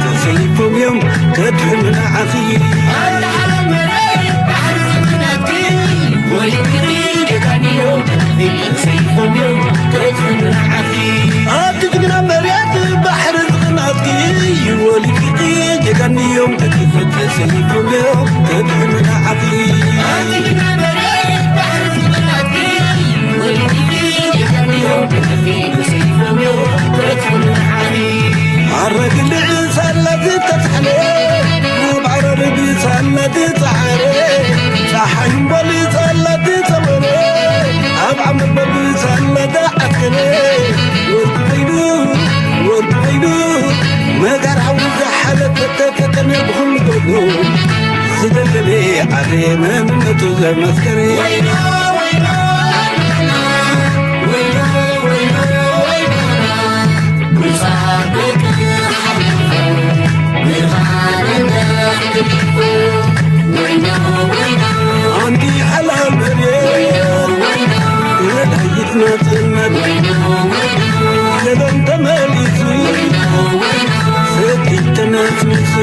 ተሰይፎም እዮም ከድሕኑ ንዓኺ። ኣቲ ጅግና መሬት ባሕሪ ዝቕናትኪ ወሊድኪ ጀጋኑ እዮም ተኪፉ ተሰይፎም እዮም ከድሕኑ ንዓኺ። ኣረ ግልዕ ሳላ ዝተትሓለ፣ ኣብ ዓረር ብሳላ ዝፀዓረ፣ ፀሓይ እምበል ሳላ ዝፀወረ፣ ኣብ ዓመት በል ሳላ ዝዓስከረ፣ ወርቂ ኮይኑ፣ ወርቂ ኮይኑ፣ መጋር ሓዊ ዝሓለፈ ተፈተነ ብኹሉ ጎኑ፣ ዝደለለ ዓረ መንነቱ ዘመስከረ። ኣንቲ ሓላል መሬት፣ ወላይት ናጽነት፣ ዘበን ተመሊሱ፣ ሰኪት ተነስኒሱ፣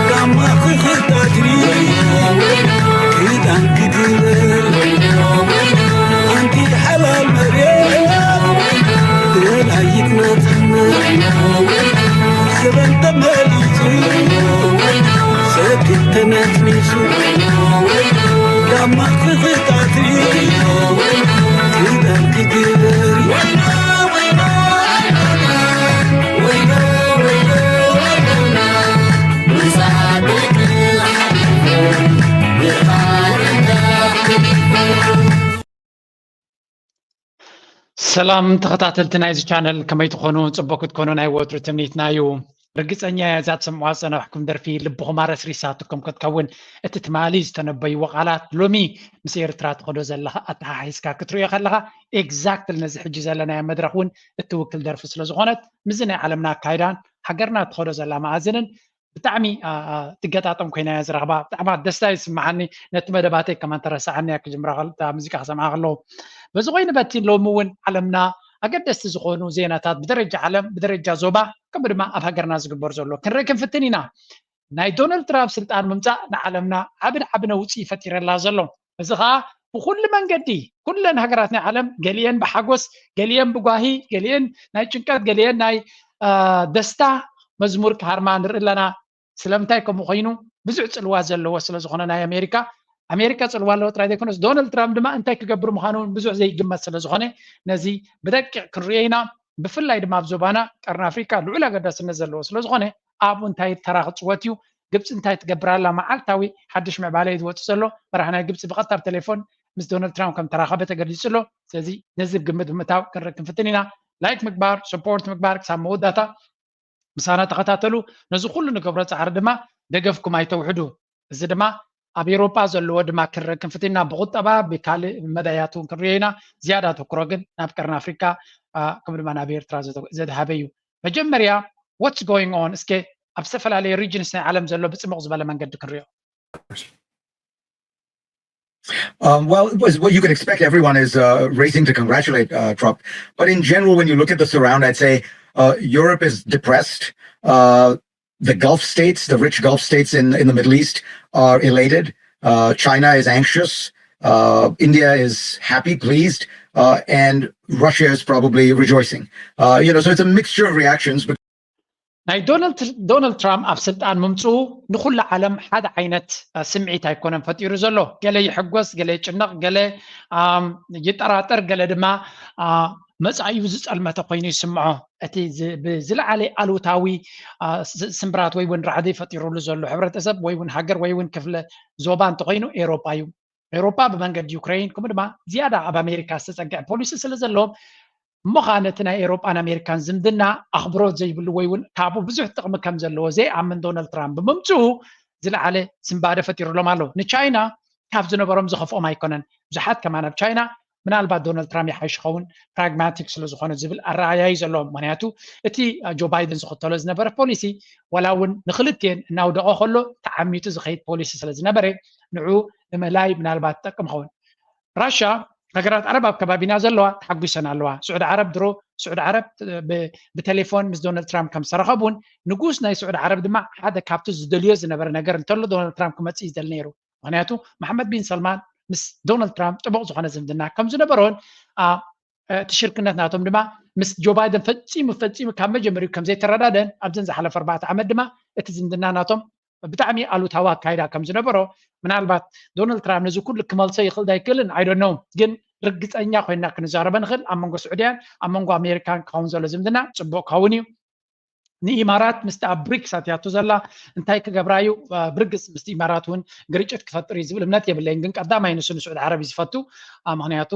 ጋማ ክኽታትሪ፣ ክዳን ክግበር፣ ኣንቲ ሓላል መሬት፣ ወላይት ናጽነት፣ ዘበን ተመሊሱ፣ ሰኪት ተነስኒሱ፣ ጋማ ክኽታትሪ፣ ክዳን ክግበር። ሰላም ተኸታተልቲ ናይዚ ቻነል፣ ከመይ ትኾኑ? ጽቡቕ ክትኮኑ ናይ ወትሩ ትምኒትና እዩ። ርግጸኛ እየ፣ እዛ ትሰምዑዋ ዝጸናሕኩም ደርፊ ልብኹም ኣረስሪሳትኩም ክትከውን። እቲ ትማሊ ዝተነበይዎ ቃላት ሎሚ ምስ ኤርትራ ትኸዶ ዘለኻ ኣተሓሒዝካ ክትርእዮ ከለኻ፣ ኤግዛክትሊ ነዚ ሕጂ ዘለናዮ መድረኽ እውን እትውክል ደርፊ ስለ ዝኾነት፣ ምስዚ ናይ ዓለምና ኣካይዳን ሃገርና ትኸዶ ዘላ መኣዝንን ብጣዕሚ፣ ኣ፣ ኣ፣ ትገጣጠም ኮይና እያ ዝረኽባ። ብጣዕሚ ደስታ ይስምዓኒ። ነቲ መደባተይ ከማን ተረሳዓኒ እያ ክጅምራ ከል-፣ እታ ሙዚቃ ክሰምዓ ከለኹ። በዚ ኮይኑ በቲ ሎሚ እውን ዓለምና ኣገደስቲ ዝኾኑ ዜናታት ብደረጃ ዓለም፣ ብደረጃ ዞባ፣ ከምኡ ድማ ኣብ ሃገርና ዝግበር ዘሎ ክንርኢ ክንፍትን ኢና። ናይ ዶናልድ ትራምፕ ስልጣን ምምጻእ ንዓለምና ዓቢ ዓቢ ነውጺ ፈጢረላ ዘሎ። እዚ ኸኣ ብኹሉ መንገዲ ኩለን ሃገራት ናይ ዓለም፣ ገሊኤን ብሓጎስ፣ ገሊኤን ብጓሂ፣ ገሊኤን ናይ ጭንቀት፣ ገሊኤን ናይ፣ ኣ፣ ደስታ መዝሙር ክሃርማ ንርኢ ኣለና። ስለምንታይ ከምኡ ኮይኑ? ብዙሕ ጽልዋ ዘለዎ ስለ ዝኾነ ናይ ኣሜሪካ፣ ኣሜሪካ ጽልዋ ኣለዎ ጥራይ ዘይኮነስ፣ ዶናልድ ትራምፕ ድማ እንታይ ክገብር ምዃኑ እውን ብዙሕ ዘይግመት ስለ ዝኾነ፣ ነዚ ብደቂቕ ክንርእዮ ኢና። ብፍላይ ድማ ኣብ ዞባና፣ ቀርኒ ኣፍሪካ ልዑል ኣገዳስነት ዘለዎ ስለ ዝኾነ፣ ኣብኡ እንታይ ተራ ክጽወት እዩ? ግብጺ እንታይ ትገብር ኣላ? መዓልታዊ ሓድሽ ምዕባለ እዩ ዝወጽእ ዘሎ። መራሒ ናይ ግብጺ ብቐጥታ ብቴሌፎን ምስ ዶናልድ ትራምፕ ከም ተራኸበ ተገሊጹ ኣሎ። ስለዚ ነዚ ግምት ብምእታው ክንርኢ ክንፍትን ኢና። ላይክ ምግባር፣ ሰፖርት ምግባር ክሳብ መወዳእታ ምሳና ተኸታተሉ። ነዚ ኩሉ ንገብሮ ጻዕሪ ድማ ደገፍኩም ኣይተውሕዱ። እዚ ድማ ኣብ ኤውሮጳ ዘለዎ ድማ ክንርኢ ክንፍትን ኢና። ብቁጠባ ብካልእ መዳያት እውን ክንርእዮ ኢና። ዝያዳ ኣተኩሮ ግን ናብ ቀርኒ ኣፍሪካ፣ ኣ፣ ከምኡ ድማ ናብ ኤርትራ ዘተ-፣ ዘድሃበ እዩ። መጀመርያ what's going on? እስከ ኣብ ዝተፈላለዩ ሪጅንስ ናይ ዓለም ዘሎ ብጽሙቕ ዝበለ መንገዲ ክንርእዮ። Um, well, it was what you could expect. Everyone is uh, racing to congratulate uh, Trump. But in general, when you look at the surround, I'd say uh, Europe is depressed. Uh, the Gulf states, the rich Gulf states in, in the Middle East, are elated. Uh, China is anxious. Uh, India is happy, pleased. Uh, and Russia is probably rejoicing. Uh, you know, so it's a mixture of reactions. But ናይ ዶናልድ ትር-፣ ዶናልድ ትራምፕ ኣብ ስልጣን ምምፅኡ ንኩሉ ዓለም ሓደ ዓይነት፣ አ፣ ስምዒት ኣይኮነን ፈጢሩ ዘሎ። ገለ ይሕጎስ፣ ገለ ይጭነቕ፣ ገለ፣ ኣም፣ ይጠራጠር፣ ገለ ድማ፣ አ፣ መጻኢኡ ዝጸልመተ ኮይኑ ይስምዖ። እቲ ዝ-፣ ብዝለዓለ ኣሉታዊ፣ አ፣ ስ-፣ ስምብራት ወይ እውን ራዕዲ ፈጢሩሉ ዘሎ ሕብረተሰብ ወይ እውን ሃገር ወይ እውን ክፍለ ዞባ እንተኾይኑ ኤውሮጳ እዩ። ኤውሮጳ ብመንገዲ ዩክሬን ከምኡ ድማ ዝያዳ ኣብ ኣሜሪካ ዝተጸግዐ ፖሊሲ ስለ ዘለዎም እሞ ኸኣ ነቲ ናይ ኤውሮጳን ኣሜሪካን ዝምድና ኣኽብሮት ዘይብሉ ወይ እውን ካብኡ ብዙሕ ጥቕሚ ከም ዘለዎ ዘይኣምን ዶናልድ ትራምፕ ብምምፅኡ ዝለዓለ ስንባደ ፈጢሩሎም ኣሎ። ንቻይና ካብ ዝነበሮም ዝኸፍኦም ኣይኮነን። ብዙሓት ከማን ኣብ ቻይና ምናልባት ዶናልድ ትራምፕ ይሓይሽ ይኸውን ፕራግማቲክ ስለ ዝኾነ ዝብል ኣረኣእያ እዩ ዘለዎም። ምኽንያቱ እቲ ጆ ባይደን ዝኽተሎ ዝነበረ ፖሊሲ ዋላ እውን ንክልቲኤን እናውደቐ ከሎ ተዓሚቱ ዝኸይድ ፖሊሲ ስለ ዝነበረ ንዕኡ ንምእላይ ምናልባት ትጠቅም ኸውን። ራሻ ሃገራት ዓረብ ኣብ ከባቢና ዘለዋ ተሓጒሰን ኣለዋ። ስዑዲ ዓረብ ድሮ ስዑዲ ዓረብ ብቴሌፎን ምስ ዶናልድ ትራምፕ ከም ዝተረኸቡ እውን ንጉስ ናይ ስዑዲ ዓረብ ድማ ሓደ ካብቲ ዝደልዮ ዝነበረ ነገር እንተሎ ዶናልድ ትራምፕ ክመፅእ ይደሊ ነይሩ። ምክንያቱ መሓመድ ቢን ሰልማን ምስ ዶናልድ ትራምፕ ጥቡቕ ዝኾነ ዝምድና ከም ዝነበሮን እቲ ሽርክነት ናቶም ድማ ምስ ጆ ባይደን ፈፂሙ ፈፂሙ ካብ መጀመሪኡ ከም ዘይተረዳደን ኣብዘን ዝሓለፈ ኣርባዕተ ዓመት ድማ እቲ ዝምድና ናቶም ብጣዕሚ ኣሉታዊ ኣካይዳ ከም ዝነበሮ ምናልባት ዶናልድ ትራምፕ ነዚ ኩሉ ክመልሶ ይኽእል ዳይክእልን ኣይዶነው ግን ርግፀኛ ኮይና ክንዛረበ ንኽእል ኣብ መንጎ ስዑድያን ኣብ መንጎ ኣሜሪካን ክኸውን ዘሎ ዝምድና ፅቡቅ ክኸውን እዩ። ንኢማራት ምስቲ ኣብ ብሪክስ ኣትያቶ ዘላ እንታይ ክገብራ እዩ ብርግፅ ምስቲ ኢማራት እውን ግርጭት ክፈጥር እዩ ዝብል እምነት የብለይን ግን ቀዳማይ ንሱ ንስዑድ ዓረብ እዩ ዝፈቱ ምክንያቱ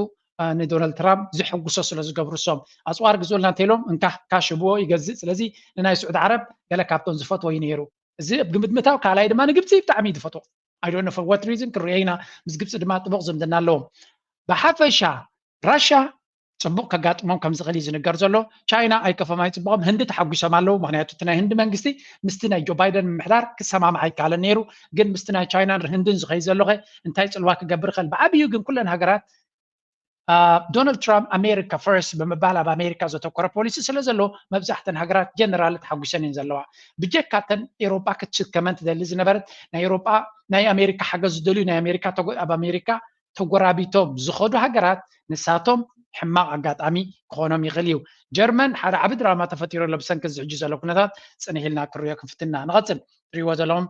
ንዶናልድ ትራምፕ ዝሕጉሶ ስለ ዝገብሩ ሶም ኣፅዋር ግዙልና እንተኢሎም እንካ ካሽ ህብዎ ይገዝእ ስለዚ ንናይ ስዑድ ዓረብ ገለ ካብቶም ዝፈትዎ እዩ ነይሩ እዚ ኣብ ግምት ምታው ካልኣይ ድማ ንግብፂ ብጣዕሚ እዩ ዝፈትዎ ኣይዶነ for what reason ክርኤ ኢና ምስ ግብፂ ድማ ጥቡቕ ዝምድና ኣለዎም ብሓፈሻ ራሻ ፅቡቕ ከጋጥሞም ከም ዝኽእል እዩ ዝንገር ዘሎ ቻይና ኣይከፈም ኣይፅቡቖም ህንዲ ተሓጒሶም ኣለዉ ምክንያቱ እቲ ናይ ህንዲ መንግስቲ ምስቲ ናይ ጆ ባይደን ምምሕዳር ክሰማማዕ ኣይከኣለን ነይሩ ግን ምስቲ ናይ ቻይናን ህንድን ዝኸይ ዘሎ እንታይ ፅልዋ ክገብር ይኽእል ብዓብዩ ግን ኩለን ሃገራት ዶናልድ ትራምፕ ኣሜሪካ ፈርስት ብምባል ኣብ ኣሜሪካ ዘተኮረ ፖሊሲ ስለ ዘሎ መብዛሕተን ሃገራት ጀነራል ተሓጒሰን እየን ዘለዋ ብጀካተን ኤሮጳ ክትሽከመን ትደሊ ዝነበረት ናይ ኤሮጳ ናይ ኣሜሪካ ሓገዝ ዝደልዩ ናይ ኣሜሪካ ኣብ ኣሜሪካ ተጎራቢቶም ዝኸዱ ሃገራት ንሳቶም ሕማቕ ኣጋጣሚ ክኾኖም ይኽእል እዩ። ጀርመን ሓደ ዓቢ ድራማ ተፈጢሩ ኣሎ ብሰንኪ እዚ ሕጂ ዘሎ ኩነታት ጽንሕ ኢልና ክንሪኦ ክንፍትና ንቐጽል። ትሪእዎ ዘለኹም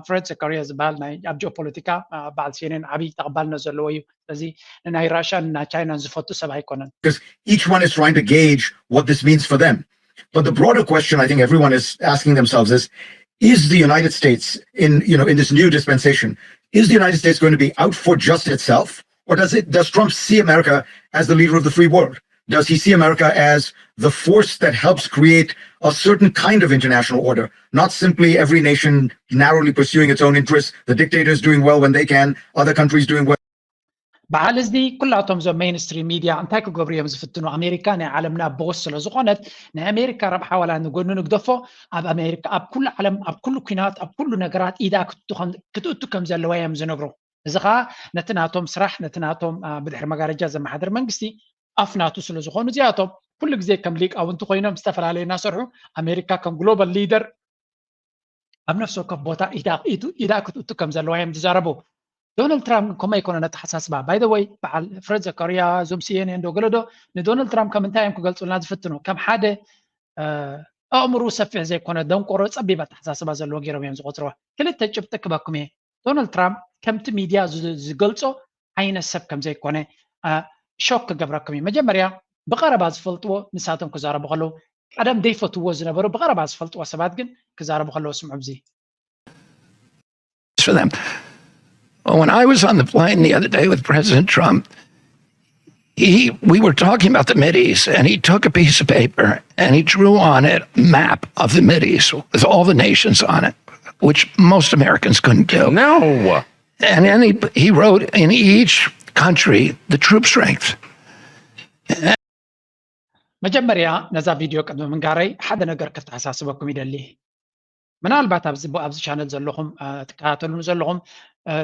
ፍሬድ ዘካርያ ዝበሃል ናይ ኣብ ጂኦፖለቲካ በዓል ሴኔን ዓቢ ተቐባልነት ዘለዎ እዩ። ስለዚ ንናይ ራሽያን ንናይ ቻይናን ዝፈቱ ሰብ ኣይኮነን። Each one is trying to gauge what this means for them. But the broader question I think everyone is asking themselves is, is the United States in, you know, in this new dispensation, is the United States going to be out for just itself? Or does it, does Trump see America as the leader of the free world? Does he see America as the force that helps create a certain kind of international order, not simply every nation narrowly pursuing its own interests, the dictators doing well when they can, other countries doing well? በዓል እዚ ኩላቶም እዞም ሜይንስትሪም ሚድያ እንታይ ክገብሩ እዮም ዝፍትኑ ኣሜሪካ ናይ ዓለምና ቦስ ስለ ዝኾነት ናይ ኣሜሪካ ረብሓ ዋላ ንጎኑ ንግደፎ ኣብ ኣሜሪካ ኣብ ኩሉ ዓለም ኣብ ኩሉ ኩናት ኣብ ኩሉ ነገራት ኢዳ ክትእቱ ከም ዘለዋ እዮም ዝነግሩ እዚ ከዓ ነቲ ናቶም ስራሕ ነቲ ናቶም ብድሕሪ መጋረጃ ዘመሓድር መንግስቲ ኣፍ ናቱ ስለ ዝኾኑ እዚኣቶም ኩሉ ግዜ ከም ሊቃውንቲ ኮይኖም ዝተፈላለየ እናሰርሑ ኣሜሪካ ከም ግሎባል ሊደር ኣብ ነፍሲ ወከፍ ቦታ ኢዳ ክትእቱ ከም ዘለዋ እዮም ዝዛረቡ። ዶናልድ ትራምፕ ግን ከምኡ ኣይኮነን ኣተሓሳስባ። ባይ ዘ ወይ በዓል ፍረድ ዘካርያ እዞም ሲኤንኤን ዶ ገለ ዶ ንዶናልድ ትራምፕ ከም እንታይ እዮም ክገልፁልና ዝፍትኑ? ከም ሓደ ኣእምሩ ሰፊሕ ዘይኮነ ደንቆሮ ፀቢብ ኣተሓሳስባ ዘለዎ ገይሮም እዮም ዝቆፅርዋ። ክልተ ጭብጢ ክበኩም እየ። ዶናልድ ትራምፕ ከምቲ ሚድያ ዝገልፆ ዓይነት ሰብ ከም ዘይኮነ ሾክ ክገብረኩም እዩ። መጀመርያ ብቐረባ ዝፈልጥዎ ንሳቶም ክዛረቡ ከለዉ ቀደም ዘይፈትውዎ ዝነበሩ ብቐረባ ዝፈልጥዎ ሰባት ግን ክዛረቡ ከለዉ ስምዑ ብዚ። for them. When I was on the plane the other day with President Trump, he we were talking about the Mideast, and he took a piece of paper and he drew on it a map of the Mideast with all the nations on it, which most Americans couldn't do. No. And then he, he wrote in each country the troop strength. መጀመርያ ነዛ ቪድዮ ቅድሚ ምንጋረይ ሓደ ነገር ከተሓሳስበኩም ይደሊ። ምናልባት ኣብዚ ኣብዚ ቻነል ዘለኹም ትከታተሉን ዘለኹም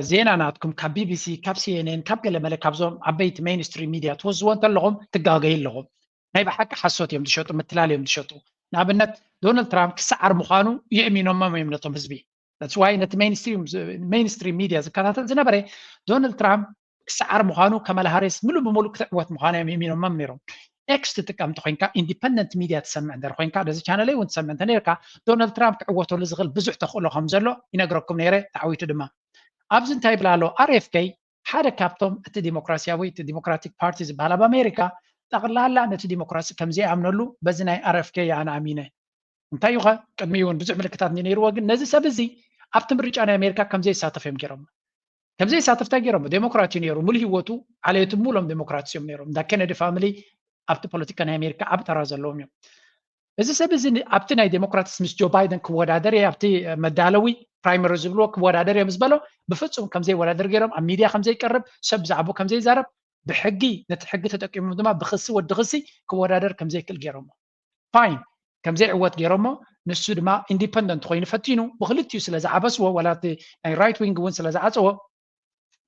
ዜና ናትኩም ካብ ቢቢሲ ካብ ሲኤንኤን ካብ ገለመለ ካብዞም ዓበይቲ ሜይንስትሪም ሚድያ ትወዝዎ እንተለኹም ትጋገዩ ኣለኹም። ናይ ብሓቂ ሓሶት እዮም ዝሸጡ፣ ምትላል እዮም ዝሸጡ። ንኣብነት ዶናልድ ትራምፕ ክሰዓር ምዃኑ የእሚኖሞም እዮም ነቶም ህዝቢ። That's why ነቲ ሜይንስትሪም ሚድያ ዝከታተል ዝነበረ ዶናልድ ትራምፕ ክሰዓር ምዃኑ ከመላ ሃሪስ ምሉእ ብምሉእ ክትዕወት ምዃና እዮም የሚኖሞም ነይሮም። ኤክስ ትጥቀም እንተኮይንካ ኢንዲፐንደንት ሚድያ ትሰምዕ እንተ ኮይንካ ነዚ ቻነለይ እውን ትሰምዕ እንተ ነርካ ዶናልድ ትራምፕ ክዕወተሉ ዝኽእል ብዙሕ ተኽእሎ ከም ዘሎ ይነግረኩም ነይረ ተዓዊቱ ድማ ኣብዚ እንታይ ይብል ኣሎ ኣርኤፍኬ ሓደ ካብቶም እቲ ዲሞክራሲያዊ እቲ ዲሞክራቲክ ፓርቲ ዝበሃል ኣብ ኣሜሪካ ጠቕላላ ነቲ ዲሞክራሲ ከም ዘይኣምነሉ በዚ ናይ ኣርኤፍኬ ኣነ ኣሚነ እንታይ እዩ ኸ ቅድሚ እውን ብዙሕ ምልክታት ነይርዎ ግን ነዚ ሰብ እዚ ኣብቲ ምርጫ ናይ ኣሜሪካ ከም ዘይሳተፍ እዮም ገይሮም ከም ዘይሳተፍ እንታይ ገይሮም ዴሞክራት እዩ ነይሩ ሙሉ ህይወቱ ዓሌቱ ሙሎም ዴሞክራት እዮም ነይሮም እንዳ ኬነዲ ፋሚሊ ኣብቲ ፖለቲካ ናይ ኣሜሪካ ዓብ ተራ ዘለዎም እዮም እዚ ሰብ እዚ ኣብቲ ናይ ዴሞክራትስ ምስ ጆ ባይደን ክወዳደር እየ ኣብቲ መዳለዊ ፕራይመሪ ዝብልዎ ክወዳደር እየ ምስ በሎ ብፍፁም ከም ዘይወዳደር ገይሮም ኣብ ሚድያ ከም ዘይቀርብ ሰብ ብዛዕባኡ ከም ዘይዛረብ ብሕጊ ነቲ ሕጊ ተጠቂሞም ድማ ብክሲ ወዲ ክሲ ክወዳደር ከም ዘይክእል ገይሮሞ ፋይን ከም ዘይዕወት ገይሮሞ ንሱ ድማ ኢንዲፐንደንት ኮይኑ ፈቲኑ ብክልቲኡ ስለ ዝዓበስዎ ዋላ እቲ ናይ ራይት ዊንግ እውን ስለ ዝዓፀዎ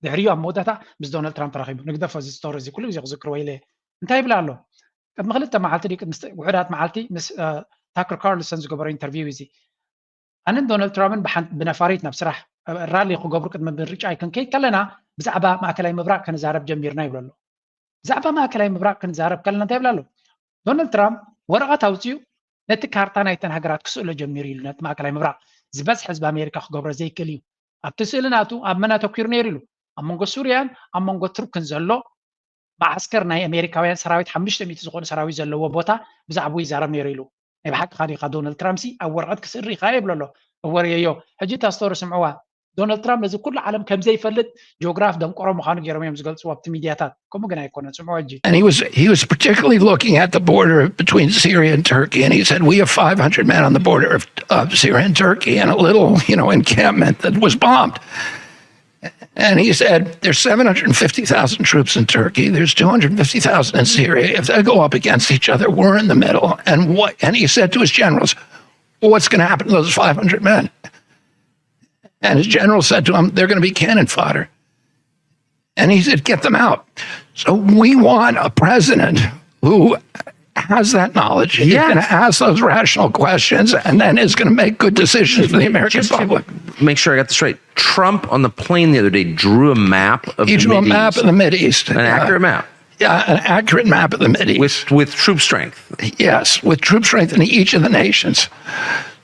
ድሕሪኡ ኣብ መወዳእታ ምስ ዶናልድ ትራምፕ ተራኺቡ። ንግደፎ፣ እዚ ስቶሪ እዚ ኩሉ ግዜ ክዝክርዎ ኢለ እየ። እንታይ ይብል ኣሎ? ቅድሚ ክልተ መዓልቲ ድዩ ቅድሚ ውሑዳት መዓልቲ ምስ ታከር ካርልሰን ዝገበሮ ኢንተርቪው እዚ። ኣነን ዶናልድ ትራምፕን ብነፋሪት ናብ ስራሕ ራሊ ክገብሩ ቅድሚ ምርጫ ክንከይድ ከለና ብዛዕባ ማእከላይ ምብራቕ ክንዛረብ ጀሚርና ይብሎ ኣሎ። ብዛዕባ ማእከላይ ምብራቕ ክንዛረብ ከለና እንታይ ይብል ኣሎ? ዶናልድ ትራምፕ ወረቐት ኣውፅኡ ነቲ ካርታ ናይተን ሃገራት ክስእሎ ጀሚሩ ኢሉ። ነቲ ማእከላይ ምብራቕ ዝበዝሕ ህዝቢ ኣሜሪካ ክገብሮ ዘይክእል እዩ። ኣብቲ ስእሊ ናቱ ኣብ መን ኣተኪሩ ነይሩ ኢሉ? ኣብ መንጎ ሱርያን ኣብ መንጎ ቱርክን ዘሎ መዓስከር ናይ ኣሜሪካውያን ሰራዊት ሓሙሽተ ሚእቲ ዝኾኑ ሰራዊት ዘለዎ ቦታ ብዛዕባኡ ይዛረብ ነይሩ ኢሉ። ናይ ብሓቂ ካዲኻ ዶናልድ ትራምፕ ሲ ኣብ ወረቐት ክስእር ይኽእል ይብሎ ኣሎ። እወ ርእየዮ። ሕጂ እታ ስቶሪ ስምዕዋ። ዶናልድ ትራምፕ ነዚ ኩሉ ዓለም ከም ዘይፈልጥ ጂኦግራፍ ደንቆሮ ምዃኑ ገይሮም እዮም ዝገልጽዎ ኣብቲ ሚድያታት። ከምኡ ግን ኣይኮነን። ስምዕዎ ሕጂ። And he was he was particularly looking at the border between Syria and Turkey, and he said, "We have five hundred men on the border of, of Syria and Turkey, and a little, you know, encampment that was bombed." And he said, "There's seven hundred fifty thousand troops in Turkey. There's two hundred fifty thousand in Syria. If they go up against each other, we're in the middle." And what? And he said to his generals, "What's going to happen to those five hundred men?" And his general said to him, "They're going to be cannon fodder." And he said, "Get them out." So we want a president who has that knowledge. He's yes. going to ask those rational questions and then is going to make good decisions for the American just public. Make sure I got this right. Trump on the plane the other day drew a map of he the drew Mideast, a map of the Mideast. An yeah. accurate map. Yeah, an accurate map of the Mideast. With, with troop strength. Yes, with troop strength in each of the nations.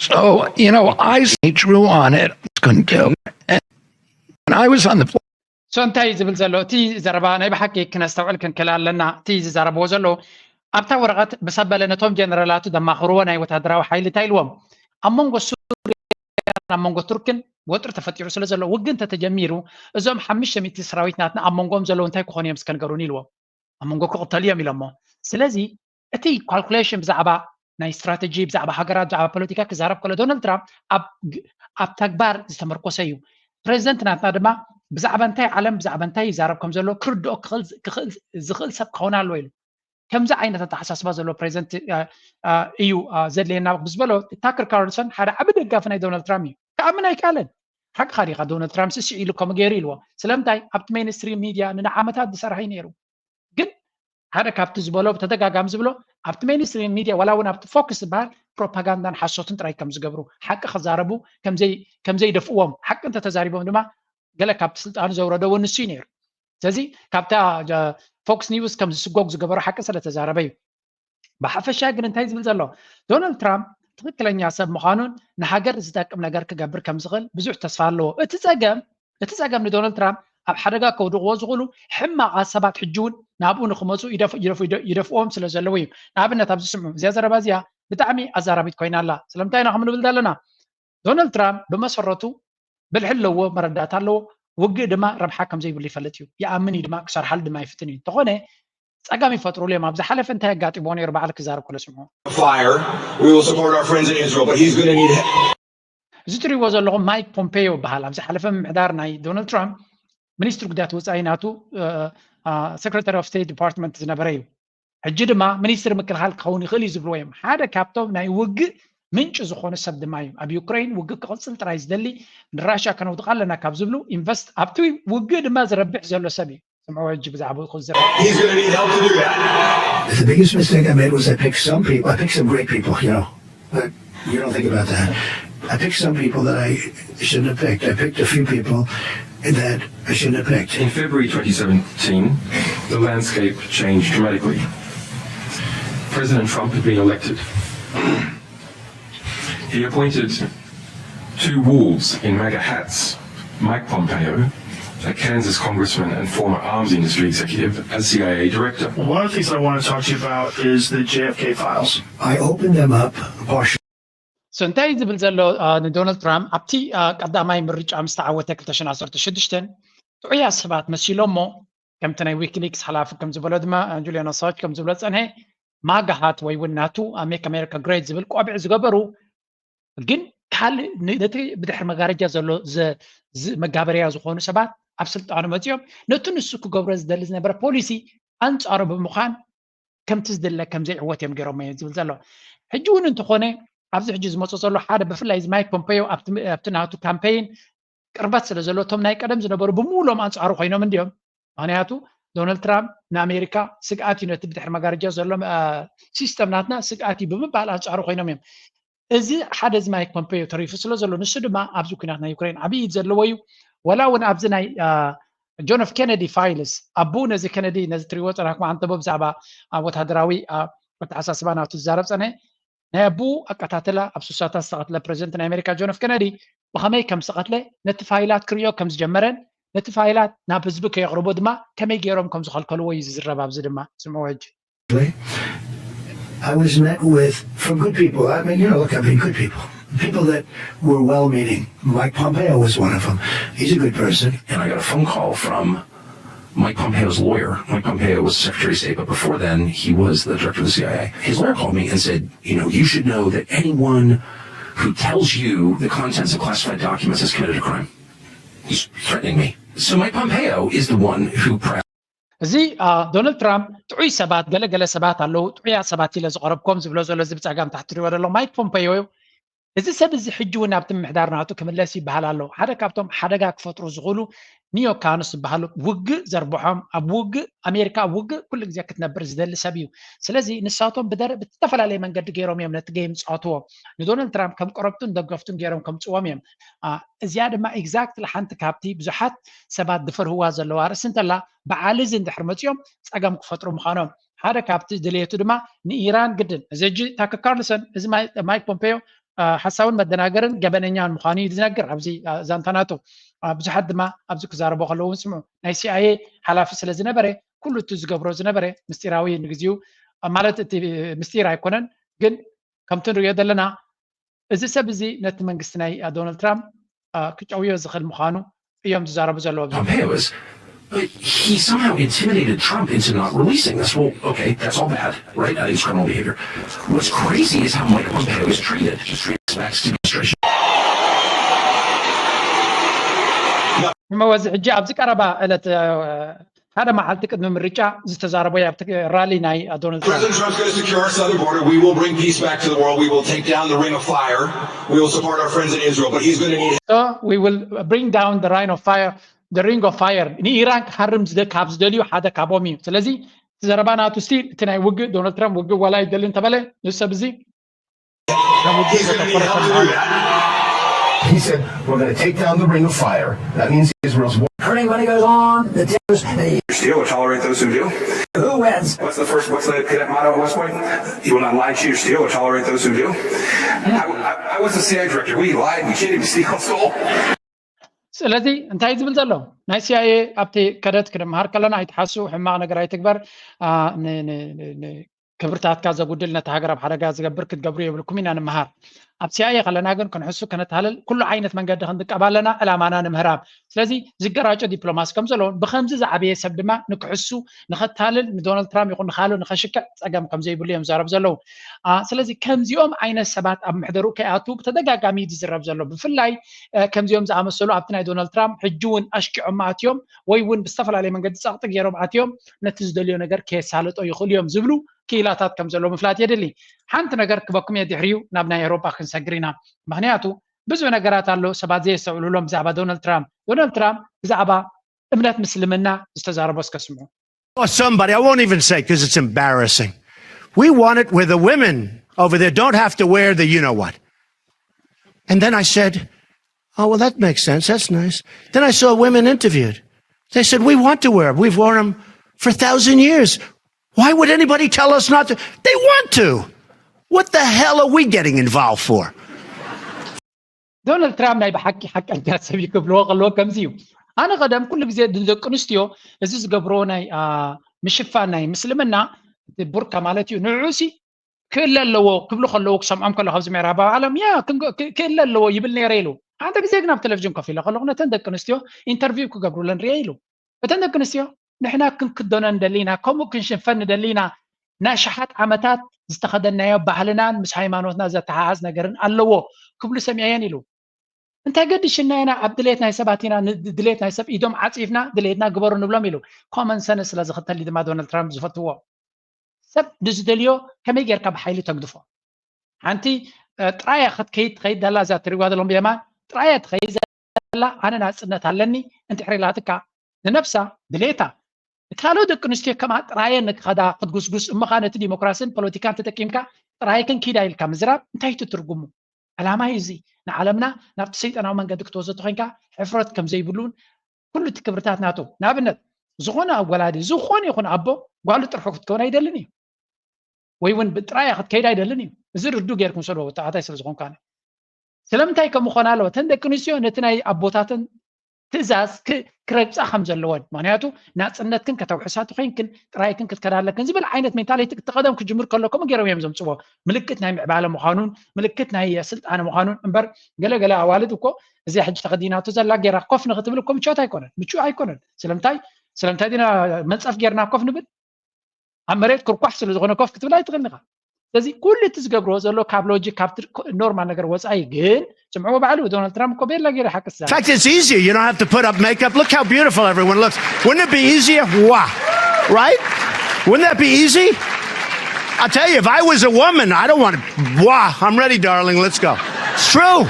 So, you know, I he drew on it, couldn't do it. And when I was on the so እንታይ እዩ ዝብል ዘሎ እቲ ዘረባ ናይ ብሓቂ ክነስተውዕል ክንክእል ኣለና። እቲ ዝዛረብዎ ዘለዉ ኣብታ ወረቐት ብሰበለ ነቶም ጀነራላቱ ዘማኽርዎ ናይ ወታደራዊ ሓይሊ እንታይ ኢልዎም ኣብ መንጎ ሱርያን ኣብ መንጎ ቱርክን ወጥሪ ተፈጢሩ ስለ ዘሎ ውግእ እንተተጀሚሩ እዞም ሓሙሽተ ሚእቲ ሰራዊት ናትና ኣብ መንጎኦም ዘለዉ እንታይ ክኾኑ እዮም እስከ ንገሩኒ ኢልዎም። ኣብ መንጎ ክቕተሉ እዮም ኢሎሞ። ስለዚ እቲ ካልኩሌሽን ብዛዕባ ናይ ስትራተጂ ብዛዕባ ሃገራት ብዛዕባ ፖለቲካ ክዛረብ ከሎ ዶናልድ ትራምፕ ኣብ ተግባር ዝተመርኮሰ እዩ። ፕሬዚደንት ናትና ድማ ብዛዕባ እንታይ ዓለም ብዛዕባ እንታይ ይዛረብ ከም ዘሎ ክርድኦ ዝኽእል ሰብ ክኸውን ኣለዎ ኢሉ። ከምዚ ዓይነት ኣተሓሳስባ ዘለዎ ፕሬዚደንት እዩ ዘድልየና ምስ በሎ ታከር ካርልሰን ሓደ ዓቢ ደጋፊ ናይ ዶናልድ ትራምፕ እዩ። ክኣምን ኣይከኣለን። ሓቅኻ ዲኻ ዶናልድ ትራምፕ ስስዕ ኢሉ ከምኡ ገይሩ ኢልዎ። ስለምንታይ ኣብቲ ሜንስትሪም ሚድያ ንዓመታት ዝሰርሐ እዩ ነይሩ። ግን ሓደ ካብቲ ዝበሎ ብተደጋጋሚ ዝብሎ ኣብቲ ሜንስትሪም ሚድያ ዋላ እውን ኣብቲ ፎክስ ዝበሃል ፕሮፓጋንዳን ሓሶትን ጥራይ ከም ዝገብሩ ሓቂ ክዛረቡ ከም ዘይደፍእዎም ሓቂ እንተተዛሪቦም ድማ ገለ ካብቲ ስልጣኑ ዘውረዶ እውን ንሱ እዩ ነይሩ። ስለዚ ካብታ ፎክስ ኒውስ ከም ዝስጎግ ዝገበሮ ሓቂ ስለተዛረበ እዩ። ብሓፈሻ ግን እንታይ ዝብል ዘሎ ዶናልድ ትራምፕ ትኽክለኛ ሰብ ምዃኑን ንሃገር ዝጠቅም ነገር ክገብር ከም ዝኽእል ብዙሕ ተስፋ ኣለዎ። እቲ ጸገም እቲ ጸገም ንዶናልድ ትራምፕ ኣብ ሓደጋ ከውድቕዎ ዝኽእሉ ሕማቓት ሰባት ሕጂ እውን ናብኡ ንኽመፁ ይደፍኦም ስለ ዘለዉ እዩ። ንኣብነት ኣብዚ ስምዑ እዚኣ ዘረባ እዚኣ ብጣዕሚ ኣዛራቢት ኮይና ኣላ። ስለምንታይ ኢና ከም ንብል ዘለና ዶናልድ ትራምፕ ብመሰረቱ ብልሒ ኣለዎ፣ መረዳእታ ኣለዎ። ውግእ ድማ ረብሓ ከም ዘይብሉ ይፈልጥ እዩ። ይኣምን እዩ ድማ ክሰርሓሉ ድማ ይፍትን እዩ። እንተኾነ ጸገም ይፈጥሩሉ እዮም። ኣብ ዝሓለፈ እንታይ ኣጋጢሞ ነይሩ ባዕሉ ክዛረብ ከሎ ስምዑ። fire. We will support our friends in Israel, but he's going to need እዚ ትሪእዎ ዘለኹም ማይክ ፖምፔዮ ይበሃል። ኣብ ዝሓለፈ ምምሕዳር ናይ ዶናልድ ትራምፕ ሚኒስትሪ ጉዳያት ወፃኢ ናቱ ሰክረታሪ ኦፍ ስቴት ዲፓርትመንት ዝነበረ እዩ። ሕጂ ድማ ሚኒስትሪ ምክልኻል ክኸውን ይኽእል እዩ ዝብልዎ እዮም። ሓደ ካብቶም ናይ ውግእ ምንጪ ዝኾኑ ሰብ ድማ እዩ። ኣብ ዩክሬን ውግእ ክቕፅል ጥራይ ዝደሊ ንራሽያ ከነውድቓ ኣለና ካብ ዝብሉ ኢንቨስት ኣብቲ ውግእ ድማ ዝረብሕ ዘሎ ሰብ እዩ። ስምዕዎ ሕጂ ብዛዕባኡ ክዝረብ። He's going to need help to do that. The biggest mistake I made was I picked some people, I picked some great people, you know. But you don't think about that. I picked some people that I shouldn't have picked. I picked a few people that I shouldn't have picked. In February twenty seventeen, the landscape changed dramatically. President Trump had been elected. He appointed two wolves in MAGA hats, Mike Pompeo, a Kansas congressman and former arms industry executive, as C I A director. One of the things I want to talk to you about is the J F K files. I opened them up partially. So እንታይ ዝብል ዘሎ ንዶናልድ ትራምፕ ኣብቲ ቀዳማይ ምርጫ ምስ ተዓወተ ክልተ ሽሕን ዓሰርተ ሽዱሽተን ጥዑያት ሰባት መሲሎሞ ከምቲ ናይ ዊኪሊክስ ሓላፊ ከም ዝበሎ ድማ ጁሊያን ኣሳንጅ ከም ዝብሎ ዝጸንሐ ማጋ ሃት ወይ እውን ናቱ make America great ዝብል ቆቢዕ ዝገበሩ ግን ካልእ ነቲ ብድሕሪ መጋረጃ ዘሎ መጋበርያ ዝኾኑ ሰባት ኣብ ስልጣኑ መፂኦም ነቲ ንሱ ክገብሮ ዝደሊ ዝነበረ ፖሊሲ ኣንፃሩ ብምዃን ከምቲ ዝድለ ከም ዘይዕወት እዮም ገይሮሞ እዮም ዝብል ዘሎ። ሕጂ እውን እንተኾነ ኣብዚ ሕጂ ዝመፁ ዘሎ ሓደ ብፍላይ እዚ ማይክ ፖምፔዮ ኣብቲ ናቱ ካምፔይን ቅርበት ስለ ዘሎ እቶም ናይ ቀደም ዝነበሩ ብምሉኦም ኣንጻሩ ኮይኖም እንዲዮም። ምክንያቱ ዶናልድ ትራምፕ ንኣሜሪካ ስግኣት እዩ፣ ነቲ ብድሕሪ መጋረጃ ዘሎ ሲስተም ናትና ስግኣት እዩ ብምባል ኣንጻሩ ኮይኖም እዮም። እዚ ሓደ እዚ ማይክ ፖምፔዮ ተሪፉ ስለ ዘሎ ንሱ ድማ ኣብዚ ኩናት ናይ ዩክሬን ዓብዪ ኢድ ዘለዎ እዩ። ወላ እውን ኣብዚ ናይ ጆን ኤፍ ኬነዲ ፋይልስ ኣቦኡ ነዚ ኬነዲ ነዚ ትሪዎ ፀናሕኩም ኣንተቦ ብዛዕባ ወታደራዊ ኣተሓሳስባ ናቱ ዝዛረብ ፀንሐ ናይ ኣቦኡ ኣቀታትላ ኣብ ሱሳታት ዝተቐትለ ፕሬዚደንት ናይ ኣሜሪካ ጆን ኤፍ ኬነዲ ብኸመይ ከም ዝተቐትለ ነቲ ፋይላት ክርእዮ ከም ዝጀመረን ነቲ ፋይላት ናብ ህዝቢ ከየቕርቦ ድማ ከመይ ገይሮም ከም ዝኸልከልዎ እዩ ዝዝረብ። ኣብዚ ድማ ስምዕዎ ሕጂ። I was met with from good people. I mean, you know, look, I mean, good people, people that were well-meaning. Mike Pompeo was one of them. He's a good person. And I got a phone call from Mike Pompeo's lawyer. Mike Pompeo was Secretary of State, but before then, he was the director of the C I A. His lawyer called me and said, you know, you should know that anyone who tells you the contents of classified documents has committed a crime. He's threatening me. So Mike Pompeo is the one who pressed. እዚ ዶናልድ ትራምፕ ጥዑይ ሰባት ገለገለ ሰባት ኣለዉ ጥዑያት ሰባት ኢለ ዝቐረብኮም ዝብሎ ዘሎ እዚ ብፀጋም ታሕቲ ትሪዎ ዘሎ ማይክ ፖምፔዮ እዩ። እዚ ሰብ እዚ ሕጂ እውን ኣብቲ ምምሕዳር ናቱ ክምለስ ይበሃል ኣሎ። ሓደ ካብቶም ሓደጋ ክፈጥሩ ዝኽእሉ ኒዮካንስ ዝበሃሉ ውግእ ዘርብሖም ኣብ ውግእ ኣሜሪካ ኣብ ውግእ ኩሉ ግዜ ክትነብር ዝደሊ ሰብ እዩ። ስለዚ ንሳቶም ብደረ ብዝተፈላለየ መንገዲ ገይሮም እዮም ነቲ ጌም ዝፃወትዎ። ንዶናልድ ትራምፕ ከም ቀረብቱን ደገፍቱን ገይሮም ከምፅዎም እዮም። እዚኣ ድማ ኤግዛክትሊ ሓንቲ ካብቲ ብዙሓት ሰባት ዝፈርህዋ ዘለዋ ርእሲ እንተላ በዓል እዚ እንድሕር መፂኦም ፀገም ክፈጥሩ ምዃኖም ሓደ ካብቲ ድሌቱ ድማ ንኢራን ግድን እዚ ሕጂ ታከር ካርልሰን እዚ ማይክ ፖምፔዮ ሓሳውን መደናገርን ገበነኛን ምዃኑ እዩ ዝነግር ኣብዚ ዛንታ ናቱ። ብዙሓት ድማ ኣብዚ ክዛረቦ ከለዉ እውን ስምዑ ናይ ሲኣይኤ ሓላፊ ስለ ዝነበረ ኩሉ እቲ ዝገብሮ ዝነበረ ምስጢራዊ ንግዚኡ ማለት እቲ ምስጢር ኣይኮነን ግን ከምቲ ንሪኦ ዘለና እዚ ሰብ እዚ ነቲ መንግስቲ ናይ ዶናልድ ትራምፕ ክጨውዮ ዝኽእል ምዃኑ እዮም ዝዛረቡ ዘለዉ። Pompeo is he somehow intimidated Trump into not releasing this. Well, okay, that's all bad, right? That is criminal behavior. What's crazy is how Mike Pompeo is treated. Just respects to administration. ንመወዚ ሕጂ ኣብዚ ቀረባ ዕለት ሓደ መዓልቲ ቅድሚ ምርጫ ዝተዛረቦ ኣብቲ ራሊ ናይ ዶናልድ ትራምፕ President Trump's going to secure our southern border. We will bring peace back to the world. We will take down the Ring of Fire. We will support our friends in Israel, but he's going to need So we will bring down the Ring of Fire, the Ring of Fire ንኢራን ክሃርም ካብ ዝደልዩ ሓደ ካብኦም እዩ። ስለዚ እቲ ዘረባ ናቱ ስቲል እቲ ናይ ውግእ ዶናልድ ትራምፕ ውግእ ዋላ ይደሊ እንተበለ ንሱ ሰብ እዚ He's going to need help to do that. He said, we're going to take down the Ring of Fire. That means Israel's war. Hurting money goes on. The tears. Your steel will tolerate those who do. Who wins? What's the first? What's the cadet motto at West Point? You will not lie, cheat, or steal, or tolerate those who do. I, I, I was the C I A director. We lied. We cheated. We stole. Stole. ስለዚ እንታይ ዝብል ዘሎ ናይ ሲኣይኤ ኣብቲ ከደት ክንምሃር ከለና ኣይትሓሱ ሕማቕ ነገር ኣይትግበር ክብርታትካ ዘጉድል ነቲ ሃገር ኣብ ሓደጋ ዝገብር ክትገብሩ የብልኩም ኢና ንምሃር ኣብ ሲኣይኤ ከለና ግን ክንሕሱ ከነታልል ኩሉ ዓይነት መንገዲ ክንጥቀብ ኣለና ዕላማና ንምህራም ስለዚ ዝገራጮ ዲፕሎማሲ ከም ዘለውን ብከምዚ ዝዓበየ ሰብ ድማ ንክሕሱ ንከታልል ንዶናልድ ትራምፕ ይኹን ንካልእ ንከሽክዕ ፀገም ከም ዘይብሉ እዮም ዝዛረቡ ዘለዉ ስለዚ ከምዚኦም ዓይነት ሰባት ኣብ ምሕደሩ ከይኣቱ ብተደጋጋሚ ዝዝረብ ዘሎ ብፍላይ ከምዚኦም ዝኣመሰሉ ኣብቲ ናይ ዶናልድ ትራምፕ ሕጂ እውን ኣሽኪዖም ኣትዮም ወይ እውን ብዝተፈላለየ መንገዲ ፀቕጢ ገይሮም ኣትዮም ነቲ ዝደልዮ ነገር ከየሳልጦ ይኽእሉ እዮም ዝብሉ ክኢላታት ከም ዘሎ ምፍላጥ የድሊ ሓንቲ ነገር ክበኩም እየ ድሕሪኡ ናብ ናይ ኤሮጳ ክንሰግር ኢና ምክንያቱ ብዙሕ ነገራት ኣሎ ሰባት ዘየስተውዕሉሎም ብዛዕባ ዶናልድ ትራምፕ ዶናልድ ትራምፕ ብዛዕባ እምነት ምስልምና ዝተዛረቦ እስከ ስምዑ Or somebody, I won't even say because it's embarrassing. We want it where the women over there don't have to wear the you know what. And then I said, oh, well, that makes sense. That's nice. Then I saw women interviewed. They said, we want to wear them. We've worn them for a thousand years. Why would anybody tell us not to? They want to. What the hell are we getting involved for? ዶናልድ ትራምፕ ናይ ብሓቂ ሓቀኛ ሰብ እዩ ክብልዎ ከለዎ ከምዚ እዩ ኣነ ቀደም ኩሉ ግዜ ንደቂ ኣንስትዮ እዚ ዝገብርዎ ናይ ምሽፋን ናይ ምስልምና ቡርካ ማለት እዩ ንዕኡ ሲ ክእለ ኣለዎ ክብሉ ከለዎ ክሰምዖም ከለኩ ኣብዚ ምዕራባዊ ዓለም ያ ክእለ ኣለዎ ይብል ነይረ ኢሉ ሓደ ግዜ ግን ኣብ ቴሌቭዥን ኮፍ ኢለ ከለኩ ነተን ደቂ ኣንስትዮ ኢንተርቪው ክገብሩለን ሪኤ ኢሉ እተን ደቂ ኣንስትዮ ንሕና ክንክደኖ ንደሊ ኢና ከምኡ ክንሽፈን ንደሊ ኢና ንኣሽሓት ዓመታት ዝተኸደናዮ ባህልናን ምስ ሃይማኖትና ዘተሓሓዝ ነገርን ኣለዎ ክብሉ ሰሚዐየን ኢሉ እንታይ ገዲሽና ኢና ኣብ ድሌት ናይ ሰባት ኢና ድሌት ናይ ሰብ ኢዶም ዓፂፍና ድሌትና ግበሩ ንብሎም ኢሉ common sense ስለ ዝኽተል ድማ ዶናልድ ትራምፕ ዝፈትዎ ሰብ ንዝደልዮ ከመይ ጌርካ ብሓይሊ ተግድፎ ሓንቲ ጥራያ ክትከይድ ትኸይድ ዳላ እዛ ትሪዋ ዘለኹም ብየማን ጥራያ ትኸይድ ከላ ኣነ ናጽነት ኣለኒ እንድሕር ኢላትካ ንነብሳ ድሌታ ካልኦት ደቂ ኣንስትዮ ከምኣ ጥራየን ንክኸዳ ክትጉስጉስ እሞ ኸኣ ነቲ ዲሞክራስን ፖለቲካን ተጠቂምካ ጥራይክን ኪዳ ኢልካ ምዝራብ እንታይ እዩ ትርጉሙ? ዕላማ እዩ እዚ ንዓለምና ናብቲ ሰይጣናዊ መንገዲ ክትወስዶ ተኾይንካ ሕፍረት ከም ዘይብሉን ኩሉ እቲ ክብርታት ናቱ ንኣብነት ዝኾነ ወላዲ ዝኾነ ይኹን ኣቦ ጓሉ ጥርሑ ክትከውን ኣይደልን እዩ ወይ እውን ብጥራያ ክትከይድ ኣይደልን እዩ እዚ ርዱ ጌርኩም ሰዶ ወጣዓታይ ስለ ዝኾንካ ስለምንታይ ከም ምኾን ኣለዎ እተን ደቂ ኣንስትዮ ነቲ ናይ ኣቦታተን ትእዛዝ ክረግፃ ከም ዘለወን ምክንያቱ ናፅነትክን ከተውሕሳ ተኮይንክን ጥራይክን ክትከዳ ኣለክን ዝብል ዓይነት ሜንታሊቲ እቲ ቀደም ክጅምር ከሎ ከምኡ ገይሮም እዮም ዘምፅዎ ምልክት ናይ ምዕባለ ምዃኑን ምልክት ናይ ስልጣነ ምዃኑን እምበር ገለገለ ኣዋልድ እኮ እዚኣ ሕጂ ተኸዲናቶ ዘላ ገይራ ኮፍ ንክትብል እኮ ምችወት ኣይኮነን ምቹእ ኣይኮነን ስለምንታይ ስለምንታይ ዲና መንፀፍ ጌርና ኮፍ ንብል ኣብ መሬት ክርኳሕ ስለ ዝኾነ ኮፍ ክትብል ኣይትኽእልን ኢኻ ስለዚ ኩሉ እቲ ዝገብርዎ ዘሎ ካብ ሎጂክ ካብ ኖርማል ነገር ወፃኢ ግን ስምዕዎ ባዕሉ ዶናልድ ትራምፕ እኮ ቤላ ገይሩ ሓቅስ In fact, it's easier. You don't have to put up makeup. Look how beautiful everyone looks. Wouldn't it be easier? Wah. Right? Wouldn't that be easy? I'll tell you, if I was a woman, I don't want to. Wah. I'm ready, darling. Let's go. It's true.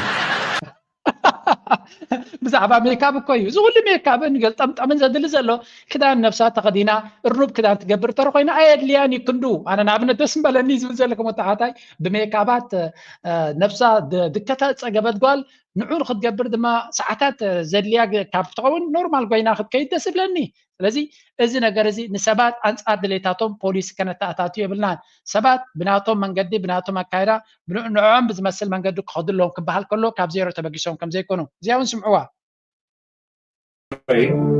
ብዛዕባ ሜካብ እኮ እዩ እዚ ኩሉ ሜካብን ገልጠምጠምን ዘድሊ ዘሎ ክዳን ነብሳ ተኸዲና እርኑብ ክዳን ትገብር ተረ ኮይና ኣየድልያን እዩ ክንዱ ኣነ ንኣብነት ደስ ምበለኒ ዝብል ዘለኩም ወተሓታይ ብሜካባት ነብሳ ድከተ ፀገበት ጓል ንዑ ንክትገብር ድማ ሰዓታት ዘድልያ ካብ ትኸውን ኖርማል ኮይና ክትከይድ ደስ ይብለኒ ስለዚ እዚ ነገር እዚ ንሰባት ኣንፃር ድሌታቶም ፖሊሲ ከነተኣታቱ የብልናን ሰባት ብናቶም መንገዲ ብናቶም ኣካይዳ ንዕኦም ብዝመስል መንገዲ ክኸዱ ኣለዎም ክበሃል ከሎ ካብ ዜሮ ተበጊሶም ከም ዘይኮኑ እዚኣ እውን ስምዕዋ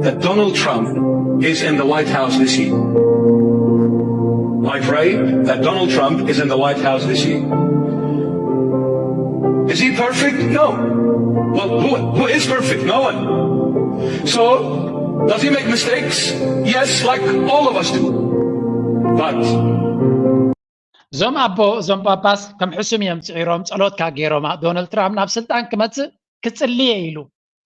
that Donald Trump is in the White House this year. I pray that Donald Trump is in the White House this year. Is he perfect? No. Well, who, who is perfect? No one. So, does he make mistakes? Yes, like all of us do. But እዞም ኣቦ እዞም ጳጳስ ከም ሕሱም እዮም ፅዒሮም ፀሎትካ ገይሮማ ዶናልድ ትራምፕ ናብ ስልጣን ክመፅእ ክፅልየ ኢሉ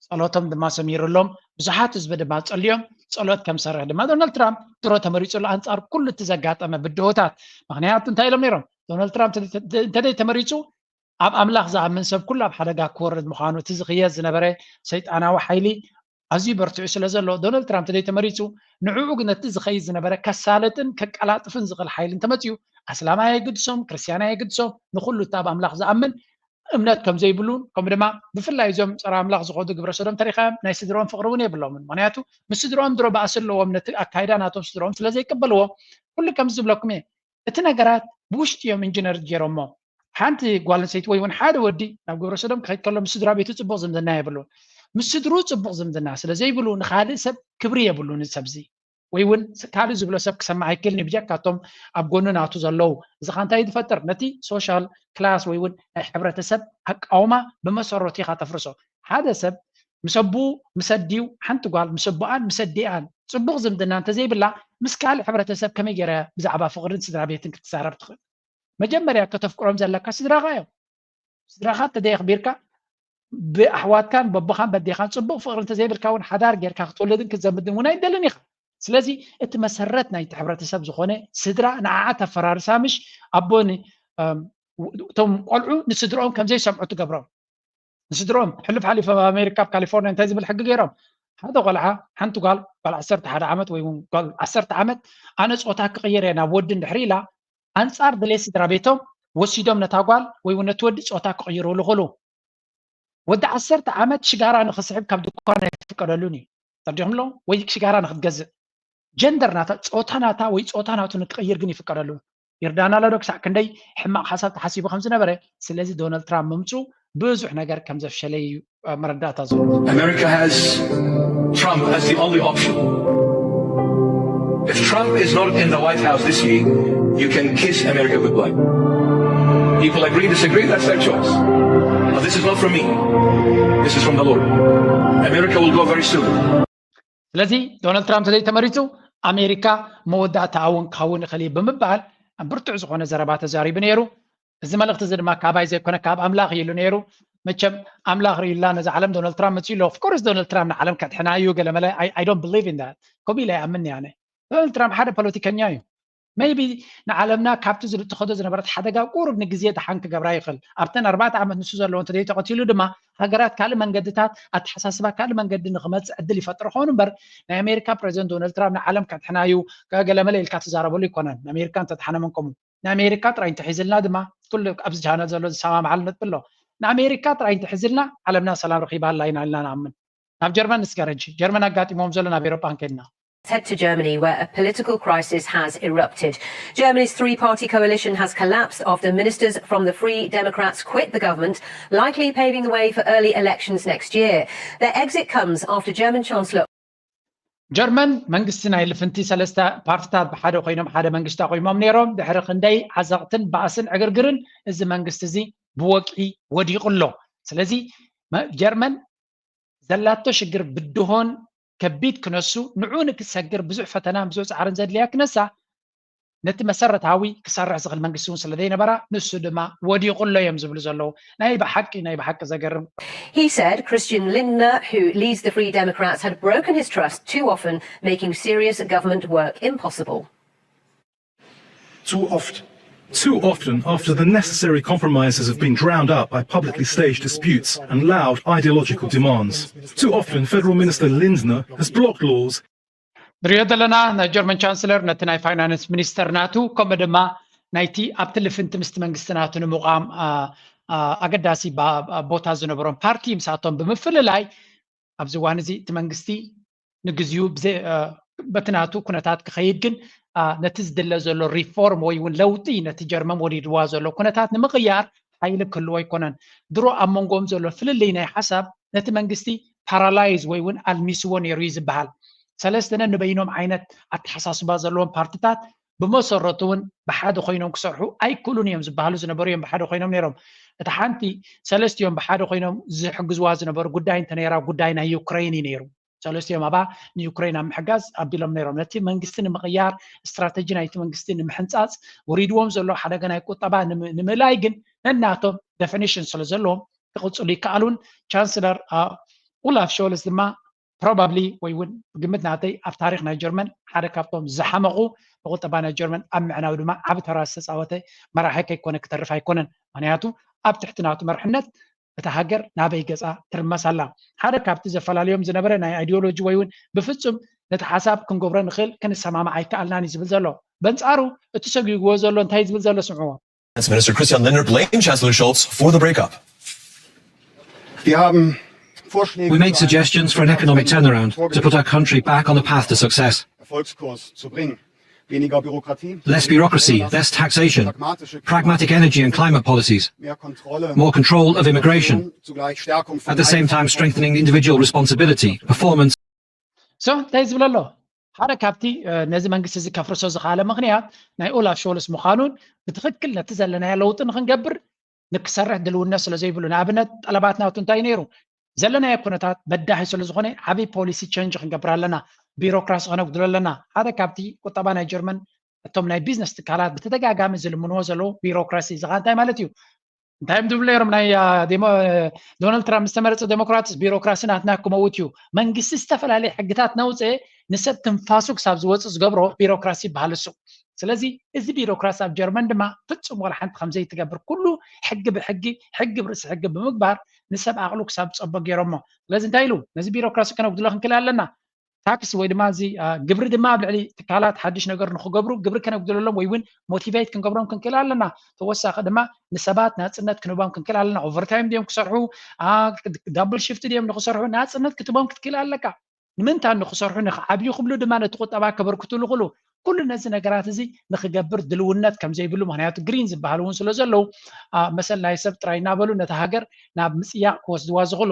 ጸሎቶም ድማ ሰሚሩሎም ብዙሓት ህዝቢ ድማ ጸልዮም ጸሎት ከም ሰርሕ ድማ ዶናልድ ትራምፕ ድሮ ተመሪጹሉ ኣንጻር ኩሉ እቲ ዘጋጠመ ብድሆታት ምክንያቱ እንታይ ኢሎም ነይሮም ዶናልድ ትራምፕ እንተደይ ተመሪጹ ኣብ ኣምላኽ ዝኣምን ሰብ ኩሉ ኣብ ሓደጋ ክወርድ ምዃኑ እቲ ዝኽየድ ዝነበረ ሰይጣናዊ ሓይሊ ኣዝዩ በርቲዑ ስለ ዘሎ ዶናልድ ትራምፕ እንተደይ ተመሪጹ ንዕኡ ግን ነቲ ዝኸይድ ዝነበረ ከሳልጥን ከቀላጥፍን ዝኽእል ሓይሊ እንተመጽኡ ኣስላማይ ኣይግድሶም ክርስትያናይ ኣይግድሶም ንኹሉ እቲ ኣብ ኣምላኽ ዝኣምን እምነት ከም ዘይብሉን ከምኡ ድማ ብፍላይ እዞም ፀረ ኣምላኽ ዝኾዱ ግብረ ሰዶም ተሪኻዮም ናይ ስድሮም ፍቕሪ እውን የብሎምን ምክንያቱ ምስ ስድሮም ድሮ ባእሲ ኣለዎም ነቲ ኣካይዳ ናቶም ስድሮም ስለ ዘይቀበልዎ ኩሉ ከም ዝብለኩም እየ እቲ ነገራት ብውሽጢ እዮም ኢንጂነር ገይሮሞ ሓንቲ ጓል ኣንሰይቲ ወይ እውን ሓደ ወዲ ናብ ግብረ ሰዶም ክኸይድ ከሎ ምስ ስድራ ቤቱ ፅቡቕ ዝምድና የብሉን ምስ ስድሩ ፅቡቕ ዝምድና ስለ ዘይብሉ ንካልእ ሰብ ክብሪ የብሉን ሰብዚ ወይ እውን ካልእ ዝብሎ ሰብ ክሰምዕ ኣይክእልን እዩ ብጀካቶም ኣብ ጎኑ ናቱ ዘለዉ እዚ ካ እንታይ ዝፈጥር ነቲ ሶሻል ክላስ ወይ እውን ናይ ሕብረተሰብ ኣቃውማ ብመሰረቱ ኢካ ተፍርሶ ሓደ ሰብ ምስ ኣቡኡ ምስ ኣዲኡ ሓንቲ ጓል ምስ ኣቦኣን ምስ ኣዲኣን ፅቡቅ ዝምድና እንተዘይብላ ምስ ካልእ ሕብረተሰብ ከመይ ገይራ ብዛዕባ ፍቅርን ስድራ ቤትን ክትዛረብ ትኽእል መጀመርያ ከተፍቅሮም ዘለካ ስድራኻ እዮም ስድራኻ እንተዘየኽቢርካ ብኣሕዋትካን በቦኻን በዴኻን ፅቡቕ ፍቕሪ እንተዘይብልካ እውን ሓዳር ጌርካ ክትወልድን ክትዘምድን እውን ኣይደልን ኢኻ። ስለዚ እቲ መሰረት ናይቲ ሕብረተሰብ ዝኾነ ስድራ ንዓዓ ተፈራርሳ ምሽ ኣቦ እቶም ቆልዑ ንስድርኦም ከምዘይሰምዑ ትገብሮም። ንስድርኦም ሕሉፍ ሓሊፎም ኣብ ኣሜሪካ ኣብ ካሊፎርኒያ እንታይ ዝብል ሕጊ ገይሮም ሓደ ቆልዓ ሓንቲ ጓል ጓል ዓሰርተ ሓደ ዓመት ወይ እውን ጓል ዓሰርተ ዓመት ኣነ ፆታ ክቕይር እየ ናብ ወዲ እንድሕር ኢላ ኣንፃር ድሌት ስድራ ቤቶም ወሲዶም ነታ ጓል ወይ እውን ነቲ ወዲ ፆታ ክቕይርሉ ይኽእሉ። ወዲ ዓሰርተ ዓመት ሽጋራ ንኽስሕብ ካብ ድኳን ኣይፍቀደሉን እዩ። ተረዲኹም ኣለኹም? ወይ ሽጋራ ንኽትገዝእ ጀንደር ናታ ፆታ ናታ ወይ ፆታ ናቱ ንክቕይር ግን ይፍቀደሉ። ይርዳና ኣሎ ዶ ክሳዕ ክንደይ ሕማቕ ሓሳብ ተሓሲቡ ከም ዝነበረ። ስለዚ ዶናልድ ትራምፕ ምምፅኡ ብዙሕ ነገር ከም ዘፍሸለ እዩ መረዳእታ ዘሎ። America has Trump as the only option. If Trump is not in the White House this year, you can kiss America goodbye. People agree, disagree, that's their choice. But this is not from me. This is from the Lord. America will go very soon. ስለዚ ዶናልድ ትራምፕ ተዘይ ተመሪፁ ኣሜሪካ መወዳእታ እውን ክኸውን ይኽእል እዩ ብምባል ብርቱዕ ዝኾነ ዘረባ ተዛሪቡ ነይሩ። እዚ መልእኽቲ እዚ ድማ ካባይ ዘይኮነ ካብ ኣምላኽ እዩ ኢሉ ነይሩ። መቸም ኣምላኽ ርእዩላ ነዚ ዓለም ዶናልድ ትራምፕ መፅኡ ኣሎ። ኦፍኮርስ ዶናልድ ትራምፕ ንዓለም ከድሕና እዩ ገለመለ። I don't believe in that። ከምኡ ኢለ ይኣምን ኣነ። ዶናልድ ትራምፕ ሓደ ፖለቲከኛ እዩ። maybe ንዓለምና ካብቲ ዝትኸዶ ዝነበረት ሓደጋ ቁሩብ ንግዜ ደሓን ክገብራ ይኽእል። ኣብተን ኣርባዕተ ዓመት ንሱ ዘለዎ እንተዘይተቐቲሉ ድማ ሃገራት ካልእ መንገድታት ኣተሓሳስባ ካልእ መንገዲ ንኽመፅእ ዕድል ይፈጥር ኸውን እምበር ናይ ኣሜሪካ ፕሬዚደንት ዶናልድ ትራምፕ ንዓለም ከድሕና እዩ ገለመለ ኢልካ ትዛረበሉ ኣይኮነን። ንኣሜሪካ እንተድሓነ መንከሙ ንኣሜሪካ ጥራይ እንተሒዝልና ድማ ኩሉ ኣብዚ ቻነል ዘሎ ዝሰማምዓሉ ነጥቢ ኣሎ። ንኣሜሪካ ጥራይ እንተሒዝልና ዓለምና ሰላም ረኺባ ኣላ ኢና ኢልና ንኣምን። ናብ ጀርመን ንስገር ሕጂ። ጀርመን ኣጋጢሞም ዘሎ ናብ ኤሮጳ እንከድና Head to Germany, where a political crisis has erupted. Germany's three party coalition has collapsed after ministers from the Free Democrats quit the government, likely paving the way for early elections next year. Their exit comes after German Chancellor ጀርመን መንግስቲ ናይ ልፍንቲ ሰለስተ ፓርትታት ብሓደ ኮይኖም ሓደ መንግስቲ ኣቆይሞም ነይሮም። ድሕሪ ክንደይ ዓዘቕትን ባእስን ዕግርግርን እዚ መንግስቲ እዚ ብወግዒ ወዲቑ ኣሎ። ስለዚ ጀርመን ዘላቶ ሽግር ብድሆን ከቢድ ክነሱ ንዑ ንክሰግር ብዙሕ ፈተናን ብዙሕ ፃዕርን ዘድልያ ክነሳ ነቲ መሰረታዊ ክሰርሕ ዝኽእል መንግስቲ እውን ስለ ዘይነበራ ንሱ ድማ ወዲቑ ኣሎ እዮም ዝብሉ ዘለዉ። ናይ ብሓቂ ናይ ብሓቂ ዘገርም። He said Christian Lindner, who leads the Free Democrats, had broken his trust too often, making serious government work impossible. Too often. Too often, after the necessary compromises have been drowned out by publicly staged disputes and loud ideological demands. Too often, Federal Minister Lindner has blocked laws ንሪኦ ዘለና ናይ ጀርመን ቻንስለር ነቲ ናይ ፋይናንስ ሚኒስተር ናቱ ከምኡ ድማ ናይቲ ኣብቲ ልፍንቲ ምስቲ መንግስቲ ናቱ ንምቋም ኣገዳሲ ቦታ ዝነበሮም ፓርቲ ምሳቶም ብምፍልላይ ኣብዚ እዋን እዚ እቲ መንግስቲ ንግዚኡ በቲ ናቱ ኩነታት ክኸይድ ግን ነቲ ዝድለ ዘሎ ሪፎርም ወይ እውን ለውጢ ነቲ ጀርመን ወሪድዋ ዘሎ ኩነታት ንምቕያር ሓይሊ ክህልዎ ኣይኮነን። ድሮ ኣብ መንጎኦም ዘሎ ፍልልይ ናይ ሓሳብ ነቲ መንግስቲ ፓራላይዝ ወይ እውን ኣልሚስዎ ነይሩ እዩ ዝበሃል። ሰለስተነ ንበይኖም ዓይነት ኣተሓሳስባ ዘለዎም ፓርትታት ብመሰረቱ እውን ብሓደ ኮይኖም ክሰርሑ ኣይክእሉን እዮም ዝበሃሉ ዝነበሩ እዮም ብሓደ ኮይኖም ነይሮም። እቲ ሓንቲ ሰለስቲኦም ብሓደ ኮይኖም ዝሕግዝዋ ዝነበሩ ጉዳይ እንተነይራ ጉዳይ ናይ ዩክሬን እዩ ነይሩ። ሰለስቲኦም ኣብኣ ንዩክሬን ኣብ ምሕጋዝ ኣቢሎም ነይሮም። ነቲ መንግስቲ ንምቕያር ስትራተጂ ናይቲ መንግስቲ ንምሕንፃፅ ወሪድዎም ዘሎ ሓደጋ ናይ ቁጠባ ንምእላይ ግን ነናቶም ደፊኒሽን ስለ ዘለዎም ክቕፅሉ ይከኣሉን። ቻንስለር ኡላፍ ሾልስ ድማ ፕሮባብሊ ወይ እውን ብግምት ናተይ ኣብ ታሪክ ናይ ጀርመን ሓደ ካብቶም ዝሓመቑ ብቁጠባ ናይ ጀርመን ኣብ ምዕናው ድማ ዓብ ተራ ዝተፃወተ መራሒ ከይኮነ ክተርፍ ኣይኮነን። ምክንያቱ ኣብ ትሕቲ ናቱ መርሕነት እታ ሃገር ናበይ ገፃ ትርመስ ኣላ። ሓደ ካብቲ ዘፈላልዮም ዝነበረ ናይ ኣይዲዮሎጂ ወይ እውን ብፍፁም ነቲ ሓሳብ ክንገብሮ ንኽእል ክንሰማማዕ ኣይከኣልናን እዩ ዝብል ዘሎ። በንፃሩ እቲ ሰጒግዎ ዘሎ እንታይ ዝብል ዘሎ ስምዕዎ። Minister Christian Lindner blamed Chancellor Scholz for the breakup. We made suggestions for an economic turnaround to put our country back on the path to success. Less bureaucracy, less taxation, pragmatic energy and climate policies, more control of immigration, at the same time strengthening individual responsibility, performance. So እንታይ ዝብል ኣሎ ሓደ ካብቲ ነዚ መንግስቲ እዚ ከፍርሶ ዝኽኣለ ምኽንያት ናይ ኦላፍ ሾልስ ምዃኑን ብትኽክል ነቲ ዘለናዮ ለውጢ ንክንገብር ንክሰርሕ ድልውነት ስለ ዘይብሉ ንኣብነት ጠለባት ናቱ እንታይ ነይሩ ዘለናዮ ኩነታት በዳሂ ስለ ዝኾነ ዓብይ ፖሊሲ ቸንጅ ክንገብር ኣለና። ቢሮክራሲ ከነጉድሎ ኣለና። ሓደ ካብቲ ቁጠባ ናይ ጀርመን እቶም ናይ ቢዝነስ ትካላት ብተደጋጋሚ ዝልምንዎ ዘለዉ ቢሮክራሲ እዚ ከዓ እንታይ ማለት እዩ? እንታይ እዮም ዝብሉ ነይሮም ናይ ዶናልድ ትራምፕ ዝተመረፀ ዴሞክራትስ ቢሮክራሲ ናትና ክመውት እዩ። መንግስቲ ዝተፈላለዩ ሕግታት ነውፅእ ንሰብ ትንፋሱ ክሳብ ዝወፅእ ዝገብሮ ቢሮክራሲ ይበሃል እሱ። ስለዚ እዚ ቢሮክራሲ ኣብ ጀርመን ድማ ፍፁም ዋላ ሓንቲ ከምዘይትገብር ኩሉ ሕጊ ብሕጊ ሕጊ ብርእሲ ሕጊ ብምግባር ንሰብ ኣቕሉ ክሳብ ፀቦ ገይሮሞ። ስለዚ እንታይ ኢሉ ነዚ ቢሮክራሲ ከነጉድሎ ክንክእል ኣለና። ታክስ ወይ ድማ እዚ ግብሪ ድማ ኣብ ልዕሊ ትካላት ሓድሽ ነገር ንክገብሩ ግብሪ ከነጉድለሎም ወይ እውን ሞቲቬት ክንገብሮም ክንክእል ኣለና። ተወሳኺ ድማ ንሰባት ናፅነት ክንህቦም ክንክእል ኣለና። ኦቨርታይም ድዮም ክሰርሑ ዳብል ሽፍት ድዮም ንክሰርሑ ናፅነት ክትቦም ክትክእል ኣለካ። ንምንታ ንክሰርሑ ንክዓብዩ ክብሉ ድማ ነቲ ቁጠባ ከበርክትሉ ክሉ ኩሉ ነዚ ነገራት እዚ ንክገብር ድልውነት ከምዘይብሉ ምክንያቱ ግሪን ዝበሃሉ እውን ስለ ዘለዉ መሰል ናይ ሰብ ጥራይ እናበሉ ነቲ ሃገር ናብ ምፅያቕ ክወስድዋ ዝኽእሉ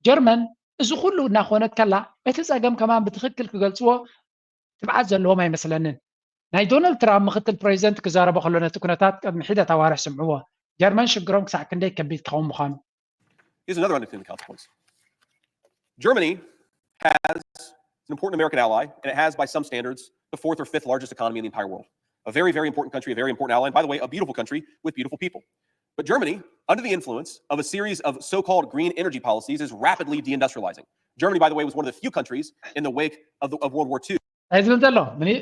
ጀርመን እዚ ኩሉ እናኾነት ከላ እቲ ፀገም ከማን ብትኽክል ክገልፅዎ ትብዓት ዘለዎም ኣይመስለንን። ናይ ዶናልድ ትራምፕ ምክትል ፕሬዚደንት ክዛረቦ ከሎ ነቲ ኩነታት ቅድሚ ሒደት ኣዋርሕ ስምዕዎ። ጀርመን ሽግሮም ክሳዕ ክንደይ ከቢድ ክኸውን ምዃኑ። Here's another unintended consequence. Germany has an important American ally, and it has, by some standards, the fourth or fifth largest economy in the entire world. A very, very important country, a very important ally, and by the way, a beautiful country with beautiful people. But Germany, under the influence of a series of so called green energy policies, is rapidly deindustrializing. Germany, by the way, was one of the few countries in the wake of, the, of World War Two. እዚ ምንተሎ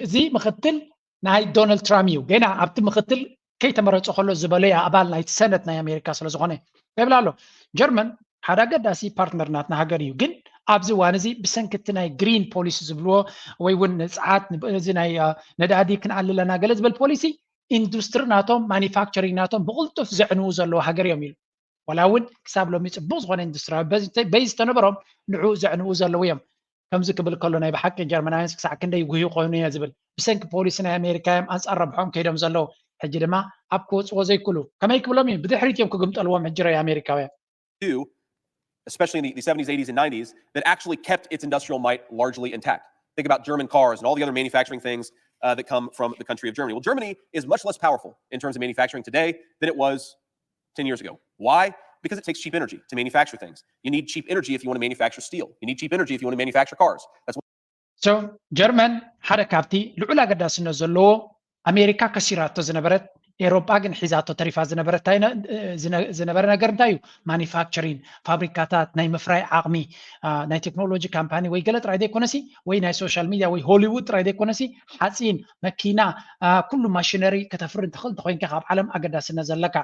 እዚ ምክትል ናይ ዶናልድ ትራምፕ እዩ። ገና ኣብቲ ምክትል ከይተመረፀ ከሎ ዝበለዮ ኣባል ናይቲ ሰነት ናይ ኣሜሪካ ስለ ዝኾነ ይብል ኣሎ። ጀርመን ሓደ ኣገዳሲ ፓርትነር ናትና ሃገር እዩ፣ ግን ኣብዚ እዋን እዚ ብሰንኪ እቲ ናይ ግሪን ፖሊሲ ዝብልዎ ወይ እውን ንፅዓት እዚ ናይ ነዳዲ ክንኣልለና ገለ ዝበል ፖሊሲ ኢንዱስትሪ ናቶም ማኒፋክቸሪንግ ናቶም ብቕልጡፍ ዘዕንዉ ዘለዉ ሃገር እዮም ኢሉ። ዋላ እውን ክሳብ ሎሚ ፅቡቅ ዝኾነ ኢንዱስትሪያዊ በይዝ ተነበሮም ንዑ ዘዕንኡ ዘለዉ እዮም። ከምዚ ክብል ከሎ ናይ ብሓቂ ጀርመናውያንስ ክሳዕ ክንደይ ጉህዩ ኮይኑ እየ ዝብል። ብሰንኪ ፖሊሲ ናይ ኣሜሪካ እዮም ኣንፃር ረብሖም ከይዶም ዘለዉ። ሕጂ ድማ ኣብ ክወፅዎ ዘይክሉ ከመይ ክብሎም እዩ? ብድሕሪት እዮም ክግምጠልዎም ሕጂ ረይ ኣሜሪካውያን። Especially in the, the seventies, eighties, and nineties, that actually kept its industrial might largely intact. Think about German cars and all the other manufacturing things uh, that come from the country of Germany. Well, Germany is much less powerful in terms of manufacturing today than it was ten years ago. Why? Because it takes cheap energy to manufacture things. You need cheap energy if you want to manufacture steel. You need cheap energy if you want to manufacture cars. That's what So ጀርመን ሓደ ካብቲ ልዑል ኣገዳስነት ዘለዎ ኣሜሪካ ከሲራቶ ዝነበረት ኤሮጳ ግን ሒዛቶ ተሪፋ ዝነበረት እንታይ ነ- እ፣ ዝነ- ዝነበረ ነገር እንታይ እዩ? ማኒፋክቸሪን ፋብሪካታት ናይ ምፍራይ ዓቕሚ አ፣ ናይ ቴክኖሎጂ ካምፓኒ ወይ ገለ ጥራይ ዘይኮነሲ ወይ ናይ ሶሻል ሚድያ ወይ ሆሊውድ ጥራይ ዘይኮነሲ ሓፂን መኪና አ፣ ኩሉ ማሽነሪ ከተፍሪ እንተኽእል እንተኮይንካ ካብ ዓለም ኣገዳስነት ዘለካ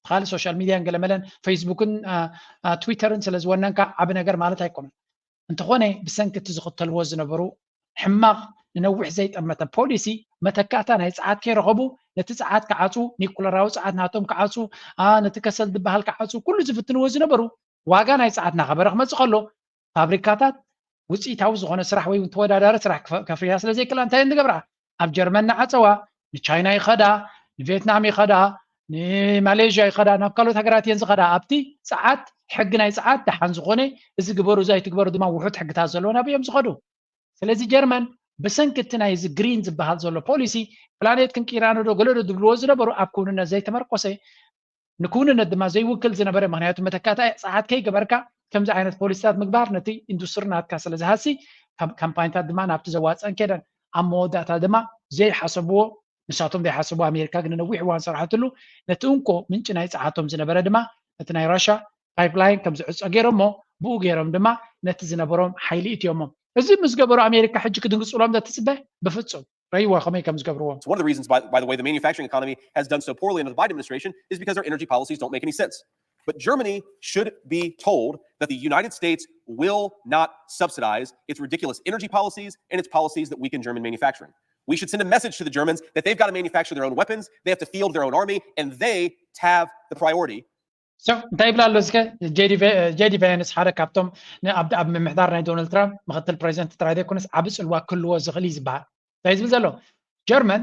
ካልእ ሶሻል ሚድያን ገለመለን ፌስቡክን አ፣ አ፣ ትዊተርን ስለ ዝወነንካ ዓቢ ነገር ማለት ኣይኮነን። እንተኾነ ብሰንኪ እቲ ዝኽተልዎ ዝነበሩ ሕማቕ ንነዊሕ ዘይጠመተ ፖሊሲ መተካእታ ናይ ጸዓት ከይረኸቡ ነቲ ጸዓት ክዓጹ ኒኩለራዊ ጸዓት ናቶም ክዓጹ ኣ ነቲ ከሰል ዝበሃል ክዓጹ ኩሉ ዝፍትንዎ ዝነበሩ ዋጋ ናይ ጸዓት እናኸበረ ክመጽእ ከሎ ፋብሪካታት ውፅኢታዊ ዝኾነ ስራሕ ወይ እውን ተወዳዳሪ ስራሕ ከፍርያ ስለ ዘይክእላ እንታይ እየን ዝገብራ? ኣብ ጀርመን ንዓፀዋ ንቻይና ይኸዳ ንቪየትናም ይኸዳ ንማሌዥያ ይኸዳ ናብ ካልኦት ሃገራት እየን ዝኸዳ ኣብቲ ፀዓት ሕጊ ናይ ፀዓት ደሓን ዝኾነ እዚ ግበሩ እዚ ኣይትግበሩ ድማ ውሑድ ሕግታት ዘለዎም ናበይ እዮም ዝኸዱ ስለዚ ጀርመን ብሰንኪ እቲ ናይ እዚ ግሪን ዝበሃል ዘሎ ፖሊሲ ፕላኔት ክንቅይራ ንዶ ገለዶ ዝብልዎ ዝነበሩ ኣብ ክውንነት ዘይተመርኮሰ ንክውንነት ድማ ዘይውክል ዝነበረ ምክንያቱ መተካእታ ፀዓት ከይገበርካ ከምዚ ዓይነት ፖሊሲታት ምግባር ነቲ ኢንዱስትሪ ናትካ ስለ ዝሃሲ ካምፓኒታት ድማ ናብቲ ዘዋፀን ከደን ኣብ መወዳእታ ድማ ዘይሓሰብዎ ንሳቶም ዘይሓሰቡ ኣሜሪካ ግን ነዊሕ እዋን ዝሰርሓትሉ ነቲ እንኮ ምንጪ ናይ ፀዓቶም ዝነበረ ድማ ነቲ ናይ ራሻ ፓይፕላይን ከም ዝዕፆ ገይሮሞ ብኡ ገይሮም ድማ ነቲ ዝነበሮም ሓይሊ እትዮሞ እዚ ምስ ገበሩ ኣሜሪካ ሕጂ ክድንግፅሎም ዘትፅበ ብፍፁም ረይዋ ከመይ ከም ዝገብርዎ So one of the reasons, by, by the way, the manufacturing economy has done so poorly under the Biden administration is because their energy policies don't make any sense. But Germany should be told that the United States will not subsidize its ridiculous energy policies and its policies that weaken German manufacturing. We should send a message to the Germans that they've got to manufacture their own weapons, they have to field their own army, and they have the priority So እንታይ ይብላ ኣሎ እስከ ጄዲ ቬንስ ሓደ ካብቶም ኣብ ምምሕዳር ናይ ዶናልድ ትራምፕ ምክትል ፕሬዚደንት ጥራይ ዘይኮነስ ዓቢ ፅልዋ ክህልዎ ዝኽእል እዩ ዝበሃል እንታይ ዝብል ዘሎ ጀርመን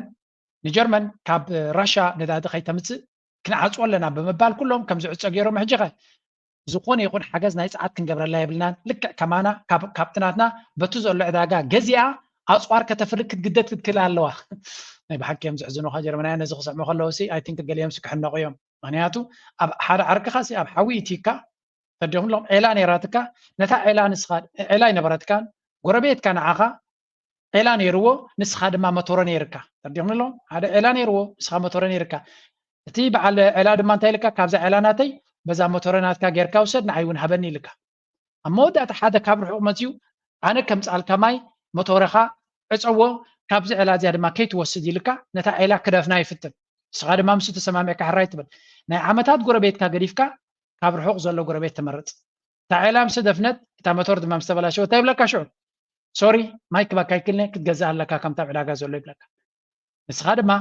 ንጀርመን ካብ ራሻ ነዳዲ ከይተምፅእ ክንዓፅዎ ኣለና ብምባል ኩሎም ከም ዝዕፀ ገይሮም ሕጂ ኸ ዝኾነ ይኹን ሓገዝ ናይ ፀዓት ክንገብረላ የብልናን ልክዕ ከማና ካብቲ ናትና በቱ ዘሎ ዕዳጋ ገዚኣ ኣፅዋር ከተፍሪ ክትግደድ ክትክእል ኣለዋ ናይ ብሓቂ እዮም ዝሕዝኑኻ ጀርመናውያን ነዚ ክስዕሙ ከለዉ ሲ ኣይቲንክ ገሊኦም ስክሕነቑ እዮም ምክንያቱ ኣብ ሓደ ዓርክኻ ሲ ኣብ ሓዊ ኢትካ ተዲኹም ኣለኹም ዔላ ነይራትካ ነታ ዔላ ንስኻ ዔላ ኣይነበረትካን ጎረቤትካ ንዓኻ ዔላ ነይርዎ ንስኻ ድማ መቶሮ ነይርካ ተዲኹም ኣለኹም ሓደ ዔላ ነይርዎ ንስኻ መቶሮ ነይርካ እቲ በዓል ዔላ ድማ እንታይ ኢልካ ካብዛ ዔላ ናተይ በዛ መቶሮ ናትካ ጌርካ ውሰድ ንዓይ እውን ሃበኒ ኢልካ ኣብ መወዳእታ ሓደ ካብ ርሑቕ መፅዩ ኣነ ከምፅኣልካ ማይ መቶረኻ ዕፀዎ ካብዚ ዔላ እዚኣ ድማ ከይትወስድ ኢልካ ነታ ዔላ ክደፍና ይፍትን ንስኻ ድማ ምስ ተሰማሚዕካ ሕራይ ትብል ናይ ዓመታት ጎረቤትካ ገዲፍካ ካብ ርሑቕ ዘሎ ጎረቤት ትመርፅ እታ ዔላ ምስ ደፍነት እታ መቶር ድማ ምስ ተበላሸወ እንታይ ይብለካ ሽዑ ሶሪ ማይ ክባካ ይክልነ ክትገዝእ ኣለካ ከምታ ዕዳጋ ዘሎ ይብለካ ንስኻ ድማ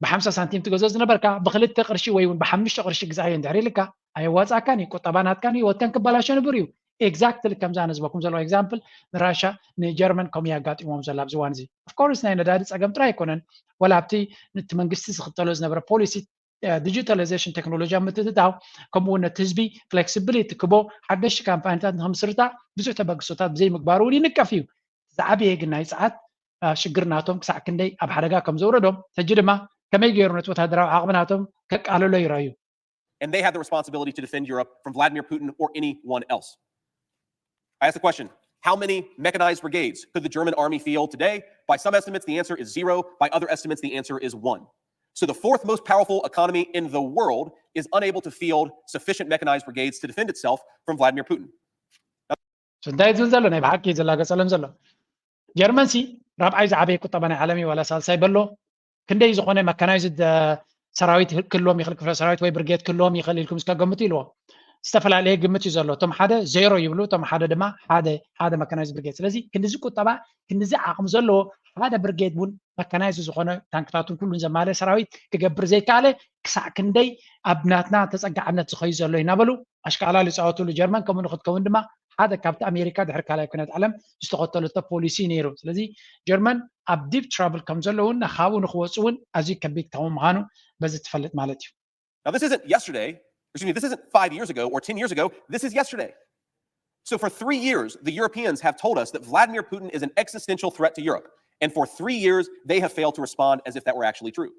ብሓምሳ ሳንቲም ትገዝኦ ዝነበርካ ብክልተ ቅርሺ ወይ እውን ብሓሙሽተ ቅርሺ ግዛኣዮ እንድሕር ኢልካ ኣየዋፃእካን እዩ ቁጠባ ናትካን ህይወትካን ክበላሾ ንብር እዩ exactly ከምዛ ነዝበኩም ዘለኹ example ንራሻ ንጀርመን ከምኡ የጋጢሞም ዘሎ ኣብዚ እዋን እዚ of course ናይ ነዳዲ ፀገም ጥራይ ኣይኮነን ወላ ኣብቲ እቲ መንግስቲ ዝኽተሎ ዝነበረ policy digitalization technology ኣብ ምትእትታው ከምኡ እውን ነቲ ህዝቢ flexibility ክቦ ሓደሽቲ ካምፓኒታት ንክምስርታ ብዙሕ ተበግሶታት ብዘይምግባሩ እውን ይንቀፍ እዩ ዝዓበየ ግን ናይ ፀዓት ሽግር ናቶም ክሳዕ ክንደይ ኣብ ሓደጋ ከም ዘውረዶም ሕጂ ድማ ከመይ ገይሩ ነቲ ወታደራዊ ዓቕሚ ናቶም ከቃልሎ ይረኣዩ and they had the responsibility to defend Europe from Vladimir Putin or anyone else. I ask the question, how many mechanized brigades could the German army field today? By some estimates, the answer is zero. By other estimates, the answer is one. So the fourth most powerful economy in the world is unable to field sufficient mechanized brigades to defend itself from Vladimir Putin. እንታይ ዝብል ዘሎ ናይ ብሓቂ ዝላገፀሎም ዘሎ ጀርመን ሲ ራብዓይ ዝዓበየ ቁጠባ ናይ ዓለም እዩ ዋላ ሳልሳይ በሎ ክንደይ ዝኾነ መካናይዝድ ሰራዊት ክህልዎም ይኽእል፣ ክፍለ ሰራዊት ወይ ብርጌድ ክህልዎም ይኽእል ኢልኩም እስከ ገምቱ ኢልዎ። ዝተፈላለየ ግምት እዩ ዘሎ። እቶም ሓደ ዜሮ ይብሉ፣ እቶም ሓደ ድማ ሓደ ሓደ መካናይዝድ ብርጌድ። ስለዚ ክንዲዚ ቁጠባ፣ ክንዲዚ ዓቕሚ ዘለዎ ሓደ ብርጌድ እውን መካናይዝድ ዝኾነ ታንክታቱን ኩሉን ዘማለ ሰራዊት ክገብር ዘይከኣለ ክሳዕ ክንደይ ኣብ ናትና ተፀጋዕነት ዝኸዩ ዘሎ እዩ እናበሉ ኣሽካዕላል ይፃወትሉ። ጀርመን ከምኡ ንክትከውን ድማ ሓደ ካብቲ ኣሜሪካ ድሕሪ ካልኣይ ኩነት ዓለም ዝተኸተለቶ ፖሊሲ ነይሩ። ስለዚ ጀርመን ኣብ ዲፕ ትራብል ከም ዘለውን ካብኡ ንክወፁ እውን ኣዝዩ ከቢድ ከም ምዃኑ በዚ ትፈልጥ ማለት እዩ። Now, this isn't yesterday, excuse me, this isn't five years ago or ten years ago. This is yesterday. So, for three years, the Europeans have told us that Vladimir Putin is an existential threat to Europe. And for three years, they have failed to respond as if that were actually true.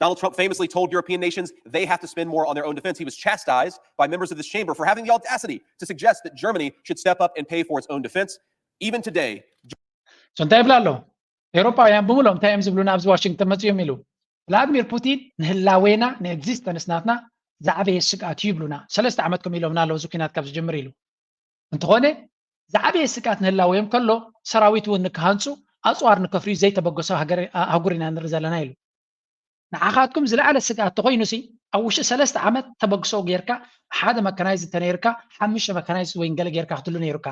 Donald Trump famously told European nations they have to spend more on their own defense. He was chastised by members of this chamber for having the audacity to suggest that Germany should step up and pay for its own defense. Even today, እንታይ ይብላ ኣለዉ? ኤውሮጳውያን ብምሎም እንታይ እዮም ዝብሉና? ኣብዚ ዋሽንግተን መፅዮም ኢሉ ቭላድሚር ፑቲን ንህላዌና ንኤግዚስተንስ ናትና ዝዓበየ ስግኣት እዩ ይብሉና። ሰለስተ ዓመት ከም ኢሎምና ኣለዉ እዚ ኩናት ካብ ዝጅምር ኢሉ። እንተኾነ ዝዓበየ ስግኣት ንህላወዮም ከሎ ሰራዊት እውን ንክሃንፁ ኣፅዋር ንከፍርዩ ዘይተበገሶ ኣህጉር ኢና ንርኢ ዘለና ኢሉ። ንዓኻትኩም ዝለዓለ ስግኣት ተኾይኑሲ ኣብ ውሽጢ ሰለስተ ዓመት ተበግሶ ጌርካ ሓደ መካናይዝ እንተነይርካ ሓሙሽተ መካናይዝ ወይ ገለ ጌርካ ክትሉ ነይሩካ።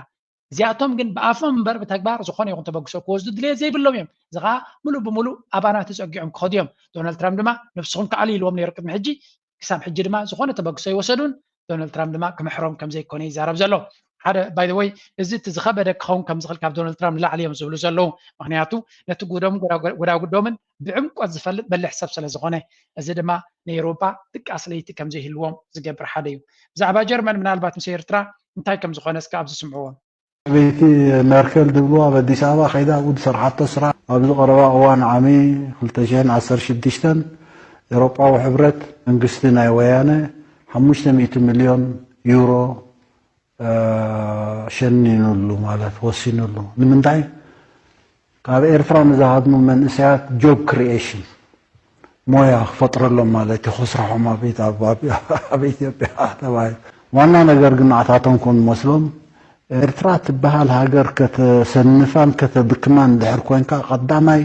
እዚኣቶም ግን ብኣፎም እምበር ብተግባር ዝኾነ ይኹን ተበግሶ ክወስዱ ድልየት ዘይብሎም እዮም። እዚ ከዓ ሙሉእ ብሙሉእ ኣባና ተፀጊዖም ክኸዱ እዮም። ዶናልድ ትራምፕ ድማ ንስኹም ከኣሉ ኢልዎም ነይሩ ቅድሚ ሕጂ። ክሳብ ሕጂ ድማ ዝኾነ ተበግሶ ኣይወሰዱን። ዶናልድ ትራምፕ ድማ ክምሕሮም ከም ዘይኮነ ይዛረብ ዘሎ። ሓደ ባይ ወይ እዚ እቲ ዝኸበደ ክኸውን ከም ዝኽእል ካብ ዶናልድ ትራምፕ ንላዕሊ እዮም ዝብሉ ዘለዉ። ምክንያቱ ነቲ ጉዶምን ጎዳጉዶምን ብዕምቆት ዝፈልጥ በሊሕ ሰብ ስለ ዝኾነ። እዚ ድማ ንኤውሮጳ ድቃስ ለይቲ ከም ዘይህልዎም ዝገብር ሓደ እዩ። ብዛዕባ ጀርመን ምናልባት ምስ ኤርትራ እንታይ ከም ዝኾነ እስከ ኣብዚ ስምዕዎም። ሰበይቲ ሜርኬል ዝብልዋ ኣብ ኣዲስ ኣበባ ከይዳ ኣብኡ ዝሰርሓቶ ስራሕ ኣብዚ ቀረባ እዋን ዓሚ ክልተ ሽሕን ዓሰርተ ሽዱሽተን ኤውሮጳዊ ሕብረት መንግስቲ ናይ ወያነ ሓሙሽተ ሚእቲ ሚልዮን ዩሮ ሸኒኑሉ ማለት ወሲኑሉ። ንምንታይ? ካብ ኤርትራ ንዝሃድሙ መንእሰያት ጆብ ክሪኤሽን ሞያ ክፈጥረሎም ማለት እዩ። ክስርሖም ኣብ ኢትዮጵያ ተባሂሉ። ዋና ነገር ግን ንዓታቶም ኮን መስሎም ኤርትራ ትበሃል ሃገር ከተሰንፋን ከተድክማን ድሕር ኮንካ ቀዳማይ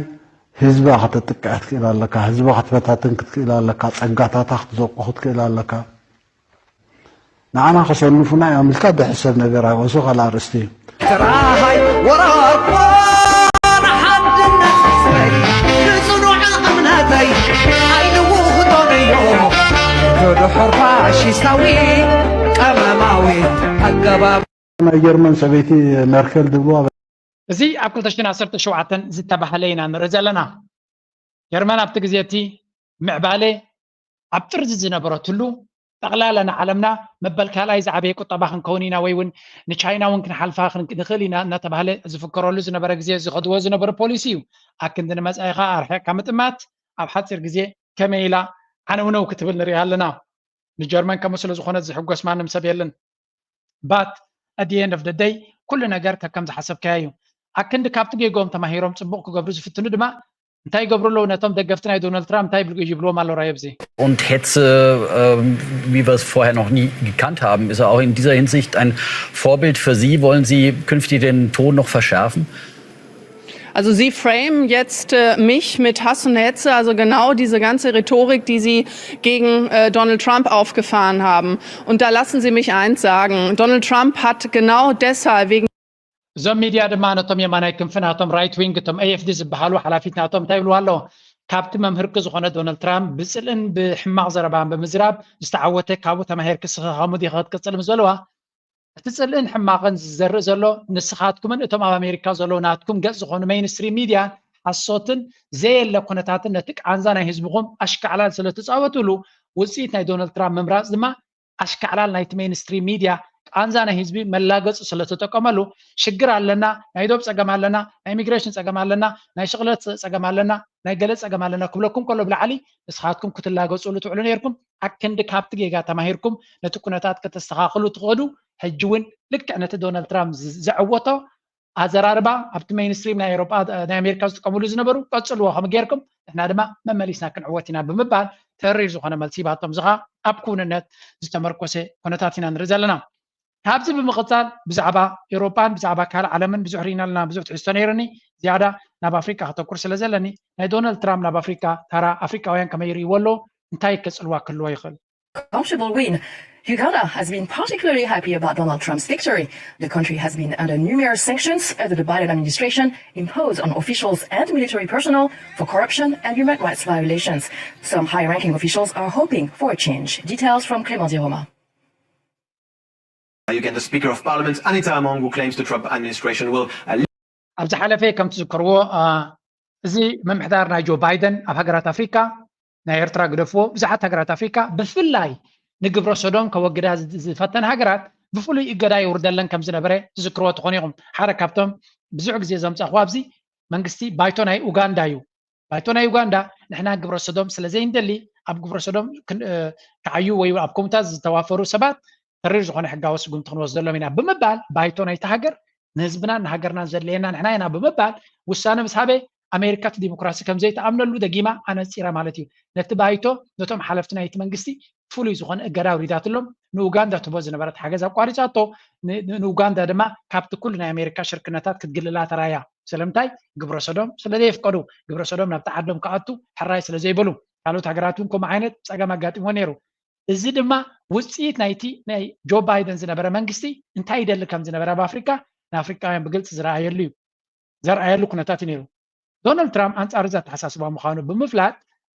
ህዝባ ከተጥቅዕ ትክእል ኣለካ። ህዝባ ክትበታትን ክትክእል ኣለካ። ጸጋታታ ክትዘቁ ክትክእል ኣለካ። ንዓና ከሸንፉና እዮም ኢልካ ድሕሰብ ነገር ኣይወሱ ካልእ ኣርእስቲ እዩ። ጥራሃይ ወራቆን ሓድነት ስረይ ንጽኑዕ እምነተይ ኣይንውህዶን እዮ ክድሕር ፋሽስታዊ ቀመማዊ ኣገባብ። ናይ ጀርመን ሰበይቲ ሜርኬል ዝብልዋ እዚ ኣብ ክልተ ሽሕን ዓሰርተ ሸውዓተን ዝተባህለ ኢና ንርኢ ዘለና። ጀርመን ኣብቲ ግዜ እቲ ምዕባለ ኣብ ጥርዚ ዝነበረትሉ ጠቕላላ ንዓለምና መበል ካልኣይ ዝዓበየ ቁጠባ ክንከውን ኢና ወይ እውን ንቻይና እውን ክንሓልፋ ንኽእል ኢና እናተባህለ ዝፍከረሉ ዝነበረ ግዜ ዝኸድዎ ዝነበረ ፖሊሲ እዩ። ኣክንዲ ንመፃኢኻ ኣርሒቕካ ምጥማት ኣብ ሓፂር ግዜ ከመይ ኢላ ዓነውነው ክትብል ንሪኣ ኣለና። ንጀርመን ከምኡ ስለ ዝኾነ ዝሕጎስ ማንም ሰብ የለን። But at the end of the day ኩሉ ነገር ከከም ዝሓሰብካዮ እዩ። ኣክንዲ ካብቲ ጌግኦም ተማሂሮም ፅቡቕ ክገብሩ ዝፍትኑ ድማ እንታይ ይገብሩ ኣለዉ? ነቶም ደገፍቲ ናይ ዶናልድ ትራምፕ እንታይ ይብሉ- ይብልዎም ኣለዉ? ራዮብዚ Und Hetze, ähm, wie wir es vorher noch nie gekannt haben, ist er auch in dieser Hinsicht ein Vorbild für Sie. Wollen Sie künftig den Ton noch verschärfen? Also Sie framen jetzt äh, mich mit Hass und Hetze, also genau diese ganze Rhetorik, die Sie gegen äh, Donald Trump aufgefahren haben. Und da lassen Sie mich eins sagen. Donald Trump hat genau deshalb wegen እዞም ሚድያ ድማ ነቶም የማናይ ክንፊ ናቶም ራይት ዊንግ እቶም ኤኤፍዲ ዝበሃሉ ሓላፊት ናቶም እንታይ ይብልዋ ኣለዉ? ካብቲ መምህርኪ ዝኾነ ዶናልድ ትራምፕ ብፅልእን ብሕማቕ ዘረባን ብምዝራብ ዝተዓወተ ካብኡ ተማሂርኪ ስኺ ከምኡ ዲኺ ክትቅፅሊ ምስ በልዋ እቲ ፅልእን ሕማቕን ዝዘርእ ዘሎ ንስኻትኩምን እቶም ኣብ ኣሜሪካ ዘለዉ ናትኩም ገፅ ዝኾኑ ሜይንስትሪም ሚድያ ሓሶትን ዘየለ ኩነታትን ነቲ ቃንዛ ናይ ህዝብኹም ኣሽካዕላል ስለ ትፃወትሉ ውፅኢት ናይ ዶናልድ ትራምፕ ምምራፅ ድማ ኣሽካዕላል ናይቲ ሜይንስትሪም ሚድያ ቃንዛ ናይ ህዝቢ መላገፂ ስለ ተጠቀመሉ ሽግር ኣለና፣ ናይ ዶብ ፀገም ኣለና፣ ናይ ኢሚግሬሽን ፀገም ኣለና፣ ናይ ሽቕለት ፀገም ኣለና፣ ናይ ገለ ፀገም ኣለና ክብለኩም ከሎ ብላዕሊ ንስኻትኩም ክትላገፅሉ ትውዕሉ ነይርኩም። ኣክንዲ ካብቲ ጌጋ ተማሂርኩም ነቲ ኩነታት ከተስተኻኽሉ ትኽእሉ። ሕጂ እውን ልክዕ ነቲ ዶናልድ ትራምፕ ዘዕወቶ ኣዘራርባ ኣብቲ ሜይንስትሪም ናይ ኤሮጳ ናይ ኣሜሪካ ዝጥቀምሉ ዝነበሩ ቀጽልዎ ከም ጌርኩም ንሕና ድማ መመሊስና ክንዕወት ኢና ብምባል ተሪር ዝኾነ መልሲ ሂባቶም። እዚ ኸኣ ኣብ ክውንነት ዝተመርኮሰ ኩነታት ኢና ንርኢ ዘለና። ካብዚ ብምቕፃል ብዛዕባ ኤውሮጳን ብዛዕባ ካልእ ዓለምን ብዙሕ ርኢና ኣለና፣ ብዙሕ ትሕዝቶ ነይርኒ። ዝያዳ ናብ ኣፍሪቃ ከተኩር ስለ ዘለኒ ናይ ዶናልድ ትራምፕ ናብ ኣፍሪቃ ታራ ኣፍሪቃውያን ከመይ ይርእይዎ ኣለዉ፣ እንታይ ከጽልዋ ክህልዎ ይኽእል? Comfortable win. Uganda has been particularly happy about Donald Trump's victory. The country has been under numerous sanctions as the Biden administration imposed on officials and military personnel for corruption and human rights violations. Some high-ranking officials are hoping for a change. Details from Clément Ziroma. Uganda Speaker of Parliament Anita Among, who claims the Trump administration will uh, ኣብ ዝሓለፈ ከም ትዝክርዎ እዚ ምምሕዳር ናይ ጆ ባይደን ኣብ ሃገራት ኣፍሪካ ናይ ኤርትራ ግደፍዎ ብዙሓት ሃገራት ኣፍሪካ ብፍላይ ንግብረ ሰዶም ከወግዳ ዝፈተን ሃገራት ብፍሉይ እገዳ የውርደለን ከም ዝነበረ ትዝክርዎ ትኾኑ ኢኹም። ሓደ ካብቶም ብዙሕ ግዜ ዘምፃኹ ኣብዚ መንግስቲ ባይቶ ናይ ኡጋንዳ እዩ። ባይቶ ናይ ኡጋንዳ ንሕና ግብረ ሰዶም ስለ ዘይንደሊ ኣብ ግብረ ሰዶም ክዓዩ ወይ ኣብ ኮምታት ዝተዋፈሩ ሰባት ተሪር ዝኾነ ሕጋዊ ስጉምቲ ክንወስደሎም ኢና ብምባል ባይቶ ናይቲ ሃገር ንህዝብናን ንሃገርናን ዘድለየና ንሕና ኢና ብምባል ውሳነ ምስ ሃበ ኣሜሪካ እቲ ዲሞክራሲ ከም ዘይትኣምነሉ ደጊማ ኣነፂራ ማለት እዩ። ነቲ ባይቶ ነቶም ሓለፍቲ ናይቲ መንግስቲ ፍሉይ ዝኾነ እገዳ ኣውሪዳትሎም ንኡጋንዳ ትቦ ዝነበረት ሓገዝ ኣቋሪፃቶ። ንኡጋንዳ ድማ ካብቲ ኩሉ ናይ ኣሜሪካ ሽርክነታት ክትግልላ ተራያ። ስለምንታይ ግብረ ሰዶም ስለ ዘየፍቀዱ ግብረ ሰዶም ናብቲ ዓዶም ክኣቱ ሕራይ ስለ ዘይበሉ ካልኦት ሃገራት እውን ከምኡ ዓይነት ፀገም ኣጋጢሞ ነይሩ። እዚ ድማ ውፅኢት ናይቲ ናይ ጆ ባይደን ዝነበረ መንግስቲ እንታይ ይደሊ ከም ዝነበረ ኣብ ኣፍሪካ ንኣፍሪካውያን ብግልፂ ዝረኣየሉ እዩ ዘርኣየሉ ኩነታት እዩ ነይሩ። ዶናልድ ትራምፕ ኣንፃር እዚ ኣተሓሳስባ ምዃኑ ብምፍላጥ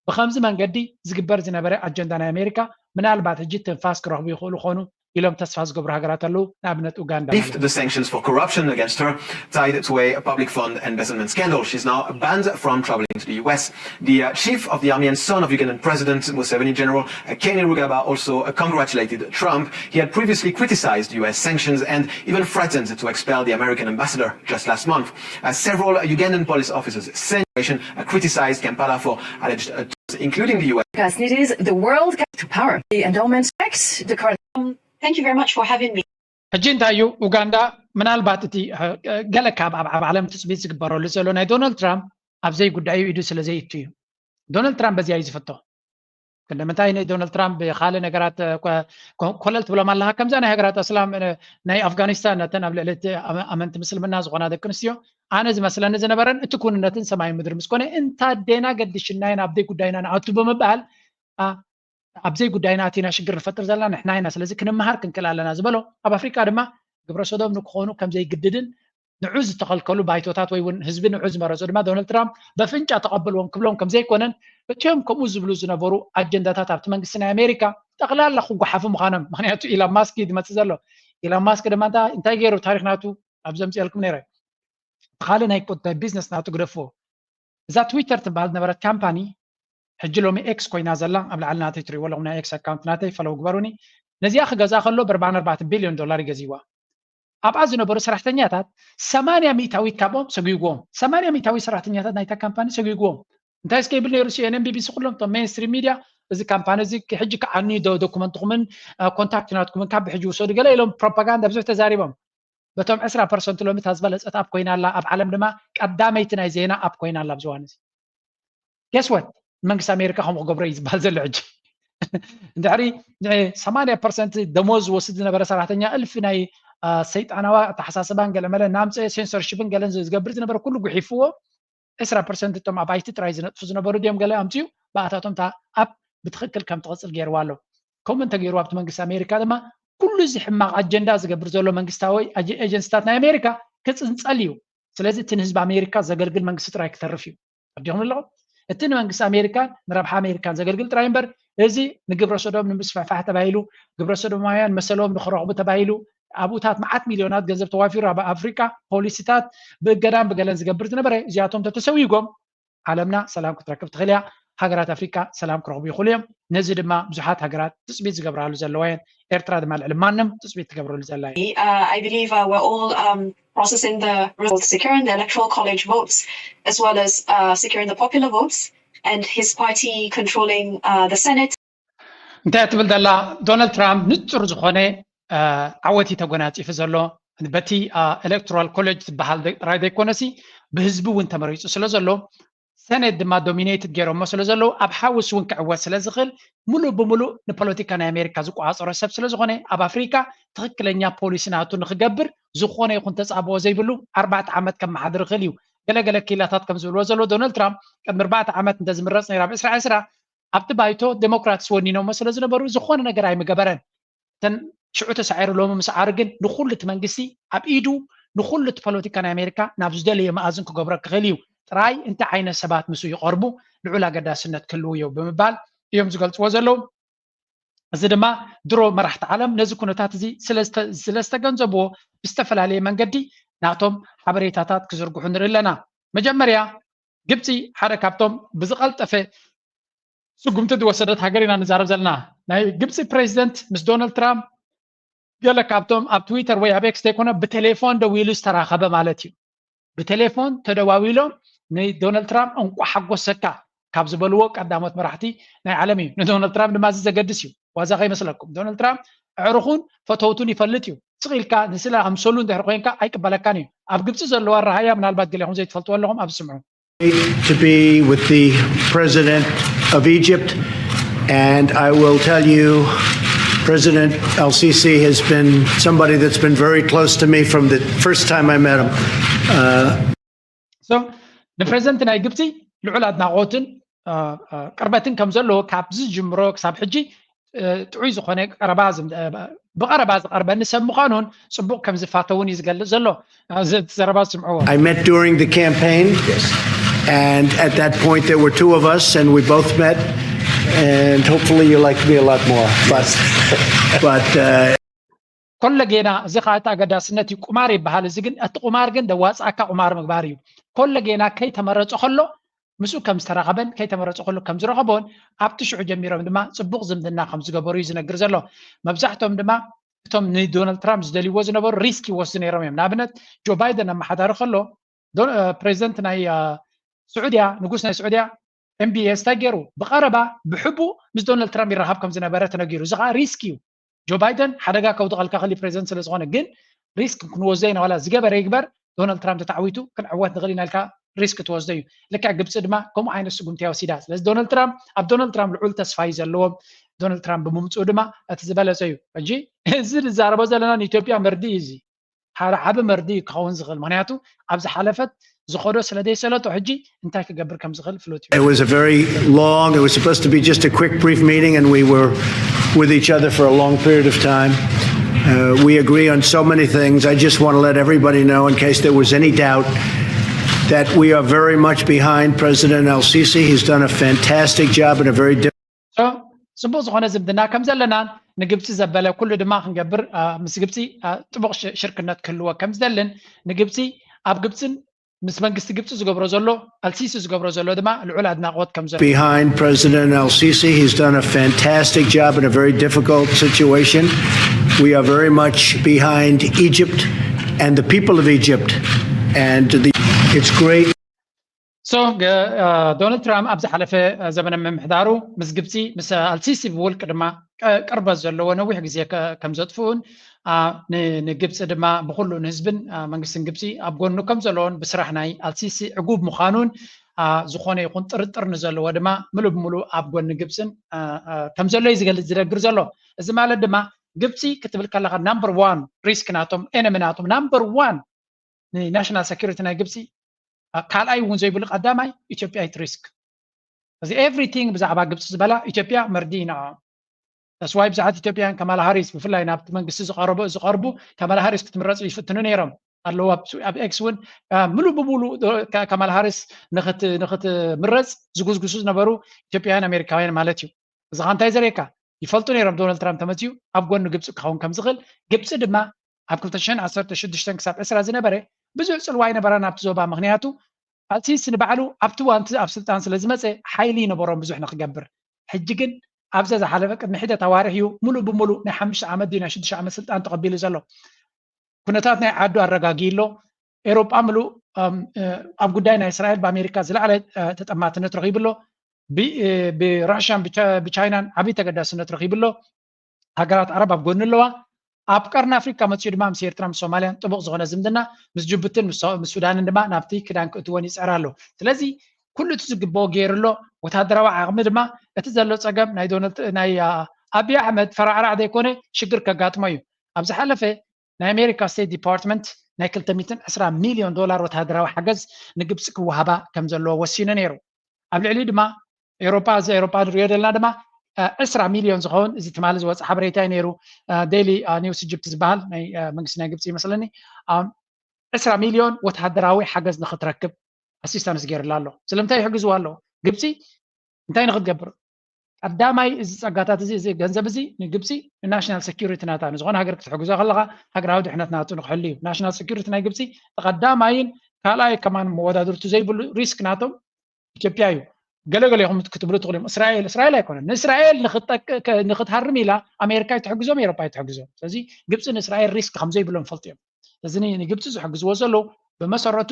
ብከምዚ መንገዲ ዝግበር ዝነበረ ኣጀንዳ ናይ ኣሜሪካ ምናልባት ሕጂ ትንፋስ ክረኽቡ ይኽእሉ ኾኑ ኢሎም ተስፋ ዝገብሩ ሃገራት ኣለዉ። ንኣብነት ኡጋንዳ lift the sanctions for corruption against her tied to a public fund embezzlement scandal. She's now banned from traveling to the U S. The uh, chief of the army and son of Ugandan President Museveni General uh, Kainerugaba also uh, congratulated Trump. He had previously criticized U S sanctions and even threatened to expel the American ambassador just last month. Uh, several Ugandan police officers sent uh, criticized Kampala for alleged uh, including the U S. It is the World Cup to power. The endowment checks the current. Thank you very much for having me. ሕጂ እንታይ እዩ ኡጋንዳ ምናልባት እቲ ገለ ካብ ኣብ ዓብ ዓለም ትፅቢት ዝግበረሉ ዘሎ ናይ ዶናልድ ትራምፕ ኣብዘይ ጉዳዩ ኢዱ ስለ ዘይእቱ እዩ። ዶናልድ ትራምፕ በዚኣ እዩ ዝፍቶ። ክንደምንታይ ንዶናልድ ትራምፕ ብካልእ ነገራት ኮለል ትብሎም ኣለካ ከምዛ ናይ ሃገራት ኣስላም ናይ ኣፍጋኒስታን ነተን ኣብ ልዕሊ እቲ ኣመንቲ ምስልምና ዝኾና ደቂ ኣንስትዮ ኣነ ዝመስለኒ ዝነበረን እቲ ኩንነትን ሰማይ ምድሪ ምስ ኮነ እንታ ደና ገድሽናዮ ናብደይ ጉዳይና ንኣቱ ብምባል ኣብዘይ ጉዳይና ኣቲና ሽግር ንፈጥር ዘለና ንሕና ኢና ስለዚ ክንመሃር ክንክእል ኣለና ዝበሎ ኣብ ኣፍሪቃ ድማ ግብረ ሰዶም ንክኾኑ ከምዘይግድድን ንዑ ዝተኸልከሉ ባይቶታት ወይ እውን ህዝቢ ንዑ ዝመረፁ ድማ ዶናልድ ትራምፕ በፍንጫ ተቐበልዎም ክብሎም ከምዘይኮነን እቲኦም ከምኡ ዝብሉ ዝነበሩ ኣጀንዳታት ኣብቲ መንግስቲ ናይ ኣሜሪካ ጠቕላላ ክጓሓፉ ምዃኖም ምክንያቱ ኢላን ማስክ እዩ ዝመፅእ ዘሎ ኢላን ማስክ ድማ እንታይ ገይሩ ታሪክ ናቱ ኣብ ዘምፅኤልኩም ነይረ ብካልእ ናይ ቢዝነስ ናቱ ግደፍዎ እዛ ትዊተር ትበሃል ዝነበረት ካምፓኒ ሕጂ ሎሚ ኤክስ ኮይና ዘላ ኣብ ላዕሊ ናተይ ትሪእዎ ኣለኹም ናይ ኤክስ ኣካውንት ናተይ ፈለው ግበሩኒ ነዚኣ ክገዛ ከሎ ብርባን ኣርባዕተ ቢልዮን ዶላር ይገዝዋ ኣብኣ ዝነበሩ ሰራሕተኛታት ሰማንያ ሚእታዊት ካብኦም ሰጒግዎም ሰማንያ ሚእታዊት ሰራሕተኛታት ናይታ ካምፓኒ ሰጒግዎም እንታይ እስከ ይብል ነይሩ ሲኤንኤን ቢቢሲ ኩሎም ቶም ሜንስትሪም ሚድያ እዚ ካምፓኒ እዚ ሕጂ ክዓኑ ዶ ዶኩመንትኩምን ኮንታክት ናትኩምን ካብ ሕጂ ውሰዱ ገለ ኢሎም ፕሮፓጋንዳ ብዙሕ ተዛሪቦም በቶም ዕስራ ፐርሰንት ሎሚ እታ ዝበለፀት ኣፕ ኮይና ኣላ ኣብ ዓለም ድማ ቀዳመይቲ ናይ ዜና ኣፕ ኮይና ኣላ ኣብዚ ዋን እዚ ገስወት መንግስቲ ኣሜሪካ ከምኡ ክገብሮ እዩ ዝበሃል ዘሎ ሕጂ እንድሕሪ ሰማንያ ፐርሰንት ደሞዝ ዝወስድ ዝነበረ ሰራሕተኛ እልፊ ናይ ሰይጣናዊ ኣተሓሳስባን ገለመለ ናምፀ ሴንሰርሽፕን ገለን ዝገብር ዝነበረ ኩሉ ጉሒፍዎ ዕስራ ፐርሰንት እቶም ኣብ ኣይቲ ጥራይ ዝነጥፉ ዝነበሩ ድዮም ገለ ኣምፅኡ ብኣታቶም እታ ኣፕ ብትክክል ከም ትቕፅል ገይርዋ ኣሎ ከምኡ እንተገይሩ ኣብቲ መንግስቲ ኣሜሪካ ድማ ኩሉ እዚ ሕማቕ ኣጀንዳ ዝገብር ዘሎ መንግስታዊ ኤጀንስታት ናይ ኣሜሪካ ክፅንፀል እዩ ስለዚ እቲ ንህዝቢ ኣሜሪካ ዘገልግል መንግስቲ ጥራይ ክተርፍ እዩ ኣዲኹም ኣለኹም እቲ ንመንግስቲ ኣሜሪካን ንረብሓ ኣሜሪካን ዘገልግል ጥራይ እምበር እዚ ንግብረ ሰዶም ንምስፍሕፋሕ ተባሂሉ ግብረ ሰዶማውያን መሰሎም ንክረኽቡ ተባሂሉ ኣብኡታት መዓት ሚልዮናት ገንዘብ ተዋፊሩ ኣብ ኣፍሪቃ ፖሊሲታት ብእገዳን ብገለን ዝገብር ዝነበረ እዚኣቶም ተተሰዊጎም ዓለምና ሰላም ክትረክብ ትኽእል እያ። ሃገራት ኣፍሪካ ሰላም ክረኽቡ ይኽእሉ እዮም። ነዚ ድማ ብዙሓት ሃገራት ትፅቢት ዝገብራሉ ዘለዋ እየን። ኤርትራ ድማ ልዕሊ ማንም ትፅቢት ትገብረሉ ዘላ እያ። I believe uh, we're all um, processing the results, securing the electoral college votes, as well as uh, securing the popular votes, and his party controlling uh, the Senate. እንታይ ትብል ዘላ ዶናልድ ትራምፕ ንፁር ዝኾነ ዓወት እዩ ተጎናፂፉ ዘሎ በቲ ኤሌክቶራል ኮሌጅ ዝበሃል ጥራይ ዘይኮነሲ ብህዝቢ እውን ተመሪፁ ስለ ዘሎ ሰኔት ድማ ዶሚኔትድ ገይሮሞ ስለ ዘለዉ ኣብ ሓውስ እውን ክዕወት ስለ ዝኽእል ሙሉእ ብሙሉእ ንፖለቲካ ናይ ኣሜሪካ ዝቆፃፀሮ ሰብ ስለ ዝኾነ ኣብ ኣፍሪካ ትኽክለኛ ፖሊሲ ናቱ ንክገብር ዝኾነ ይኹን ተፃብኦ ዘይብሉ ኣርባዕተ ዓመት ከመሓድር ይኽእል እዩ። ገለገለ ክኢላታት ከም ዝብልዎ ዘሎ ዶናልድ ትራምፕ ቅድሚ ኣርባዕተ ዓመት እንተዝምረፅ ነይሩ ኣብ ዕስራ ዕስራ ኣብቲ ባይቶ ዴሞክራትስ ወኒኖሞ ስለ ዝነበሩ ዝኾነ ነገር ኣይምገበረን። እተን ሽዑ ተሳዒሩ ሎሚ ምስዓሩ ግን ንኹሉ እቲ መንግስቲ ኣብ ኢዱ ንኹሉ እቲ ፖለቲካ ናይ ኣሜሪካ ናብ ዝደለዮ መኣዝን ክገብሮ ክኽእል እዩ። ጥራይ እንታይ ዓይነት ሰባት ምስኡ ይቐርቡ ልዑል ኣገዳስነት ክህልውዮ ብምባል እዮም ዝገልፅዎ ዘለዉ። እዚ ድማ ድሮ መራሕቲ ዓለም ነዚ ኩነታት እዚ ስለዝተገንዘብዎ ብዝተፈላለየ መንገዲ ናቶም ሓበሬታታት ክዝርግሑ ንርኢ ኣለና። መጀመርያ ግብፂ ሓደ ካብቶም ብዝቐልጠፈ ስጉምቲ ዝወሰደት ሃገር ኢና ንዛረብ ዘለና። ናይ ግብፂ ፕሬዚደንት ምስ ዶናልድ ትራምፕ ገለ ካብቶም ኣብ ትዊተር ወይ ኣብ ኤክስ ዘይኮነ ብቴሌፎን ደዊሉ ዝተራኸበ ማለት እዩ። ብቴሌፎን ተደዋዊሎም ንዶናልድ ትራምፕ እንቋ ሓጎሰካ ካብ ዝበልዎ ቀዳሞት መራሕቲ ናይ ዓለም እዩ። ንዶናልድ ትራምፕ ድማ እዚ ዘገድስ እዩ። ዋዛ ከይመስለኩም ዶናልድ ትራምፕ ኣዕሩኹን ፈተውቱን ይፈልጥ እዩ። ስቕ ኢልካ ንስለ ኣምሰሉ እንድሕር ኮይንካ ኣይቅበለካን እዩ። ኣብ ግብፂ ዘለዋ ረሃያ ምናልባት ገሊኹም ዘይትፈልጥዎ ኣለኹም ኣብ ስምዑ። to be with the president of Egypt. And I will tell you, President Al Sisi has been somebody that's been very close to me from the first time I met him. Uh, so ንፕሬዚደንት ናይ ግብፂ ልዑል ኣድናቆትን ቅርበትን ከም ዘለዎ ካብ ዝጅምሮ ክሳብ ሕጂ ጥዑይ ዝኾነ ቀረባ ብቐረባ ዝቐርበኒ ሰብ ምዃኑን ፅቡቕ ከም ዝፋተውን እዩ ዝገልፅ ዘሎ። ዘረባ ዝስምዕዎ። I met during the campaign, and at that point there were two of us, and we both met, and hopefully you liked me a lot more. But, but uh, ኮለጌና እዚ ከዓ እቲ ኣገዳስነት እዩ። ቁማር ይበሃል። እዚ ግን እቲ ቁማር ግን ደዋፅኣካ ቁማር ምግባር እዩ። ኮለጌና ከይተመረፀ ከሎ ምስኡ ከም ዝተራኸበን ከይተመረፀ ከሎ ከም ዝረኸቦን ኣብቲ ሽዑ ጀሚሮም ድማ ፅቡቕ ዝምድና ከም ዝገበሩ እዩ ዝነግር ዘሎ። መብዛሕቶም ድማ እቶም ንዶናልድ ትራምፕ ዝደልይዎ ዝነበሩ ሪስክ ይወስዱ ነይሮም እዮም። ንኣብነት ጆ ባይደን ኣመሓዳሪ ከሎ ፕሬዚደንት ናይ ስዑድያ ንጉስ ናይ ስዑድያ ኤምቢኤስ እንታይ ገይሩ ብቐረባ ብሕቡ ምስ ዶናልድ ትራምፕ ይራኸብ ከም ዝነበረ ተነጊሩ። እዚ ከዓ ሪስክ እዩ። ጆ ባይደን ሓደጋ ከውድቐልካ ክእል ፕሬዚደንት ስለ ዝኾነ ግን ሪስክ ክንወስዶ ኢና ዋላ ዝገበረ ይግበር ዶናልድ ትራምፕ ተታዕዊቱ ክንዕወት ንኽእል ኢና ኢልካ ሪስክ ትወስዶ እዩ። ልክዕ ግብፂ ድማ ከምኡ ዓይነት ስጉምቲ እያ ወሲዳ። ስለዚ ዶናልድ ትራምፕ ኣብ ዶናልድ ትራምፕ ልዑል ተስፋ እዩ ዘለዎም። ዶናልድ ትራምፕ ብምምፅኡ ድማ እቲ ዝበለፀ እዩ። ሕጂ እዚ ንዛረቦ ዘለና ንኢትዮጵያ መርድእ እዩ። እዚ ሓደ ዓቢ መርድእ እዩ ክኸውን ዝኽእል። ምኽንያቱ ኣብ ዝሓለፈት ዝኸዶ ስለ ዘይሰለጦ ሕጂ እንታይ ክገብር ከም ዝኽእል ፍሉጥ እዩ። It was a very long, it was supposed to be just a quick brief meeting and we were with each other for a long period of time. Uh, we agree on so many things. I just want to let everybody know, in case there was any doubt, that we are very much behind President Al Sisi. He's done a fantastic job and a very difficult ጽቡቕ ዝኾነ ዝምድና ከም ዘለናን ንግብፂ ዘበለ ኩሉ ድማ ክንገብር ምስ ግብፂ ጥቡቕ ሽርክነት ክህልዎ ከም ዝደልን ንግብፂ ኣብ ግብፅን ምስ መንግስቲ ግብፂ ዝገብሮ ዘሎ ኣልሲሲ ዝገብሮ ዘሎ ድማ ልዑል ኣድናቆት ከም ዘሎ behind President Al Sisi. He's done a fantastic job in a very difficult situation. We are very much behind Egypt and the people of Egypt. And the, it's great. So ዶናልድ ትራምፕ ኣብ ዝሓለፈ ዘበነ ምምሕዳሩ ምስ ግብፂ ምስ ኣልሲሲ ብውልቂ ድማ ቅርበት ዘለዎ ነዊሕ ግዜ ከም ዘጥፍኡን ንግብፂ ድማ ብኩሉ ንህዝብን መንግስትን ግብፂ ኣብ ጎኑ ከም ዘለዎን ብስራሕ ናይ ኣልሲሲ ዕጉብ ምዃኑን ዝኾነ ይኹን ጥርጥር ንዘለዎ ድማ ምሉእ ብምሉእ ኣብ ጎኒ ግብፅን ከም ዘሎ እዩ ዝገልፅ ዝነግር ዘሎ። እዚ ማለት ድማ ግብፂ ክትብል ከለካ ናምበር ዋን ሪስክ ናቶም ኤነሚ ናቶም ናምበር ዋን ንናሽናል ሰኪሪቲ ናይ ግብፂ ካልኣይ እውን ዘይብሉ ቀዳማይ ኢትዮጵያ እቲ ሪስክ። እዚ ኤቭሪቲንግ ብዛዕባ ግብፂ ዝበላ ኢትዮጵያ መርዲ ኢና። ተስዋይ ብዙሓት ኢትዮጵያውያን ከማላ ሃሪስ ብፍላይ ናብቲ መንግስቲ ዝቀረቡ ዝቀርቡ ከማላ ሃሪስ ክትምረፅ ይፍትኑ ነይሮም ኣለዉ። ኣብ ኤክስ እውን ሙሉ ብሙሉ ከማላ ሃሪስ ንክትምረፅ ዝጉስጉሱ ዝነበሩ ኢትዮጵያውያን ኣሜሪካውያን ማለት እዩ። እዚ ካ እንታይ ዘርእየካ ይፈልጡ ነይሮም ዶናልድ ትራምፕ ተመፅኡ ኣብ ጎኒ ግብፂ ክኸውን ከም ዝኽእል። ግብፂ ድማ ኣብ ክልተ ሽሕን ዓሰርተ ሽዱሽተን ክሳብ ዕስራ ዝነበረ ብዙሕ ፅልዋ ኣይነበራን ኣብቲ ዞባ። ምክንያቱ ኣልሲሲ ንባዕሉ ኣብቲ እዋንቲ ኣብ ስልጣን ስለ ዝመፀ ሓይሊ ይነበሮም ብዙሕ ንክገብር። ሕጂ ግን ኣብዛ ዝሓለፈ ቅድሚ ሒደት ኣዋርሕ እዩ ሙሉእ ብሙሉእ ናይ ሓሙሽተ ዓመት ድዩ ናይ ሽዱሽተ ዓመት ስልጣን ተቐቢሉ ዘሎ። ኩነታት ናይ ዓዱ ኣረጋጊ ኣሎ። ኤሮጳ ምሉእ ኣብ ጉዳይ ናይ እስራኤል ብኣሜሪካ ዝለዓለ ተጠማትነት ረኺቡ ኣሎ። ብራሽያን ብቻይናን ዓብዪ ተገዳስነት ረኺቡ ኣሎ። ሃገራት ዓረብ ኣብ ጎኒ ኣለዋ። ኣብ ቀርኒ ኣፍሪካ መፅኡ ድማ ምስ ኤርትራ ምስ ሶማልያን ጥቡቕ ዝኾነ ዝምድና ምስ ጅቡትን ምስ ሱዳንን ድማ ናብቲ ክዳን ክእትወን ይፅዕር ኣሎ። ስለዚ ኩሉ እቲ ዝግብኦ ገይሩ ኣሎ። ወታደራዊ ዓቕሚ ድማ እቲ ዘሎ ፀገም ናይ ዶናልድ ናይ ኣቢ ኣሕመድ ፈራዕራዕ ዘይኮነ ሽግር ከጋጥሞ እዩ። ኣብ ዝሓለፈ ናይ ኣሜሪካ ስቴት ዲፓርትመንት ናይ ክልተ ሚእትን ዕስራ ሚልዮን ዶላር ወታደራዊ ሓገዝ ንግብፂ ክወሃባ ከም ዘለዎ ወሲኑ ነይሩ። ኣብ ልዕሊኡ ድማ ኤውሮጳ፣ እዚ ኤውሮጳ ንሪኦ ዘለና ድማ ዕስራ ሚልዮን ዝኸውን እዚ ትማሊ ዝወፀ ሓበሬታ እዩ ነይሩ። ዴይሊ ኒውስ ኢጅፕት ዝበሃል ናይ መንግስቲ ናይ ግብፂ ይመስለኒ ዕስራ ሚልዮን ወታደራዊ ሓገዝ ንክትረክብ ኣሲስታንስ ገይርላ ኣሎ። ስለምንታይ ይሕግዝዋ ኣለዉ? ግብፂ እንታይ ንክትገብር? ቀዳማይ እዚ ፀጋታት እዚ፣ እዚ ገንዘብ እዚ ንግብፂ ንናሽናል ሴኪሪቲ ናታ፣ ንዝኾነ ሃገር ክትሕግዞ ከለካ ሃገራዊ ድሕነት ናቱ ንክሕሉ እዩ። ናሽናል ሴኪሪቲ ናይ ግብፂ ቀዳማይን ካልኣይ ከማን መወዳድርቱ ዘይብሉ ሪስክ ናቶም ኢትዮጵያ እዩ። ገለገለ ኢኹም ክትብሉ ትኽእሉ እዮም። እስራኤል፣ እስራኤል ኣይኮነን። ንእስራኤል ንክትሃርም ኢላ ኣሜሪካ ኣይትሕግዞም፣ ኤሮፓ ኣይትሕግዞም። ስለዚ ግብፂ ንእስራኤል ሪስክ ከም ዘይብሎም ይፈልጡ እዮም። እዚ ንግብፂ ዝሕግዝዎ ዘለዉ ብመሰረቱ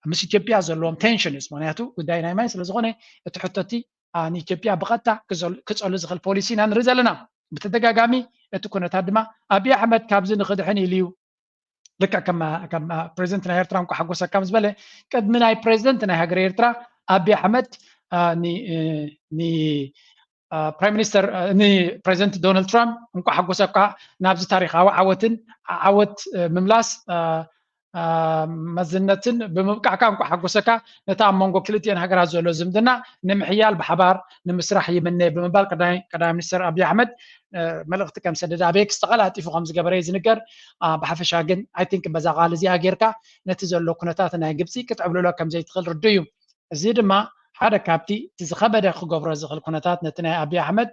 ምስ ኢትዮጵያ ዘለዎም ቴንሽን እዩ። ምክንያቱ ጉዳይ ናይ ማይ ስለዝኾነ እቲ ሕቶቲ ንኢትዮጵያ ብቐጥታ ክፀሉ ዝኽእል ፖሊሲ ኢና ንርኢ ዘለና። ብተደጋጋሚ እቲ ኩነታት ድማ ኣብይ ኣሕመድ ካብዚ ንክድሕን ኢሉ እዩ። ልክዕ ከም ፕሬዚደንት ናይ ኤርትራ እንኳ ሓጎሰካ ምስ በለ ቅድሚ ናይ ፕሬዚደንት ናይ ሃገር ኤርትራ ኣብይ ኣሕመድ ፕራይም ሚኒስተር ንፕሬዚደንት ዶናልድ ትራምፕ እንኳ ሓጎሰካ ናብዚ ታሪካዊ ዓወትን ዓወት ምምላስ መዝነትን ብምብቃዕካ እንኳ ሓጎሰካ። ነቲ ኣብ መንጎ ክልቲኤን ሃገራት ዘሎ ዝምድና ንምሕያል ብሓባር ንምስራሕ ይምነ ብምባል ቀዳማይ ሚኒስተር ኣብይ ኣሕመድ መልእክቲ ከም ሰደደ ኣብ ኤክስ ተቀላጢፉ ከም ዝገበረ እዩ ዝንገር። ብሓፈሻ ግን ኣይ ቲንክ በዛ ቃል እዚኣ ጌርካ ነቲ ዘሎ ኩነታት ናይ ግብፂ ክትዕብልሎ ከም ዘይትኽእል ርዱ እዩ። እዚ ድማ ሓደ ካብቲ እቲ ዝኸበደ ክገብሮ ዝኽእል ኩነታት ነቲ ናይ ኣብይ ኣሕመድ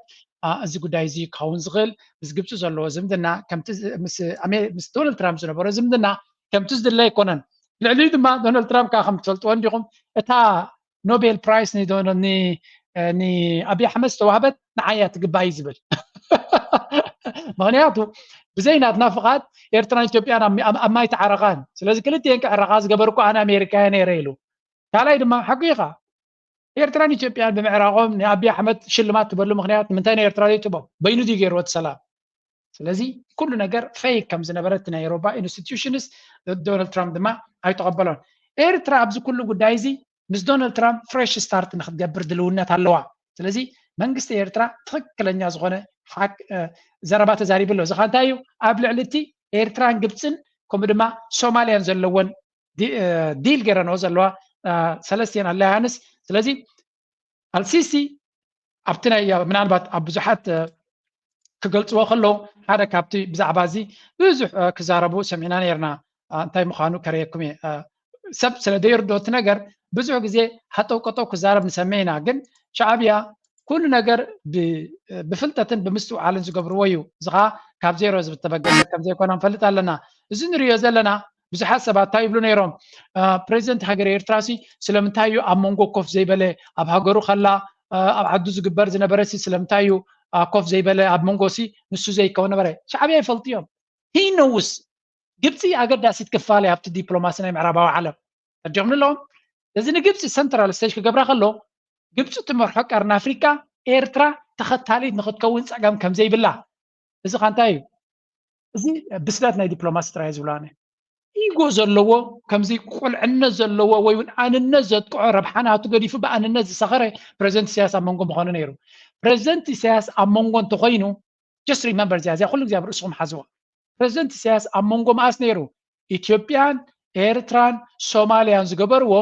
እዚ ጉዳይ እዚ ክኸውን ዝኽእል ምስ ግብፂ ዘለዎ ዝምድና ከምቲ ምስ ዶናልድ ትራምፕ ዝነበሮ ዝምድና ከምቲ ዝድለ ኣይኮነን። ልዕሊኡ ድማ ዶናልድ ትራምፕ ከዓ ከም ትፈልጥዎ እንዲኹም እታ ኖቤል ፕራይስ ንኣብይ ኣሕመድ ዝተዋህበት ንዓያ ትግባእ እዩ ዝብል። ምክንያቱ ብዘይ ናትና ፍቓድ ኤርትራን ኢትዮጵያን ኣብ ማይ ተዓረቓን። ስለዚ ክልቲኤን ክዕረቓ ዝገበርኩ ኣነ ኣሜሪካ እየ ነይረ ኢሉ። ካልኣይ ድማ ሓቂ ኢኻ። ኤርትራን ኢትዮጵያን ብምዕራቖም ንኣብይ ኣሕመድ ሽልማት ትበሉ ምክንያት ንምንታይ ንኤርትራ ዘይትቦ በይኑ ድዩ ገይርዎ እቲ ሰላም? ስለዚ ኩሉ ነገር ፌክ ከም ዝነበረ እቲ ናይ ኤሮፓ ኢንስቲትዩሽንስ ዶናልድ ትራምፕ ድማ ኣይተቐበሎን። ኤርትራ ኣብዚ ኩሉ ጉዳይ እዚ ምስ ዶናልድ ትራምፕ ፍሬሽ ስታርት ንክትገብር ድልውነት ኣለዋ። ስለዚ መንግስቲ ኤርትራ ትኽክለኛ ዝኾነ ሓቅ ዘረባ ተዛሪቡ ኣሎ። እዚ እንታይ እዩ? ኣብ ልዕሊ እቲ ኤርትራን ግብፅን ከምኡ ድማ ሶማልያን ዘለወን ዲል ገይረንኦ ዘለዋ ሰለስቲኤን ኣላያንስ። ስለዚ ኣልሲሲ ኣብቲ ናይ ምናልባት ኣብ ብዙሓት ክገልፅዎ ከለዉ ሓደ ካብቲ ብዛዕባ እዚ ብዙሕ ክዛረቡ ሰሚዕና ነርና። እንታይ ምዃኑ ከርእየኩም እየ። ሰብ ስለ ዘይርዶ እቲ ነገር ብዙሕ ግዜ ሃጠው ቀጠው ክዛረብ ንሰምዕ ኢና። ግን ሻዕብያ ኩሉ ነገር ብፍልጠትን ብምስትውዓልን ዝገብርዎ እዩ። እዚ ከዓ ካብ ዜሮ ዝተበገሰ ከም ዘይኮነ ንፈልጥ ኣለና። እዚ ንሪኦ ዘለና ብዙሓት ሰባት እንታይ ይብሉ ነይሮም? ፕሬዚደንት ሃገር ኤርትራ ሲ ስለምንታይ እዩ ኣብ መንጎ ኮፍ ዘይበለ? ኣብ ሃገሩ ከላ ኣብ ዓዱ ዝግበር ዝነበረ ሲ ስለምንታይ እዩ ኮፍ ዘይበለ? ኣብ መንጎ ሲ ንሱ ዘይከው ነበረ። ሻዕብያ ይፈልጡ እዮም። ሂ ነውስ ግብፂ ኣገዳሲት ክፋል ኣብቲ ዲፕሎማሲ ናይ ምዕራባዊ ዓለም ተጀምሉ ኣለዎም። እዚ ንግብፂ ሰንትራል ስቴጅ ክገብራ ከሎ ግብፂ ትመርሖ ቀርኒ ኣፍሪካ ኤርትራ ተኸታሊት ንክትከውን ፀገም ከም ዘይብላ። እዚ ካ እንታይ እዩ? እዚ ብስለት ናይ ዲፕሎማሲ ጥራይ ዝብሎ ኣነ። ኢጎ ዘለዎ ከምዚ ቁልዕነት ዘለዎ ወይ እውን ኣንነት ዘጥቅዖ ረብሓ ናቱ ገዲፉ ብኣንነት ዝሰኸረ ፕሬዚደንት ኢሳያስ ኣብ መንጎ ምኾነ ነይሩ። ፕሬዚደንት ኢሳያስ ኣብ መንጎ እንተኮይኑ just remember እዚኣ እዚኣ ኩሉ ግዜ ኣብ ርእስኹም ሓዝዋ። ፕሬዚደንት ኢሳያስ ኣብ መንጎ መኣስ ነይሩ? ኢትዮጵያን ኤርትራን ሶማልያን ዝገበርዎ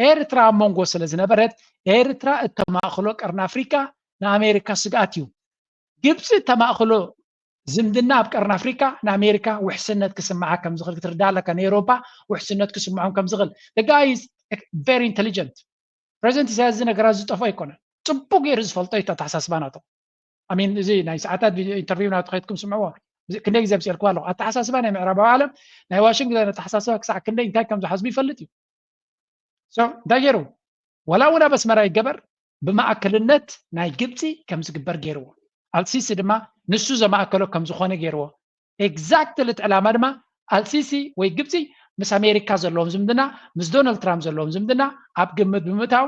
ኤርትራ ኣብ መንጎ ስለ ዝነበረት ኤርትራ እተማእክሎ ቀርኒ ኣፍሪካ ንኣሜሪካ ስግኣት እዩ። ግብፂ እተማእክሎ ዝምድና ኣብ ቀርኒ ኣፍሪካ ንኣሜሪካ ውሕስነት ክስምዓ ከም ዝኽእል ክትርዳ ኣለካ። ንኤውሮፓ ውሕስነት ክስምዖም ከም ዝኽእል። The guy is very intelligent። ፕሬዚደንት ኢሳያስ እዚ ነገራት ዝጠፍኦ ኣይኮነን። ፅቡቅ ገይሩ ዝፈልጦ እዩ ኣተሓሳስባ ናቶም። ኣሚን እዚ ናይ ሰዓታት ኢንተርቪው ናቱ ከይድኩም ስምዕዎ። ክንደይ ግዜ ምስኤልኩም ኣለኹ። ኣተሓሳስባ ናይ ምዕራባዊ ዓለም ናይ ዋሽንግተን ኣተሓሳስባ ክሳዕ ክንደይ እንታይ ከም ዝሓስቡ ይፈልጥ እዩ። እንታይ ገይሩ? ዋላ እውን ኣብ ኣስመራ ይገበር ብማእከልነት ናይ ግብፂ ከም ዝግበር ገይርዎ። ኣልሲሲ ድማ ንሱ ዘማእከሎ ከም ዝኾነ ገይርዎ። ኤግዛክትሊ እቲ ዕላማ ድማ ኣልሲሲ ወይ ግብፂ ምስ ኣሜሪካ ዘለዎም ዝምድና ምስ ዶናልድ ትራምፕ ዘለዎም ዝምድና ኣብ ግምት ብምእታው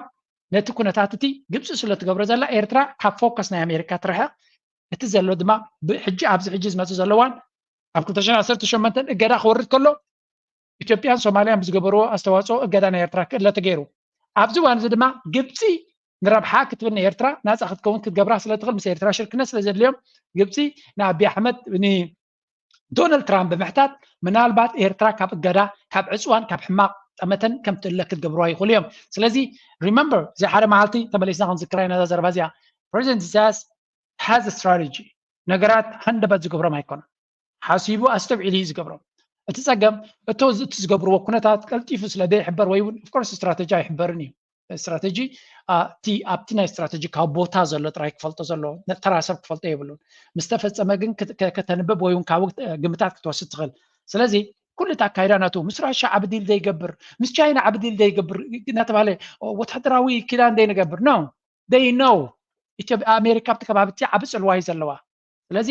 ነቲ ኩነታት እቲ ግብፂ ስለ ትገብሮ ዘላ ኤርትራ ካብ ፎከስ ናይ ኣሜሪካ ትርሕቕ። እቲ ዘሎ ድማ ብሕጂ ኣብዚ ሕጂ ዝመፅእ ዘለዋን ኣብ ክልተ ሽሕን ዓሰርተ ሸሞንተን እገዳ ክወርድ ከሎ ኢትዮጵያን ሶማልያን ብዝገበርዎ ኣስተዋፅኦ እገዳ ናይ ኤርትራ ክእለ ተገይሩ። ኣብዚ እዋን እዚ ድማ ግብፂ ንረብሓ ክትብል ንኤርትራ ናፃ ክትከውን ክትገብራ ስለትኽእል፣ ምስ ኤርትራ ሽርክነት ስለዘድልዮም ግብፂ ንኣቢ ኣሕመድ፣ ንዶናልድ ትራምፕ ብምሕታት ምናልባት ኤርትራ ካብ እገዳ፣ ካብ ዕፅዋን ካብ ሕማቕ ጠመተን ከም ትእለ ክትገብርዋ ይኽእሉ እዮም። ስለዚ remember፣ እዚ ሓደ መዓልቲ ተመሊስና ክንዝክራ ኢና እዛ ዘረባ እዚኣ። ፕሬዚደንት ኢሳያስ has a strategy። ነገራት ሃንደበት ዝገብሮም ኣይኮነን። ሓሲቡ ኣስተውዒሉ እዩ ዝገብሮም። እቲ ጸገም እቶ እቲ ዝገብርዎ ኩነታት ቀልጢፉ ስለ ዘይሕበር ወይ እውን of course ስትራተጂ ኣይሕበርን እዩ። ስትራተጂ እቲ ኣብቲ ናይ ስትራተጂ ካብ ቦታ ዘሎ ጥራይ ክፈልጦ ዘለዎ ተራ ሰብ ክፈልጦ የብሉን። ምስ ተፈጸመ ግን ከተንብብ ወይ እውን ካብኡ ግምታት ክትወስድ ትኽእል። ስለዚ ኩሉ እቲ ኣካይዳ ናቱ ምስ ራሻ ዓቢ ዲል ዘይገብር፣ ምስ ቻይና ዓቢ ዲል ዘይገብር እናተባሃለ ወታደራዊ ኪዳን ዘይንገብር ነው። They know ኣሜሪካ ኣብቲ ከባቢ እቲ ዓቢ ጽልዋ እዩ ዘለዋ። ስለዚ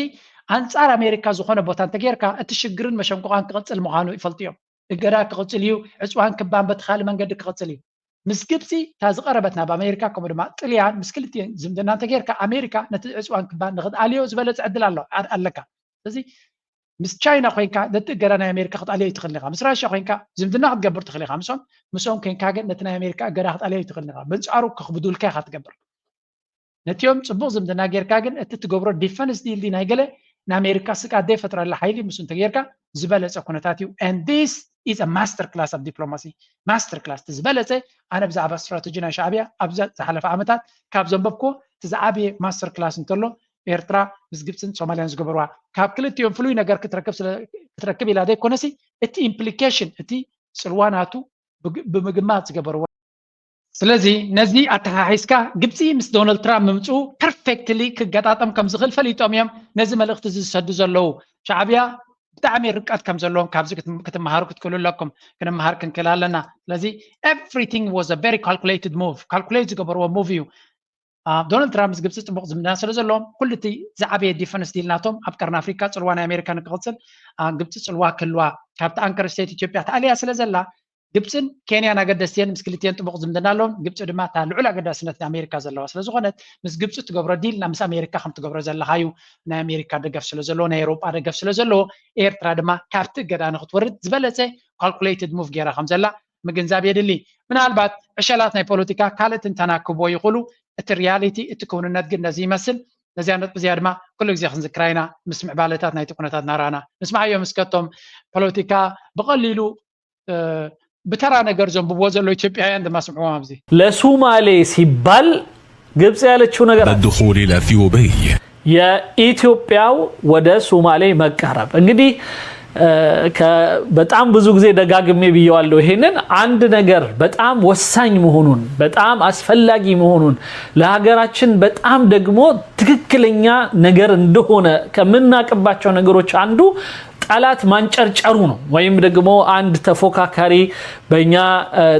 ኣንጻር ኣሜሪካ ዝኾነ ቦታ እንተጌርካ እቲ ሽግርን መሸንቆቓን ክቕጽል ምዃኑ ይፈልጡ እዮም። እገዳ ክቕጽል እዩ፣ ዕጽዋን ክባን በቲ ካልእ መንገዲ ክቕጽል እዩ። ምስ ግብፂ እታ ዝቐረበት ናብ ኣሜሪካ ከምኡ ድማ ጥልያን ምስ ክልቲኤን ዝምድና እንተጌርካ ኣሜሪካ ነቲ ዕጽዋን ክባን ንክትኣልዮ ዝበለጸ ዕድል ኣሎ ኣለካ። ስለዚ ምስ ቻይና ኮይንካ ነቲ እገዳ ናይ ኣሜሪካ ክትኣልዮ ይትኽእል ኢኻ። ምስ ራሽያ ኮይንካ ዝምድና ክትገብር ትኽእል ኢኻ። ምስኦም ምስኦም ኮይንካ ግን ነቲ ናይ ኣሜሪካ እገዳ ክትኣልዮ ይትኽእል ኢኻ። በንጻሩ ከኽብዱልካ ኢኻ ትገብር። ነቲኦም ጽቡቕ ዝምድና ጌርካ ግን እቲ ትገብሮ ዲፈንስ ዲል ናይ ገለ ንኣሜሪካ ስግኣት ዘይፈጥረላ ሓይሊ ምስ እንተጌርካ ዝበለጸ ኩነታት እዩ። And this is a master class of diplomacy። Master class እቲ ዝበለጸ ኣነ ብዛዕባ ስትራተጂ ናይ ሻዕብያ ኣብዛ ዝሓለፈ ዓመታት ካብ ዘንበብክዎ እቲ ዝዓበየ ማስተር ክላስ እንተሎ ኤርትራ ምስ ግብፅን ሶማልያን ዝገበርዋ ካብ ክልቲኦም ፍሉይ ነገር ክትረክብ ስለ- ክትረክብ ኢላ ዘይኮነሲ እቲ ኢምፕሊኬሽን እቲ ፅልዋ ናቱ ብግ- ብምግማት ዝገበርዎ። ስለዚ ነዚ ኣተሓሒዝካ ግብፂ ምስ ዶናልድ ትራምፕ ምምፅኡ ፐርፌክትሊ ክገጣጠም ከም ዝኽእል ፈሊጦም እዮም ነዚ መልእኽቲ እዚ ዝሰዱ ዘለዉ። ሻዕብያ ብጣዕሚ ርቀት ከም ዘለዎም ካብዚ ክትም- ክትመሃሩ ክትክእሉ ኣለኩም። ክንመሃር ክንክእል ኣለና። ስለዚ everything was a very calculated move። ካልኩሌት ዝገበርዎ ሙቭ እዩ። ዶናልድ ትራምፕ ምስ ግብፂ ፅቡቕ ዝምድና ስለ ዘለዎም ኩሉ እቲ ዝዓበየ ዲፈንስ ዲል ናቶም ኣብ ቀርኒ ኣፍሪካ ፅልዋ ናይ ኣሜሪካ ንክቕፅል ግብፂ ፅልዋ ክህልዋ ካብቲ ኣንከር ስቴት ኢትዮጵያ ተኣልያ ስለ ዘላ ግብፅን ኬንያን ኣገደስቲ እየን። ምስ ክልቲኤን ጥቡቕ ዝምድና ኣለዎም። ግብፂ ድማ እታ ልዑል ኣገዳስነት ንኣሜሪካ ዘለዋ ስለ ዝኾነት ምስ ግብፂ ትገብሮ ዲል ናብ ምስ ኣሜሪካ ከም ትገብሮ ዘለኻ እዩ። ናይ ኣሜሪካ ደገፍ ስለ ዘለዎ ናይ ኤውሮጳ ደገፍ ስለ ዘለዎ ኤርትራ ድማ ካብቲ እገዳ ንክትወርድ ዝበለፀ ካልኩሌትድ ሙቭ ገይራ ከም ዘላ ምግንዛብ የድሊ። ምናልባት ዕሸላት ናይ ፖለቲካ ካልእ ትንተና ክህብዎ ይኽእሉ። እቲ ሪያሊቲ እቲ ክውንነት ግን ነዚ ይመስል። ነዚኣ ነጥቢ እዚኣ ድማ ኩሉ ግዜ ክንዝክራ ኢና ምስ ምዕባለታት ናይቲ ኩነታት ናራና። ንስምዓዮም እስከ እቶም ፖለቲካ ብቐሊሉ ብተራ ነገር ዘንብብዎ ዘሎ ኢትዮጵያውያን ድማ ስምዕዎም ኣብዚ። ለሱማሌ ሲባል ግብጽ ያለችው ነገር አለ። الدخول الأثيوبي የኢትዮጵያው ወደ ሱማሌ መቃረብ እንግዲህ በጣም ብዙ ጊዜ ደጋግሜ ብየዋለሁ። ይሄንን አንድ ነገር በጣም ወሳኝ መሆኑን በጣም አስፈላጊ መሆኑን ለሀገራችን በጣም ደግሞ ትክክለኛ ነገር እንደሆነ ከምናቅባቸው ነገሮች አንዱ ጠላት ማንጨርጨሩ ነው። ወይም ደግሞ አንድ ተፎካካሪ በእኛ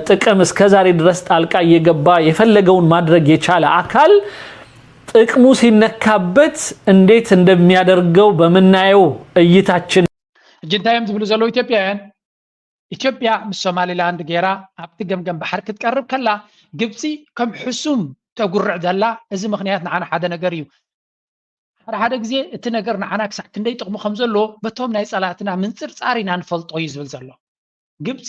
ጥቅም እስከዛሬ ድረስ ጣልቃ እየገባ የፈለገውን ማድረግ የቻለ አካል ጥቅሙ ሲነካበት እንዴት እንደሚያደርገው በምናየው እይታችን ሕጂ እንታይ እዮም ዝብሉ ዘለዉ ኢትዮጵያውያን? ኢትዮጵያ ምስ ሶማሊላንድ ገይራ ኣብቲ ገምገም ባሕሪ ክትቀርብ ከላ ግብፂ ከም ሕሱም ተጉርዕ ዘላ እዚ ምክንያት ንዓና ሓደ ነገር እዩ። ሓደ ሓደ ግዜ እቲ ነገር ንዓና ክሳዕ ክንደይ ጥቕሚ ከም ዘለዎ በቶም ናይ ፀላእትና ምንፅርፃር ኢና ንፈልጦ እዩ ዝብል ዘሎ። ግብፂ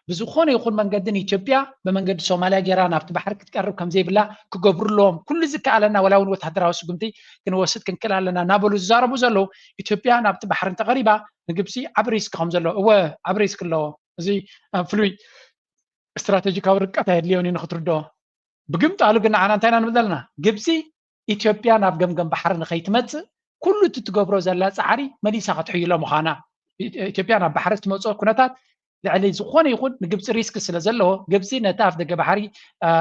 ብዝኾነ ይኹን መንገዲ ንኢትዮጵያ ብመንገዲ ሶማልያ ገይራ ናብቲ ባሕሪ ክትቀርብ ከም ዘይብላ ክገብሩ ኣለዎም። ኩሉ ዝከኣለና ዋላ እውን ወታደራዊ ስጉምቲ ክንወስድ ክንክእል ኣለና እናበሉ ዝዛረቡ ዘለዉ ኢትዮጵያ ናብቲ ባሕሪ እንተቐሪባ ንግብፂ ዓቢ ሪስክ ከም ዘለዎ እወ ዓቢ ሪስክ ኣለዎ። እዚ ፍሉይ ስትራተጂካዊ ርቀት ኣየድልዮን እዩ ንክትርድኦ። ብግምጣሉ ግን ንዓና እንታይ ኢና ንብል ዘለና? ግብፂ ኢትዮጵያ ናብ ገምገም ባሕሪ ንኸይትመፅእ ኩሉ እቲ ትገብሮ ዘላ ፃዕሪ መሊሳ ክትሕይሎ ምዃና ኢትዮጵያ ናብ ባሕሪ ትመፅኦ ኩነታት ልዕሊ ዝኾነ ይኹን ንግብፂ ሪስክ ስለ ዘለዎ ግብፂ ነቲ ኣፍ ደገ ባሕሪ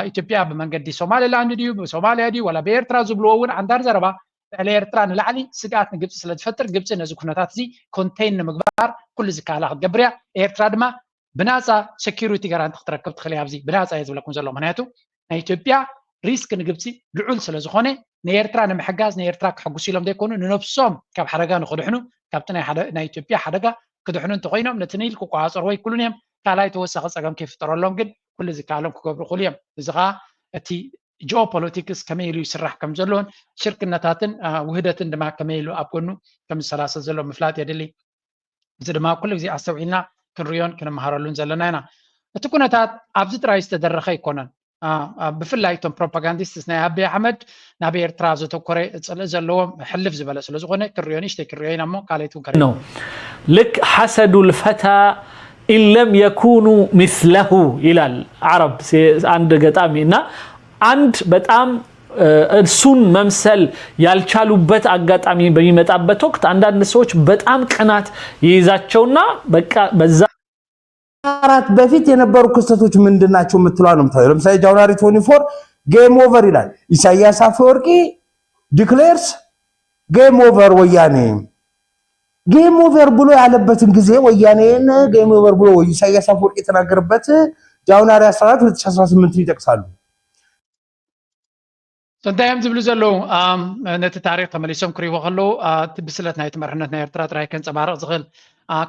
ኢትዮጵያ ብመንገዲ ሶማሊላንድ ድዩ ብሶማሊያ ድዩ ዋላ ብኤርትራ ዝብልዎ እውን ዓንዳር ዘረባ ልዕሊ ኤርትራ ንላዕሊ ስግኣት ንግብፂ ስለ ዝፈጥር ግብፂ ነዚ ኩነታት እዚ ኮንቴን ንምግባር ኩሉ ዝከኣላ ክትገብር እያ። ኤርትራ ድማ ብናፃ ሴኪሪቲ ጋራንቲ ክትረክብ ትኽእል እያ። ኣብዚ ብናፃ እየ ዝብለኩም ዘሎ ምክንያቱ ናይ ኢትዮጵያ ሪስክ ንግብፂ ልዑል ስለ ዝኾነ ንኤርትራ ንምሕጋዝ ንኤርትራ ክሕጉሱ ኢሎም ዘይኮኑ ንነብሶም ካብ ሓደጋ ንክድሕኑ ካብቲ ናይ ኢትዮጵያ ሓደጋ ክድሕኑ እንተኮይኖም ነቲ ኒል ክቆፃፀርዎ ኣይክእሉን እዮም። ካልኣይ ተወሳኺ ፀገም ከይፍጠረሎም ግን ኩሉ ዝከኣሎም ክገብሩ ይኽእሉ እዮም። እዚ ከዓ እቲ ጂኦፖለቲክስ ከመይ ኢሉ ይስራሕ ከም ዘለዎን ሽርክነታትን ውህደትን ድማ ከመይ ኢሉ ኣብ ጎኑ ከም ዝሰላሰል ዘሎ ምፍላጥ የድሊ። እዚ ድማ ኩሉ ግዜ ኣስተውዒልና ክንሪኦን ክንመሃረሉን ዘለና ኢና። እቲ ኩነታት ኣብዚ ጥራይ ዝተደረኸ ኣይኮነን። ብፍላይ እቶም ፕሮፓጋንዲስትስ ናይ ኣቢ ኣሕመድ ናብ ኤርትራ ዘተኮረ ጽልኢ ዘለዎም ሕልፍ ዝበለ ስለ ዝኾነ ክሪኦ ንእሽተይ ክሪኦ ኢና እሞ ካልኣይቲ እውን ከርኢ ነው። ልክ ሐسدوا الفتى إن لم يكونوا مثله ይላል ዓረብ አንድ ገጣሚ እና አንድ በጣም እሱን መምሰል ያልቻሉበት አጋጣሚ በሚመጣበት ወቅት አንዳንድ ሰዎች በጣም ቅናት ይይዛቸውና በቃ በዛ አራት በፊት የነበሩ ክስተቶች ምንድን ናቸው የምትለዋ ነው የምታየው። ለምሳሌ ጃንዋሪ twenty four game over ይላል። ኢሳያስ አፈወርቂ declares game over ወያኔ። Game over ብሎ ያለበትን ጊዜ ወያኔን game over ብሎ ኢሳያስ አፈወርቂ የተናገረበት ጃንዋሪ አስራ አራት ሁለት ሺህ አስራ ስምንት ይጠቅሳሉ። እንታይ እዮም ዝብሉ ዘለዉ? ነቲ ታሪክ ተመሊሶም ክሪእዎ ከለዉ እቲ ብስለት ናይቲ መርሕነት ናይ ኤርትራ ጥራይ ከንፀባርቕ ዝኽእል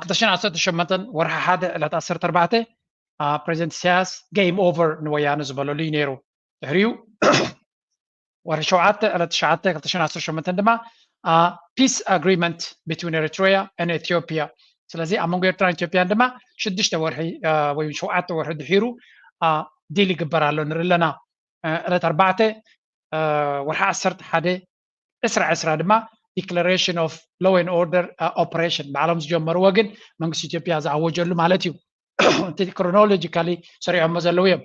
ክልተ ሽሕን ዓሰርተ ሸሞንተን ወርሒ ሓደ ዕለት ዓሰርተ ኣርባዕተ ፕሬዚደንት ኢሳያስ game over ንወያነ ዝበለሉ እዩ ነይሩ። ድሕሪኡ ወርሒ ሸውዓተ ዕለት ትሽዓተ ክልተ ሽሕን ዓሰርተ ሸሞንተን ድማ peace agreement between Eritrea and Ethiopia። ስለዚ ኣብ መንጎ ኤርትራን ኢትዮጵያን ድማ ሽዱሽተ ወርሒ ወይ ሸውዓተ ወርሒ ድሒሩ ዲል ይግበር ኣሎ ንርኢ ኣለና። ዕለት ኣርባዕተ ወርሒ ዓሰርተ ሓደ ዕስራ ዕስራ ድማ declaration of law and order operation ባዕሎም ዝጀመርዎ ግን መንግስቲ ኢትዮጵያ ዝኣወጀሉ ማለት እዩ። እቲ chronologically ሰሪዖሞ ዘለዉ እዮም።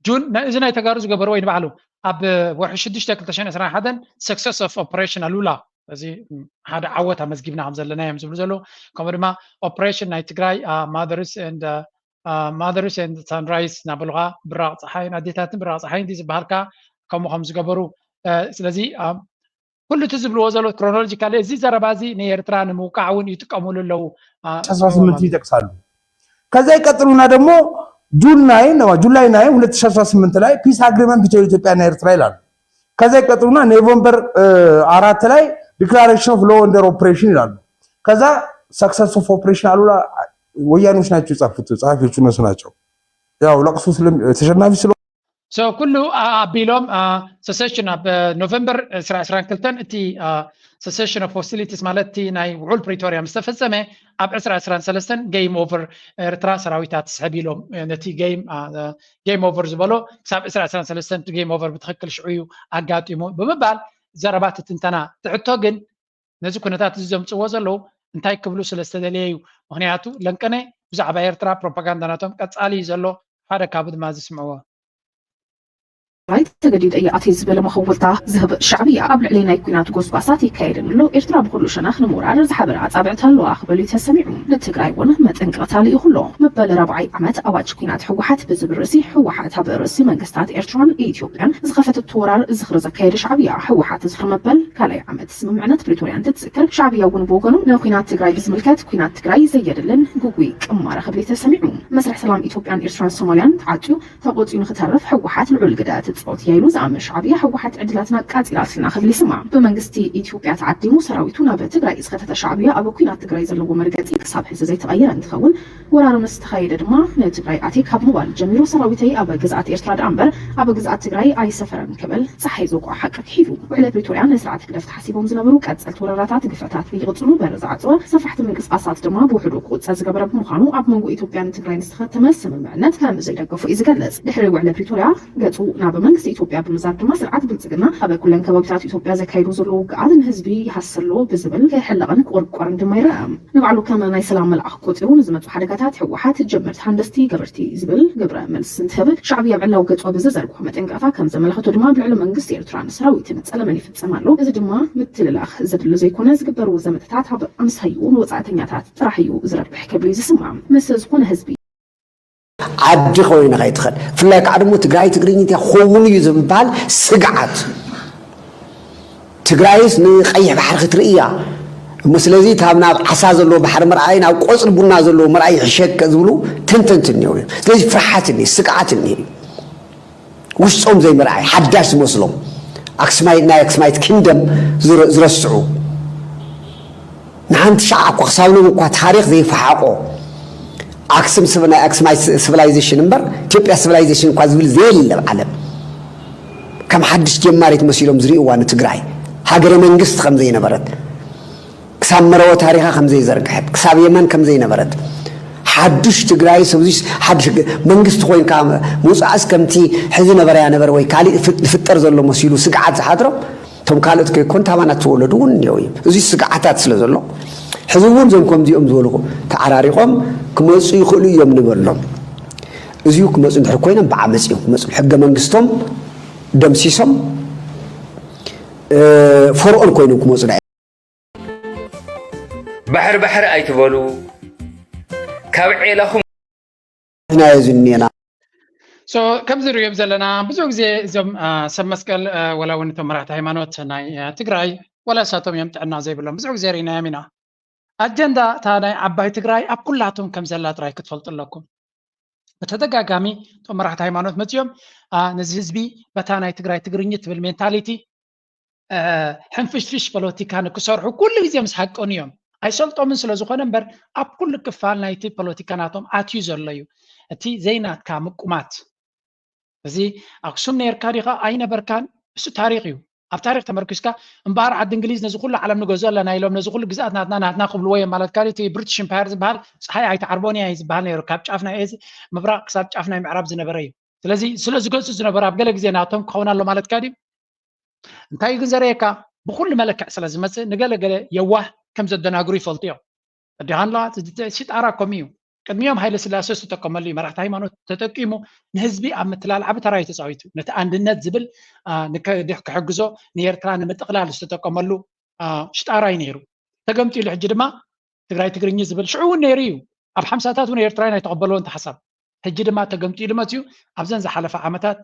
ጁን እዚ ናይ ተጋሩ ዝገበርዎ እዩ ንባዕሉ ኣብ ወርሒ ሽዱሽተ ክልተ ሽሕን ዕስራን ሓደን success of operation ኣሉላ እዚ ሓደ ዓወት ኣመዝጊብና ከም ዘለና እዮም ዝብሉ ዘለዉ። ከምኡ ድማ ኦፕሬሽን ናይ ትግራይ mothers and mothers and sunrise እናበሉኻ ብራቕ ፀሓይን ኣዴታትን ብራቕ ፀሓይን ዝበሃል ከዓ ከምኡ ከም ዝገበሩ ስለዚ ኩሉ እቲ ዝብልዎ ዘሎ chronologically እዚ ዘረባ እዚ ንኤርትራ ንምውቃዕ እውን ይጥቀሙሉ ኣለዉ። አስራ ስምንት ይጠቅሳሉ። ከዛ ይቀጥሉና ደግሞ ጁላይ ነው ጁላይ nine ሁለት ሺህ አስራ ስምንት ላይ peace agreement between ኢትዮጵያና ኤርትራ ይላሉ። ከዛ ይቀጥሉና ኖቨምበር አራት ላይ declaration of law and order operation ይላሉ። ከዛ success of operation አሉላ ወያኖች ናቸው የጻፉት፣ ጸሐፊዎቹ እነሱ ናቸው። ያው ለቅሶ ተሸናፊ ስለ so ኩሉ ኣቢሎም cessation ኣብ ኖቨምበር ዕስራ ዕስራን ክልተን እቲ cessation of hostilities ማለት እቲ ናይ ውዑል ፕሪቶርያ ምስ ተፈጸመ ኣብ ዕስራ ዕስራን ሰለስተን game over ኤርትራ ሰራዊታ ትስሕብ ኢሎም ነቲ game over ዝበሎ ክሳብ ዕስራ ዕስራን ሰለስተን game over ብትኽክል ሽዑ እዩ ኣጋጢሙ ብምባል ዘረባ ትትንተና ትሕቶ ግን ነዚ ኩነታት እዚ ዘምፅዎ ዘለዉ እንታይ ክብሉ ስለ ዝተደለየ እዩ? ምክንያቱ ለንቀነ ብዛዕባ ኤርትራ ፕሮፓጋንዳ ናቶም ቀፃሊ እዩ ዘሎ። ሓደ ካብኡ ድማ ዝስምዕዎ። ትግራይ ተገዲደ እየ ኣትየ ዝበለ መኸወልታ ዝህብ ሻዕብያ ኣብ ልዕሊ ናይ ኲናት ጎስጓሳት ይካየደኒ ኣሎ። ኤርትራ ብኹሉ ሸነኽ ንምውራር ዝሓበረ ኣጻብዕቲ ኣለዋ ክብል እዩ ተሰሚዑ። ንትግራይ እውን መጠንቀቕታ ልኢኹ ኣሎ። መበል ራብዓይ ዓመት ኣዋጅ ኲናት ህወሓት ብዝብል ርእሲ ህወሓት ኣብ ርእሲ መንግስታት ኤርትራን ኢትዮጵያን ዝኸፈተቶ ወራር ዝኽሪ ዘካየደ ሻዕብያ ህወሓት ዝኽሪ መበል ካልኣይ ዓመት ስምምዕነት ፕሪቶርያ እንትትዝክር ሻዕብያ እውን ብወገኑ ንኲናት ትግራይ ብዝምልከት ኲናት ትግራይ ዘየድልን ግጉይ ቅማረ ክብል እዩ ተሰሚዑ። መስርሕ ሰላም ኢትዮጵያን ኤርትራን ሶማልያን ተዓፅዩ ተቆፅዩ ንክተርፍ ህወሓት ልዑል ግደ ትፃወት እያ ኢሉ ዝኣምን ሻዕብያ ህወሓት ዕድላትና ኣቃፂላትና ክብል ይስማዕ። ብመንግስቲ ኢትዮጵያ ተዓዲሙ ሰራዊቱ ናብ ትግራይ ዝኸተተ ሻዕብያ ኣብ ኲናት ትግራይ ዘለዎ መርገፂ ክሳብ ሕዚ ዘይተቐየረ እንትኸውን ወራር ምስ ተኻየደ ድማ ንትግራይ ኣትየ ካብ ምባል ጀሚሩ ሰራዊተይ ኣብ ግዝኣት ኤርትራ ደኣ እምበር ኣብ ግዝኣት ትግራይ ኣይሰፈረን ክብል ፀሓይ ዝወቕዖ ሓቂ ክሒዱ። ውዕለ ፕሪቶርያ ንስርዓት ህግደፍ ተሓሲቦም ዝነበሩ ቀፀልቲ ወረራታት ግፈታት ንክቕፅሉ በር ዝዓፀወ ሰፋሕቲ ምንቅስቃሳት ድማ ብውሕዱ ክቑፀር ዝገበረ ብምዃኑ ኣብ መንጎ ኢትዮጵያን ትግራይን ዝተኸተመ ስምምዕነት ከም ዘይደገፎ እዩ ዝገልፅ። ድሕሪ ውዕለ ፕሪቶርያ ገፁ ናብ መንግስቲ ኢትዮጵያ ብምዛር ድማ ስርዓት ብልፅግና ኣብ ኩለን ከባቢታት ኢትዮጵያ ዘካይዶ ዘሎ ውግኣት ንህዝቢ ይሃሲ ኣሎ ብዝብል ክሕለቕን ክቑርቆርን ድማ ይረኣ። ንባዕሉ ከም ናይ ሰላም መልኣኽ ቆፂሩ ንዝመፁ ሓደጋታት ህወሓት ጀመርቲ ሃንደስቲ ገበርቲ ዝብል ግብረ መልሲ እንትህብ ሻዕብያ ኣብ ዕላዊ ገፁ ብዝዘርግሖ መጠንቀቕታ ከም ዘመልከቶ ድማ ኣብ ልዕሊ መንግስቲ ኤርትራን ሰራዊትን ፀለመን ይፍፀም ኣሎ። እዚ ድማ ምትልላኽ ዘድሊ ዘይኮነ ዝግበሩ ዘመተታት ኣብ ኣምሳይኡ ንወፃእተኛታት ጥራሕ እዩ ዝረብሕ ክብል እዩ ዝስማዕ። ምስ ዝኾነ ህዝቢ ዓዲ ኮይነ ከይትኽእል ብፍላይ ከዓ ድሞ ትግራይ ትግርኝት እያ ክኸውን እዩ ዝብሃል ስግዓት ትግራይስ ንቀይሕ ባሕሪ ክትርኢ እያ እሞ ስለዚ ካብ ናብ ዓሳ ዘለዎ ባሕሪ ምርኣይ ናብ ቆፅሊ ቡና ዘለዎ ምርኣይ ይሕሸክ ዝብሉ ተንተንቲ እኒው እዮም ስለዚ ፍርሓት እኒ ስግዓት እኒ ውሽጦም ዘይምርኣይ ሓዳሽ ዝመስሎም ኣክስማይት ናይ ኣክስማይት ኪንደም ዝረስዑ ንሓንቲ ሻዕ እኳ ክሳብ ሎም እኳ ታሪክ ዘይፈሓቆ ኣክስም ናይ ኣክስማይት ሲቪላይዜሽን እምበር ኢትዮጵያ ሲቪላይዜሽን እኳ ዝብል ዘየለ ኣብ ዓለም ከም ሓድሽ ጀማሪት መሲሎም ዝርእይዋ ንትግራይ ሃገረ መንግስቲ ከም ዘይነበረት ክሳብ መረወ ታሪኻ ከም ዘይዘርግሐት ክሳብ የመን ከም ዘይነበረት ሓዱሽ ትግራይ ሰብዚ ሓዱሽ ህገ መንግስቲ ኮይንካ ምውፃእስ ከምቲ ሕዚ ነበረያ ነበር ወይ ካሊእ ዝፍጠር ዘሎ መሲሉ ስግዓት ዝሓድሮም እቶም ካልኦት ከይኮን ታባና ተወለዱ እውን እኒው እዩ። እዚ ስግዓታት ስለ ዘሎ ሕዚ እውን እዞም ከምዚኦም ዝበልኹ ተዓራሪቆም ክመፁ ይኽእሉ እዮም ንበሎም። እዚኡ ክመፁ እንድሕር ኮይኖም ብዓመፅ እዮም ክመፁ። ሕገ መንግስቶም ደምሲሶም ፈርኦን ኮይኖም ክመፁ ዳ ባሕሪ ባሕሪ ኣይትበሉ ካብ ዔላኹም ናዮ ዝኒና ከምዚ ንሪኦም ዘለና ብዙሕ ግዜ እዞም ሰብ መስቀል ወላ እውን እቶም መራሕቲ ሃይማኖት ናይ ትግራይ ወላ እሳቶም እዮም ጥዕና ዘይብሎም ብዙሕ ግዜ ርኢናዮም ኢና። ኣጀንዳ እታ ናይ ዓባይ ትግራይ ኣብ ኩላቶም ከም ዘላ ጥራይ ክትፈልጡ ኣለኩም። ብተደጋጋሚ እቶም መራሕቲ ሃይማኖት መፅኦም ነዚ ህዝቢ በታ ናይ ትግራይ ትግርኝ ትብል ሜንታሊቲ ሕንፍሽፍሽ ፖለቲካ ንክሰርሑ ኩሉ ግዜ ምስ ሃቀኑ እዮም። ኣይሰልጦምን ስለ ዝኾነ እምበር ኣብ ኩሉ ክፋል ናይቲ ፖለቲካ ናቶም ኣትዩ ዘሎ እዩ። እቲ ዘይናትካ ምቁማት እዚ ኣክሱም ነርካ ዲኻ ኣይነበርካን እሱ ታሪክ እዩ። ኣብ ታሪክ ተመርኪስካ እምበኣር ዓዲ እንግሊዝ ነዚ ኩሉ ዓለም ንገዝኦ ኣለና ኢሎም ነዚ ኩሉ ግዝኣት ናትና ናትና ክብልዎ እዮም ማለት ካሊ እቲ ብሪቲሽ ኢምፓየር ዝበሃል ፀሓይ ኣይትዓርቦን እያ እዩ ዝበሃል ነይሩ ካብ ጫፍ ናይ እዚ ምብራቅ ክሳብ ጫፍ ናይ ምዕራብ ዝነበረ እዩ። ስለዚ ስለ ዝገዝኡ ዝነበሩ ኣብ ገለ ግዜ ናቶም ክኸውን ኣሎ ማለትካ ድዩ? እንታይ ግን ዘርእየካ ብኩሉ መለክዕ ስለ ዝመፅእ ንገለገለ የዋህ ከም ዘደናግሩ ይፈልጡ እዮም። ኣዲኻ ንላ ሽጣራ ከምኡ እዩ። ቅድሚኦም ሃይለ ስላሴ ዝተጠቀመሉ እዩ። መራሕቲ ሃይማኖት ተጠቂሙ ንህዝቢ ኣብ ምትላል ዓቢ ተራ እዩ ተፃዊቱ። ነቲ ኣንድነት ዝብል ክሕግዞ ንኤርትራ ንምጥቕላል ዝተጠቀመሉ ሽጣራ እዩ ነይሩ። ተገምጢሉ ሕጂ ድማ ትግራይ ትግርኝ ዝብል ሽዑ እውን ነይሩ እዩ። ኣብ ሓምሳታት እውን ኤርትራውያን ኣይተቐበልዎ እንተ ሓሳብ ሕጂ ድማ ተገምጢሉ መፅዩ ኣብዘን ዝሓለፈ ዓመታት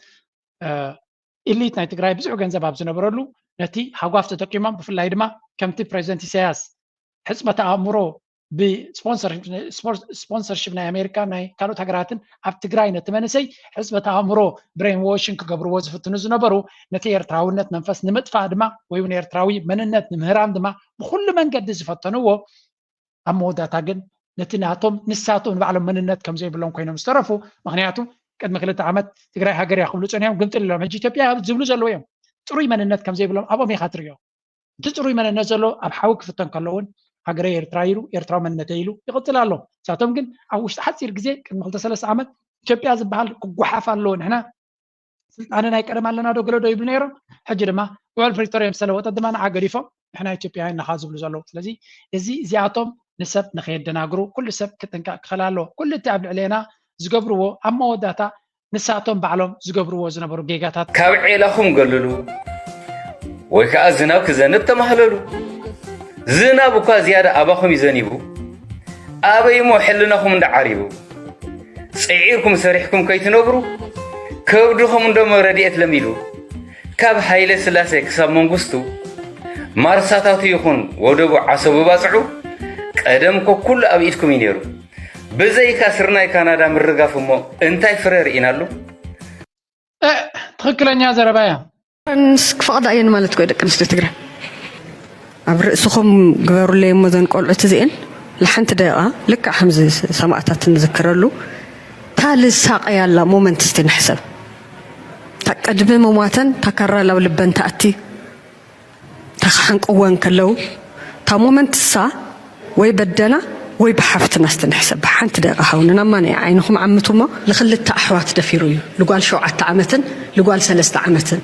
ኢሊት ናይ ትግራይ ብዙሕ ገንዘብ ኣብ ዝነበረሉ ነቲ ሃጓፍ ተጠቂሞም ብፍላይ ድማ ከምቲ ፕሬዚደንት ኢሳያስ ሕፅመተ ኣእምሮ ብስፖንሰርሽፕ ናይ ኣሜሪካ ናይ ካልኦት ሃገራትን ኣብ ትግራይ ነቲ መንእሰይ ሕፅመተ ኣእምሮ ብሬን ዎሽን ክገብርዎ ዝፍትኑ ዝነበሩ ነቲ ኤርትራውነት መንፈስ ንምጥፋእ ድማ ወይ እውን ኤርትራዊ መንነት ንምህራም ድማ ብኩሉ መንገዲ ዝፈተንዎ ኣብ መወዳእታ ግን ነቲ ናቶም ንሳቶም ንባዕሎም መንነት ከም ዘይብሎም ኮይኖም ዝተረፉ። ምክንያቱ ቅድሚ ክልተ ዓመት ትግራይ ሃገር እያ ክብሉ ፀኒሖም ግምጥል ኢሎም ሕጂ ኢትዮጵያ ዝብሉ ዘለዉ እዮም። ፅሩይ መንነት ከም ዘይብሎም ኣብኦም ኢኻ ትሪኦ። እቲ ፅሩይ መንነት ዘሎ ኣብ ሓዊ ክፍተን ከሎ እውን ሃገረይ ኤርትራ ኢሉ ኤርትራዊ መንነተይ ኢሉ ይቕፅል ኣሎ። ንሳቶም ግን ኣብ ውሽጢ ሓፂር ግዜ ቅድሚ ክልተ ሰለስተ ዓመት ኢትዮጵያ ዝበሃል ክጓሓፍ ኣለዎ ንሕና ስልጣነ ናይ ቀደም ኣለና ዶ ገለ ዶ ይብሉ ነይሮም። ሕጂ ድማ ውዕል ፕሪቶርያ ምስ ተለወጠ ድማ ንዓ ገዲፎም ንሕና ኢትዮጵያውያን ንኻ ዝብሉ ዘለዉ። ስለዚ እዚ እዚኣቶም ንሰብ ንኸየደናግሩ ኩሉ ሰብ ክጥንቀቕ ክኽእል ኣለዎ። ኩሉ እቲ ኣብ ልዕሌና ዝገብርዎ ኣብ መወዳእታ ንሳቶም ባዕሎም ዝገብርዎ ዝነበሩ ጌጋታት። ካብ ዔላኹም ገልሉ ወይ ከዓ ዝናብ ክዘንብ ተማህለሉ። ዝናብ እኳ ዝያዳ ኣባኹም እዩ ዘኒቡ። ኣበይ እሞ ሕልናኹም እንዳዓሪቡ። ፅዒርኩም ሰሪሕኩም ከይትነብሩ ከብድኹም እንደሞ ረድኤት ለሚዱ። ካብ ሃይለ ስላሴ ክሳብ መንግስቱ ማርሳታቱ ይኹን ወደቡ ዓሰቡ ባፅዑ ቀደም እኮ ኩሉ ኣብ ኢድኩም እዩ ነይሩ። ብዘይካ ስርናይ ካናዳ ምርጋፍ እሞ እንታይ ፍረ ርኢናሉ? ትኽክለኛ ዘረባ እያ። ንስ ክፈቕዳ እየን ማለት እኮ ደቂ ኣንስትዮ ትግራይ ኣብ ርእስኹም ግበሩለይ እሞ ዘን ቆልዑት እዚኤን ለሓንቲ ደቂቃ ልክዕ ከምዚ ሰማእታት ንዝክረሉ እታ ልሳቀያላ ሞመንት እስቲ ንሕሰብ። እታ ቅድሚ ምሟተን እታ ካራ ላብ ልበን ትኣቲ እታ ክሓንቅወን ከለዉ እታ ሞመንት እሳ ወይ በደና ወይ ብሓፍትና እስቲ ንሕሰብ ብሓንቲ ደቂቃ ሃውንና እማ ናይ ዓይንኹም ዓምቱ እሞ ልኽልተ ኣሕዋት ደፊሩ እዩ ልጓል ሸውዓተ ዓመትን ልጓል ሰለስተ ዓመትን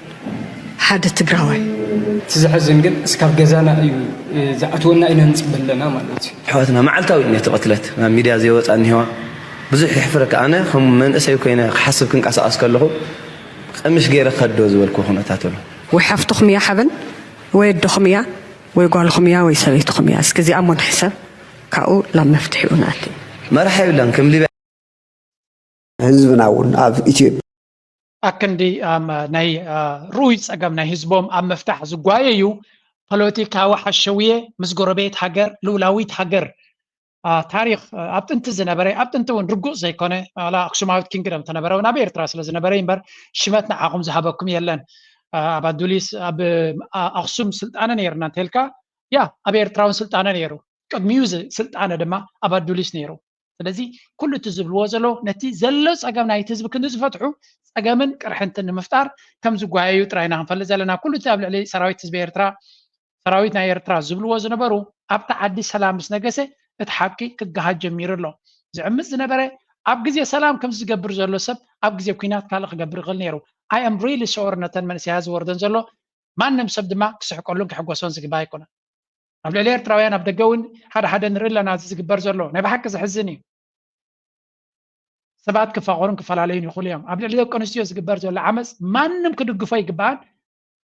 ሓደ ትግራዋይ። እቲ ዘሕዝን ግን እስካብ ገዛና እዩ ዝኣትወና ኢና ንፅበ ኣለና ማለት እዩ። ኣሕዋትና መዓልታዊ እዩ ነቲ ቅትለት ናብ ሚድያ ዘይወፃ እኒሄዋ ብዙሕ የሕፍረካ። ኣነ ከም መንእሰይ ኮይነ ክሓስብ ክንቀሳቀስ ከለኹ ቀምሽ ገይረ ከዶ ዝበልኩ ኩነታት ኣሎ። ወይ ሓፍትኹም እያ ሓበን ወይ ኣደኹም እያ ወይ ጓልኹም እያ ወይ ሰበይትኹም እያ። እስኪ እዚኣ እሞ ንሕሰብ ካብኡ ላብ መፍትሒኡ ንኣቲ። መራሒ የብላን ከም ሊብያ። ህዝብና እውን ኣብ ኢትዮጵያ። ኣክንዲ ናይ ርኡይ ፀገም ናይ ህዝቦም ኣብ ምፍታሕ ዝጓየዩ ፖለቲካዊ ሓሸውየ ምስ ጎረቤት ሃገር ልኡላዊት ሃገር ታሪክ ኣብ ጥንቲ ዝነበረ ኣብ ጥንቲ እውን ርጉፅ ዘይኮነ ዋላ ኣክሱማዊት ኪንግደም ተነበረ እውን ኣብ ኤርትራ ስለ ዝነበረ እምበር ሽመት ንዓኹም ዝሃበኩም የለን። ኣብ ኣዱሊስ ኣብ ኣክሱም ስልጣነ ነይርና እንተልካ ያ ኣብ ኤርትራ እውን ስልጣነ ነይሩ ቅድሚኡ ስልጣነ ድማ ኣብ ኣዱሊስ ነይሩ። ስለዚ ኩሉ እቲ ዝብልዎ ዘለዉ ነቲ ዘሎ ፀገም ናይቲ ህዝቢ ክንዲ ዝፈትሑ ፀገምን ቅርሕንትን ንምፍጣር ከም ዝጓየዩ ጥራይ ኢና ክንፈልጥ ዘለና። ኩሉ እቲ ኣብ ልዕሊ ሰራዊት ህዝቢ ኤርትራ ሰራዊት ናይ ኤርትራ ዝብልዎ ዝነበሩ ኣብታ ዓዲ ሰላም ምስ ነገሰ እቲ ሓቂ ክገሃድ ጀሚሩ ኣሎ። ዝዕምፅ ዝነበረ ኣብ ግዜ ሰላም ከምዚ ዝገብር ዘሎ ሰብ ኣብ ግዜ ኩናት ካልእ ክገብር ይኽእል ነይሩ። I am really sure ነተን መንእሰያት ዝወርደን ዘሎ ማንም ሰብ ድማ ክስሕቀሉን ክሕጎሶን ዝግባእ ኣይኮነን። ኣብ ልዕሊ ኤርትራውያን ኣብ ደገ እውን ሓደ ሓደ ንርኢ ኣለና። እዚ ዝግበር ዘሎ ናይ ብሓቂ ዘሕዝን እዩ። ሰባት ክፋቐሩን ክፈላለዩን ይኽእሉ እዮም። ኣብ ልዕሊ ደቂ ኣንስትዮ ዝግበር ዘሎ ዓመፅ ማንም ክድግፎ ይግባእን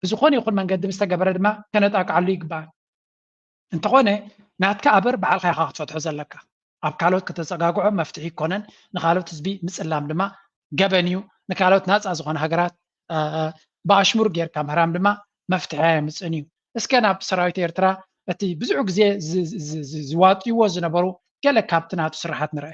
ብዝኾነ ይኹን መንገዲ ምስ ተገበረ ድማ ከነጣቅዓሉ ይግባእን። እንተኾነ ናትካ ኣበር ባዕልኻ ኢኻ ክትፈትሖ ዘለካ። ኣብ ካልኦት ከተፀጋግዖ መፍትሒ ይኮነን። ንካልኦት ህዝቢ ምፅላም ድማ ገበን እዩ። ንካልኦት ናፃ ዝኾነ ሃገራት ብኣሽሙር ጌርካ ምህራም ድማ መፍትሒ ኣየምፅእን እዩ። እስከ ናብ ሰራዊት ኤርትራ እቲ ብዙሕ ግዜ ዝዋጥይዎ ዝነበሩ ገለ ካብቲ ናቱ ስራሓት ንርአ።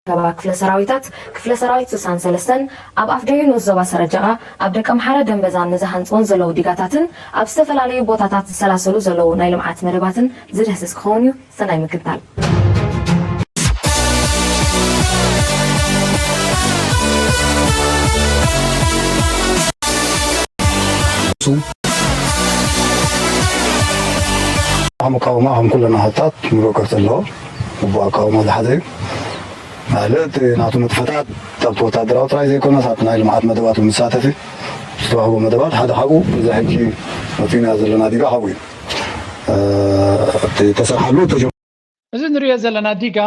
ገባ ክፍለ ሰራዊታት ክፍለ ሰራዊት ስሳን ሰለስተን ኣብ ኣፍደዩ ንኡስ ዞባ ሰረጀቓ ኣብ ደቀምሓረ ደንበዛን ንዝሃንፅዎን ዘለዉ ዲጋታትን ኣብ ዝተፈላለዩ ቦታታት ዝሰላሰሉ ዘለዉ ናይ ልምዓት መደባትን ዝድህስስ ክኸውን እዩ። ሰናይ ምክትታል። መቃወማ ከም ኩለና ሃብታት ምሉእ ቅርፂ ኣለዎ። ግቡእ ኣቃውማ ዝሓዘ እዩ። ማለት ናቱ ንጥፈታት ኣብቲ ወታደራዊ ጥራይ ዘይኮነስ ኣብቲ ናይ ልምዓት መደባት ብምሳተፍ ዝተዋህቦ መደባት ሓደ ካብኡ እዚ ሕጂ መፂና ዘለና ዲጋ ካብኡ እዩ። እቲ ተሰርሓሉ ተጀ እዚ ንሪኦ ዘለና ዲጋ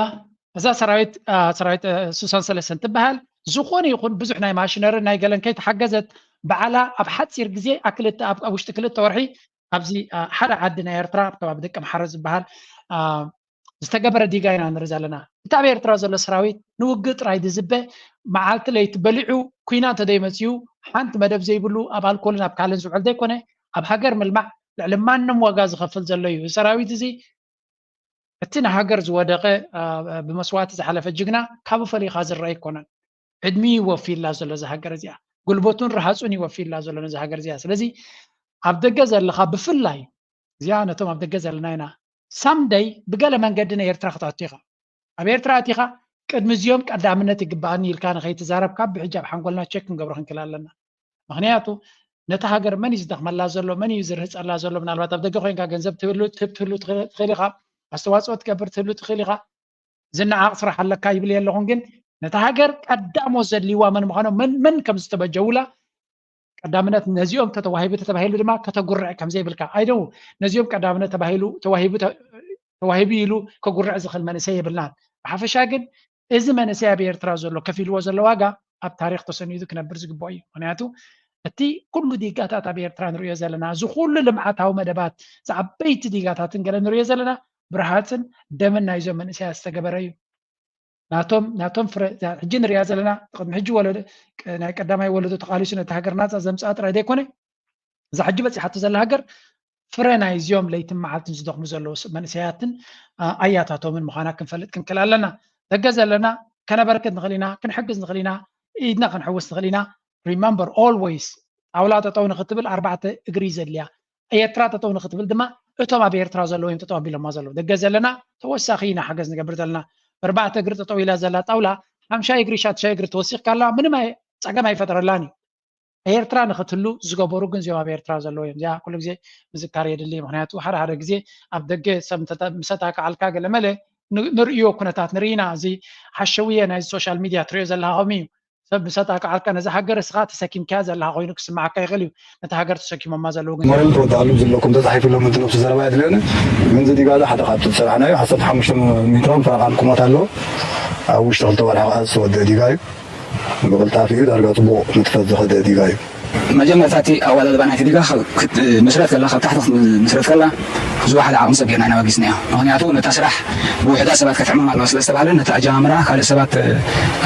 እዛ ሰራዊት ሰራዊት ስሳን ሰለስተን ትበሃል ዝኾነ ይኹን ብዙሕ ናይ ማሽነርን ናይ ገለን ከይተሓገዘት ባዕላ ኣብ ሓፂር ግዜ ኣብ ውሽጢ ክልተ ወርሒ ኣብዚ ሓደ ዓዲ ናይ ኤርትራ ኣብ ከባቢ ደቂ ኣምሓረ ዝበሃል ዝተገበረ ዲጋ ኢና ንርኢ ዘለና። እቲ ኣብ ኤርትራ ዘሎ ሰራዊት ንውግእ ጥራይ ዝዝበ መዓልቲ ለይቲ በሊዑ ኩና እንተደይመፅኡ ሓንቲ መደብ ዘይብሉ ኣብ ኣልኮልን ኣብ ካልእን ዝውዕል ዘይኮነ ኣብ ሃገር ምልማዕ ልዕሊ ማንም ዋጋ ዝኸፍል ዘሎ እዩ። እዚ ሰራዊት እዚ እቲ ንሃገር ዝወደቐ ብመስዋእቲ ዝሓለፈ ጅግና ካብኡ ፈሊኻ ዝረአ ኣይኮነን። ዕድሚኡ ይወፍይላ ዘሎ እዛ ሃገር እዚኣ፣ ጉልበቱን ረሃፁን ይወፍይላ ዘሎ ነዛ ሃገር እዚኣ። ስለዚ ኣብ ደገ ዘለኻ ብፍላይ እዚኣ ነቶም ኣብ ደገ ዘለና ኢና ሳምደይ ብገለ መንገዲ ንኤርትራ ክትኣቱ ኢኻ። ኣብ ኤርትራ ኣቲኻ ቅድሚ እዚኦም ቀዳምነት ይግበኣኒ ኢልካ ንኸይትዛረብ ካብ ብሕጂ ኣብ ሓንጎልና ቸክ ክንገብሮ ክንክእል ኣለና። ምኽንያቱ ነታ ሃገር መን እዩ ዝደኽመላ ዘሎ፣ መን እዩ ዝርህፀላ ዘሎ? ምናልባት ኣብ ደገ ኮይንካ ገንዘብ ትህሉ ትህብ ትህሉ ትኽእል ኢኻ፣ ኣስተዋፅኦ ትገብር ትህሉ ትኽእል ኢኻ፣ ዝነዓቕ ስራሕ ኣለካ ይብል የለኹን። ግን ነታ ሃገር ቀዳሞት ዘድልይዋ መን ምዃኖም መን መን ከም ዝተበጀውላ ቀዳምነት ነዚኦም ተተዋሂቡ ተተባሂሉ ድማ ከተጉርዕ ከም ዘይብልካ ኣይደው ነዚኦም ቀዳምነት ተባሂሉ ተዋሂቡ ተዋሂቡ ኢሉ ከጉርዕ ዝኽእል መንእሰይ የብልናን። ብሓፈሻ ግን እዚ መንእሰይ ኣብ ኤርትራ ዘሎ ከፊልዎ ዘሎ ዋጋ ኣብ ታሪኽ ተሰኒዱ ክነብር ዝግብኦ እዩ። ምክንያቱ እቲ ኩሉ ዲጋታት ኣብ ኤርትራ ንሪኦ ዘለና እዚ ኩሉ ልምዓታዊ መደባት ዝዓበይቲ ዲጋታትን ገለ ንሪኦ ዘለና ብርሃፅን ደምን ናይዞም መንእሰያት ዝተገበረ እዩ። ናቶም ናቶም ፍረ እዛ ሕጂ ንሪኣ ዘለና ቅድሚ ሕጂ ወለዶ ናይ ቀዳማይ ወለዶ ተቓሊሱ ነቲ ሃገር ናፃ ዘምፅኣ ጥራይ ዘይኮነ እዛ ሕጂ በፂሓቶ ዘላ ሃገር ፍረ ናይ እዚኦም ለይትን መዓልትን ዝደኽሙ ዘለዉ መንእሰያትን ኣያታቶምን ምዃና ክንፈልጥ ክንክእል ኣለና። ደገ ዘለና ከነበርክት ንኽእል ኢና፣ ክንሕግዝ ንኽእል ኢና፣ ኢድና ክንሕውስ ንኽእል ኢና። Remember always ጣውላ ጠጠው ንኽትብል ኣርባዕተ እግሪ ዘድልያ ኤርትራ ጠጠው ንኽትብል ድማ እቶም ኣብ ኤርትራ ዘለዉ እዮም ጠጠው ኣቢሎማ ዘለዉ። ደገ ዘለና ተወሳኺ ኢና ሓገዝ ንገብር ዘለና። ብኣርባዕተ እግሪ ጠጠው ኢላ ዘላ ጣውላ ሓምሻይ እግሪ ሻትሻይ እግሪ ተወሲኽካ ኣለዋ ምንም ኣይ- ጸገም ኣይፈጥረላን እዩ። ኤርትራ ንኽትህሉ ዝገበሩ ግን እዚኦም ኣብ ኤርትራ ዘለዉ እዮም። እዚኣ ኩሉ ግዜ ምዝካር የድሊ። ምኽንያቱ ሓደ ሓደ ግዜ ኣብ ደገ ሰብ እንተ- ምስ ኣጣቅዓልካ ገለመለ ን- ንርእዮ ኩነታት ንርኢና። እዚ ሓሸውየ ናይዚ ሶሻል ሚድያ ትርእዮ ዘለኻ ከምኡ እዩ። ሰብ ምስ ኣጣቅዓልካ ነዛ ሃገር እስኻ ተሰኪምካያ ዘለኻ ኮይኑ ክስምዓካ ይኽእል እዩ። ነታ ሃገር ተሰኪሞማ ዘለዉ ግን ሞራል ተወዳእሉ ዘለኩም ተጻሒፉሎም እንት ነብሱ ዘረባ የድልዮኒ። ግን እዚ ዲጋዛ ሓደ ካብቲ ዝሰራሕናዮ ዓሰርተ ሓሙሽተ ሜትሮን ፈረቓን ቁመት ኣለዎ። ኣብ ውሽጢ ክልተ ወርሒ ከዓ ዝተወደአ ዲጋ እዩ። ብቕልጣፊኡ ዳርጋ ጽቡቕ ንጥፈት ዝኸደ ዲጋ እዩ። መጀመርታ እቲ ኣወዳድባ ናይቲ ዲጋ ካብ ክትምስረት ከላ ካብ ታሕቲ ክትምስረት ከላ ዝወሓደ ዓቕሚ ሰብ ጌርና ኢና በጊስናዮ። ምኽንያቱ ነታ ስራሕ ብውሑዳት ሰባት ከተዕምም ኣለዋ ስለ ዝተባህለ ነቲ ኣጀማምራ ካልእ ሰባት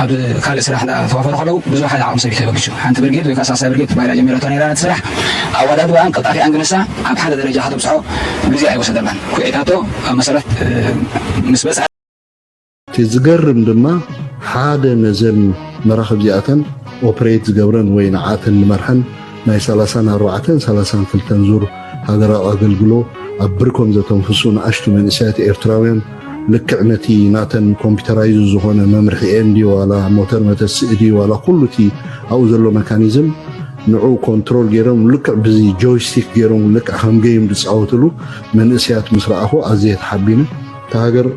ኣብ ካልእ ስራሕ እንዳተዋፈሩ ከለዉ ብዙሓት ዓቕሚ ሰብ እዩ ተበጊሱ። ሓንቲ ብርጌድ ወይ ከዓ ሳልሳይ ብርጌድ ተባሂላ ጀሚራቶ ነይራ ነቲ ስራሕ። ኣወዳድባኣን ቅልጣፊኣን ግንሳ ኣብ ሓደ ደረጃ ከተብፅሖ ግዜ ኣይወሰደላን። ኩዒታቶ ኣብ መሰረት ምስ በፅሐ እቲ ዝገርም ድማ ሓደ ነዘን መራኽብ እዚኣተን ኦፕሬት ዝገብረን ወይ ንዓተን ዝመርሐን ናይ ሰላሳን ኣርባዕተን ሰላሳን ክልተን ዙር ሃገራዊ ኣገልግሎ ኣብ ብርኮም ዘተንፍሱ ንኣሽቱ መንእሰያት ኤርትራውያን ልክዕ ነቲ ናተን ኮምፒተራይዝድ ዝኾነ መምርሒኤን ድዩ ዋላ ሞተር መተስኢ ድዩ ዋላ ኩሉ እቲ ኣብኡ ዘሎ መካኒዝም ንዕኡ ኮንትሮል ገይሮም ልክዕ ብዚ ጆይስቲክ ገይሮም ልክዕ ከም ገይም ዝፃወትሉ መንእሰያት ምስ ረኣኹ ኣዝየ ተሓቢነ። እታ ሃገር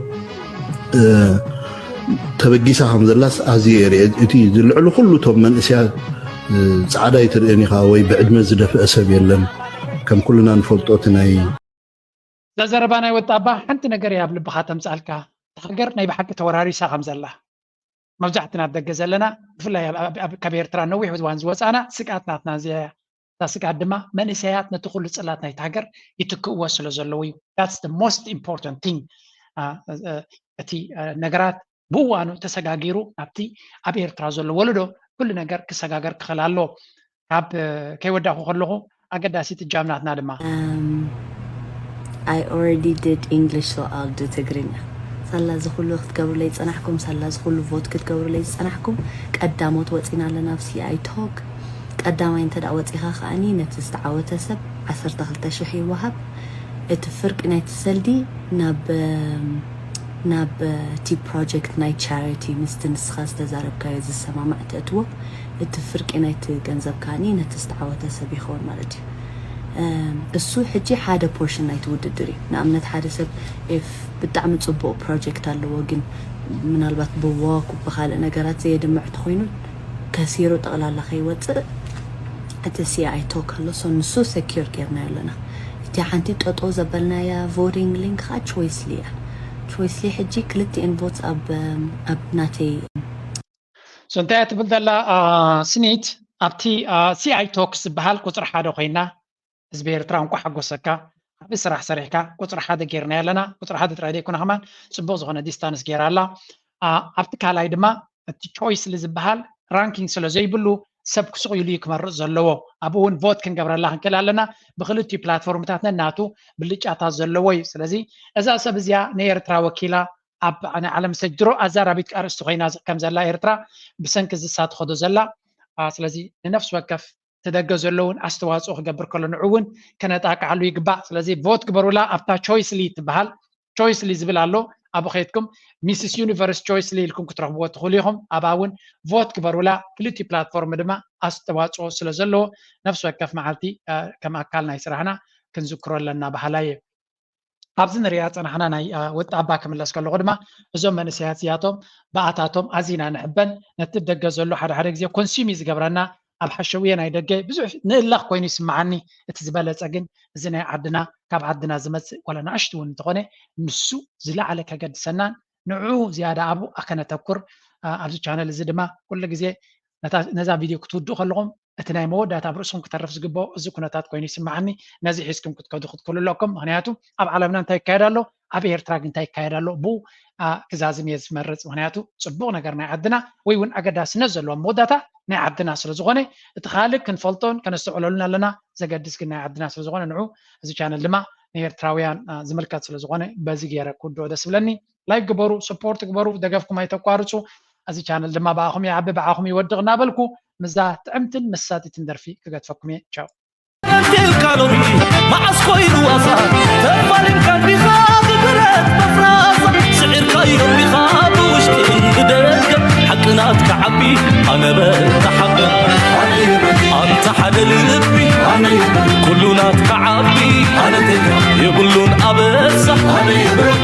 ተበጊሳ ከም ዘላስ ኣዝየ የርኢ። እቲ ዝልዕሉ ኩሉ እቶም መንእስያት ጻዕዳ ኣይትርእን ኢኻ ወይ ብዕድመ ዝደፍአ ሰብ የለን። ከም ኩልና ንፈልጦ እቲ ናይ እዛ ዘረባ ናይ ወጣባ ሓንቲ ነገር እያ ኣብ ልብኻ ተምጻልካ። እታ ሃገር ናይ ብሓቂ ተወራሪሳ ከም ዘላ መብዛሕትና ኣብ ደገ ዘለና ብፍላይ ካብ ኤርትራ ነዊሕ እዋን ዝወፃና ስግኣት ናትና እዚኣ እያ። እታ ስግኣት ድማ መንእሰያት ነቲ ኩሉ ፅላት ናይቲ ሃገር ይትክእዎ ስለ ዘለዉ እዩ። That's the most important thing። እቲ ነገራት ብእዋኑ ተሰጋጊሩ ናብቲ ኣብ ኤርትራ ዘሎ ወለዶ ኩሉ ነገር ክሰጋገር ክኽእል ኣለዎ። ካብ ከይወዳእኩ ከለኹ ኣገዳሲት እጃም ናትና ድማ I already did English, so I'll do ትግርኛ። ሳላ እዚ ኩሉ ክትገብሩለይ ዝጸናሕኩም፣ ሳላ እዚ ኩሉ vote ክትገብሩለይ ዝጸናሕኩም፣ ቀዳሞት ወጺና ኣለና ኣብ C I talk። ቀዳማይ እንተ ደኣ ወጺኻ ከኣኒ ነቲ ዝተዓወተ ሰብ ዓሰርተ ክልተ ሽሕ ይወሃብ። እቲ ፍርቂ ናይቲ ሰልዲ ናብ ናብ እቲ project ናይ charity ምስቲ ንስኻ ዝተዛረብካዮ ዝሰማማዕ ተእትዎ። እቲ ፍርቂ ናይቲ ገንዘብ ከኣኒ ነቲ ዝተዓወተ ሰብ ይኸውን ማለት እዩ። እሱ ሕጂ ሓደ portion ናይቲ ውድድር እዩ። ንኣብነት ሓደ ሰብ if ብጣዕሚ ጽቡቕ project ኣለዎ ግን ምናልባት ብ walk ብኻልእ ነገራት ዘየድምዕ ተኾይኑ ከሲሩ ጠቕላላ ከይወፅእ እቲ C I talk ኣሎ። So ንሱ secure ጌርናዮ ኣለና። እቲ ሓንቲ ጠጠው ዘበልናያ voting link ከዓ Choicely እያ። Choicely ሕጂ ክልቲኤን votes ኣብ ኣብ ናተይ So እንታይ እያ ትብል ዘላ ስኒት ኣብቲ C I talk ዝበሃል ቁፅሪ ሓደ ኮይና ህዝቢ ኤርትራ እንኳዕ ሓጎሰካ ዓቢ ስራሕ ሰሪሕካ ቁፅሪ ሓደ ጌርናዮ ኣለና። ቁፅሪ ሓደ ጥራይ ዘይኮነ ከማን ፅቡቕ ዝኾነ distance ጌራ ኣላ። ኣብቲ ካልኣይ ድማ እቲ Choicely ዝበሃል ranking ስለ ዘይብሉ ሰብ ክሱቕ ኢሉ እዩ ክመርፅ ዘለዎ። ኣብኡ እውን vote ክንገብረላ ክንክእል ኣለና። ብክልቲኡ platform ታት ነናቱ ብልጫታት ዘለዎ እዩ። ስለዚ እዛ ሰብ እዚኣ ንኤርትራ ወኪላ ኣብ ናይ ዓለም stage ድሮ ኣዛራቢት ኣርእስቲ ኮይና ከም ዘላ ኤርትራ ብሰንኪ እዚሳ ትኸዶ ዘላ። ስለዚ ንነፍሲ ወከፍ እቲ ደገ ዘሎ እውን ኣስተዋፅኦ ክገብር ከሎ ንዑ እውን ከነጣቅዓሉ ይግባእ። ስለዚ vote ግበሩላ ኣብታ Choicely ትበሃል። Choicely ዝብል ኣሎ ኣብኡ ከይድኩም Missus Universe Choicely ኢልኩም ክትረኽብዎ ትኽእሉ ኢኹም። ኣብኣ እውን vote ግበሩላ። ክልቲኡ platform ድማ ኣስተዋፅኦ ስለ ዘለዎ ነፍሲ ወከፍ መዓልቲ ከም ኣካል ናይ ስራሕና ክንዝክሮ ኣለና በሃላይ እየ። ኣብዚ ንሪኣ ዝፀናሕና ናይ ወጣባ ክምለስ ከለኹ ድማ እዞም መንእሰያት እዚኣቶም ብኣታቶም ኣዚና ንሕበን። ነቲ ደገ ዘሎ ሓደ ሓደ ግዜ consume እዩ ዝገብረና። ኣብ ሓሸውየ ናይ ደገ ብዙሕ ንእለኽ ኮይኑ ይስምዓኒ። እቲ ዝበለፀ ግን እዚ ናይ ዓድና ካብ ዓድና ዝመፅእ ዋላ ንኣሽቱ እውን እንተኾነ ንሱ ዝለዓለ ከገድሰናን ንዕኡ ዝያዳ ኣብኡ ከነተኩር ኣብዚ channel እዚ ድማ ኩሉ ግዜ ነዛ video ክትውድኡ ከለኹም እቲ ናይ መወዳእታ ኣብ ርእስኹም ክተርፍ ዝግብኦ እዚ ኩነታት ኮይኑ ይስምዓኒ። ነዚ ሒዝኩም ክትከዱ ክትክእሉ ኣለኩም። ምክንያቱ ኣብ ዓለምና እንታይ ይካየድ ኣሎ፣ ኣብ ኤርትራ ግን እንታይ ይካየድ ኣሎ ብኡ ክዛዝም እየ ዝመርጽ። ምክንያቱ ጽቡቕ ነገር ናይ ዓድና ወይ እውን ኣገዳስነት ዘለዎ መወዳእታ ናይ ዓድና ስለ ዝኾነ እቲ ካልእ ክንፈልጦን ከነስተውዕለሉን ኣለና። ዘገድስ ግን ናይ ዓድና ስለ ዝኾነ ንዑ እዚ channel ድማ ንኤርትራውያን ዝምልከት ስለ ዝኾነ በዚ ገይረ ክውድኦ ደስ ይብለኒ። Like ግበሩ፣ support ግበሩ፣ ደገፍኩም ኣይተቋርጹ። እዚ channel ድማ ብኣኹም ይዓቢ ብኣኹም ይወድቕ እናበልኩ ምስዛ ጥዕምትን መሳጢትን ደርፊ ክገድፈኩም እየ። ቻው። እንቴልካ ሎሚ መዓስ ኮይኑ ዋሳ ተፋሊምካ እንዲኻ ብብረት መፍራሳ ስዒርካዮ እንዲኻ ብውሽጥን ብደገ ሓቂ ናትካ ዓቢ ኣነ በል ተሓበ ኣንታ ሓደ ልቢ ኩሉ ናትካ ዓቢ የብሉን ኣበሳ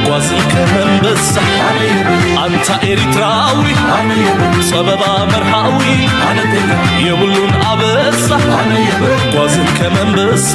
ጓዝን ከመንበሳ ኣንታ ኤሪትራዊ ጸበባ መርሃዊ የብሉን ኣበሳ ጓዝን ከመንበሳ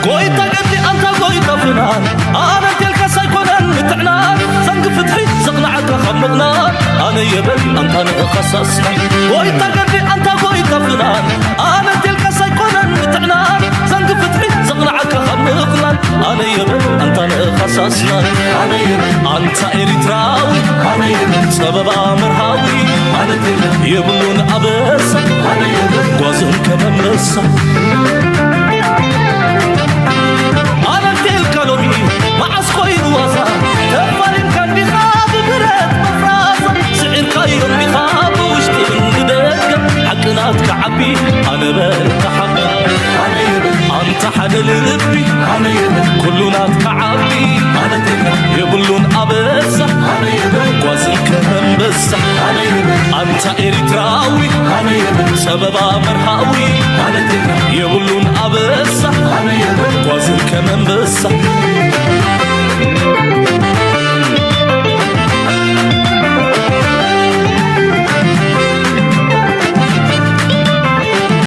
ጎይታ ገዲ ኣንታ ጎይታ ፍናን ኣነ እንቴልካስ ኣይኮነን ምትዕናን ዘንጊ ፍትሒ ዘቕንዓካ ካብ ምቕናን ኣነ የበል ኣንታ ንእኻሳስና ጎይታ ገዲ ኣንታ ጎይታ ፍናን ኣነ እንቴልካስ ኣይኮነን ምትዕናን ዘንጊ ፍትሒ ዘቕንዓካ ካብ ምቕናን ኣነ የበል ኣንታ ንእኻሳስና ኣንታ ኤሪትራዊ ጸበባ መርሃዊ የብሉን ኣበሳ ጓዞም ከመመሳ ኣነ እንቴልካ ሎሚ መዓስ ኮይኑ ዋሳ ተፋሊምካ እንዲኻ ብብረት መፍራሳ ስዒርካዮ እንዲኻ ብውሽጥን ብደገ ሓቂ ናትካ ዓቢ ኣነ በል ተሓበ ኣንታ ሓደ ልቢ ኩሉ ናትካ ዓቢ የብሉን ኣበሳ ጓዝን ከመንበሳ ኣንታ ኣንታ ኤሪትራዊ፣ ኣነ የብል ጸበባ መርሃዊ፣ ኣነ ቴራ የብሉን ኣበሳ፣ ኣነ የብል ጓዝን ከም ኣንበሳ።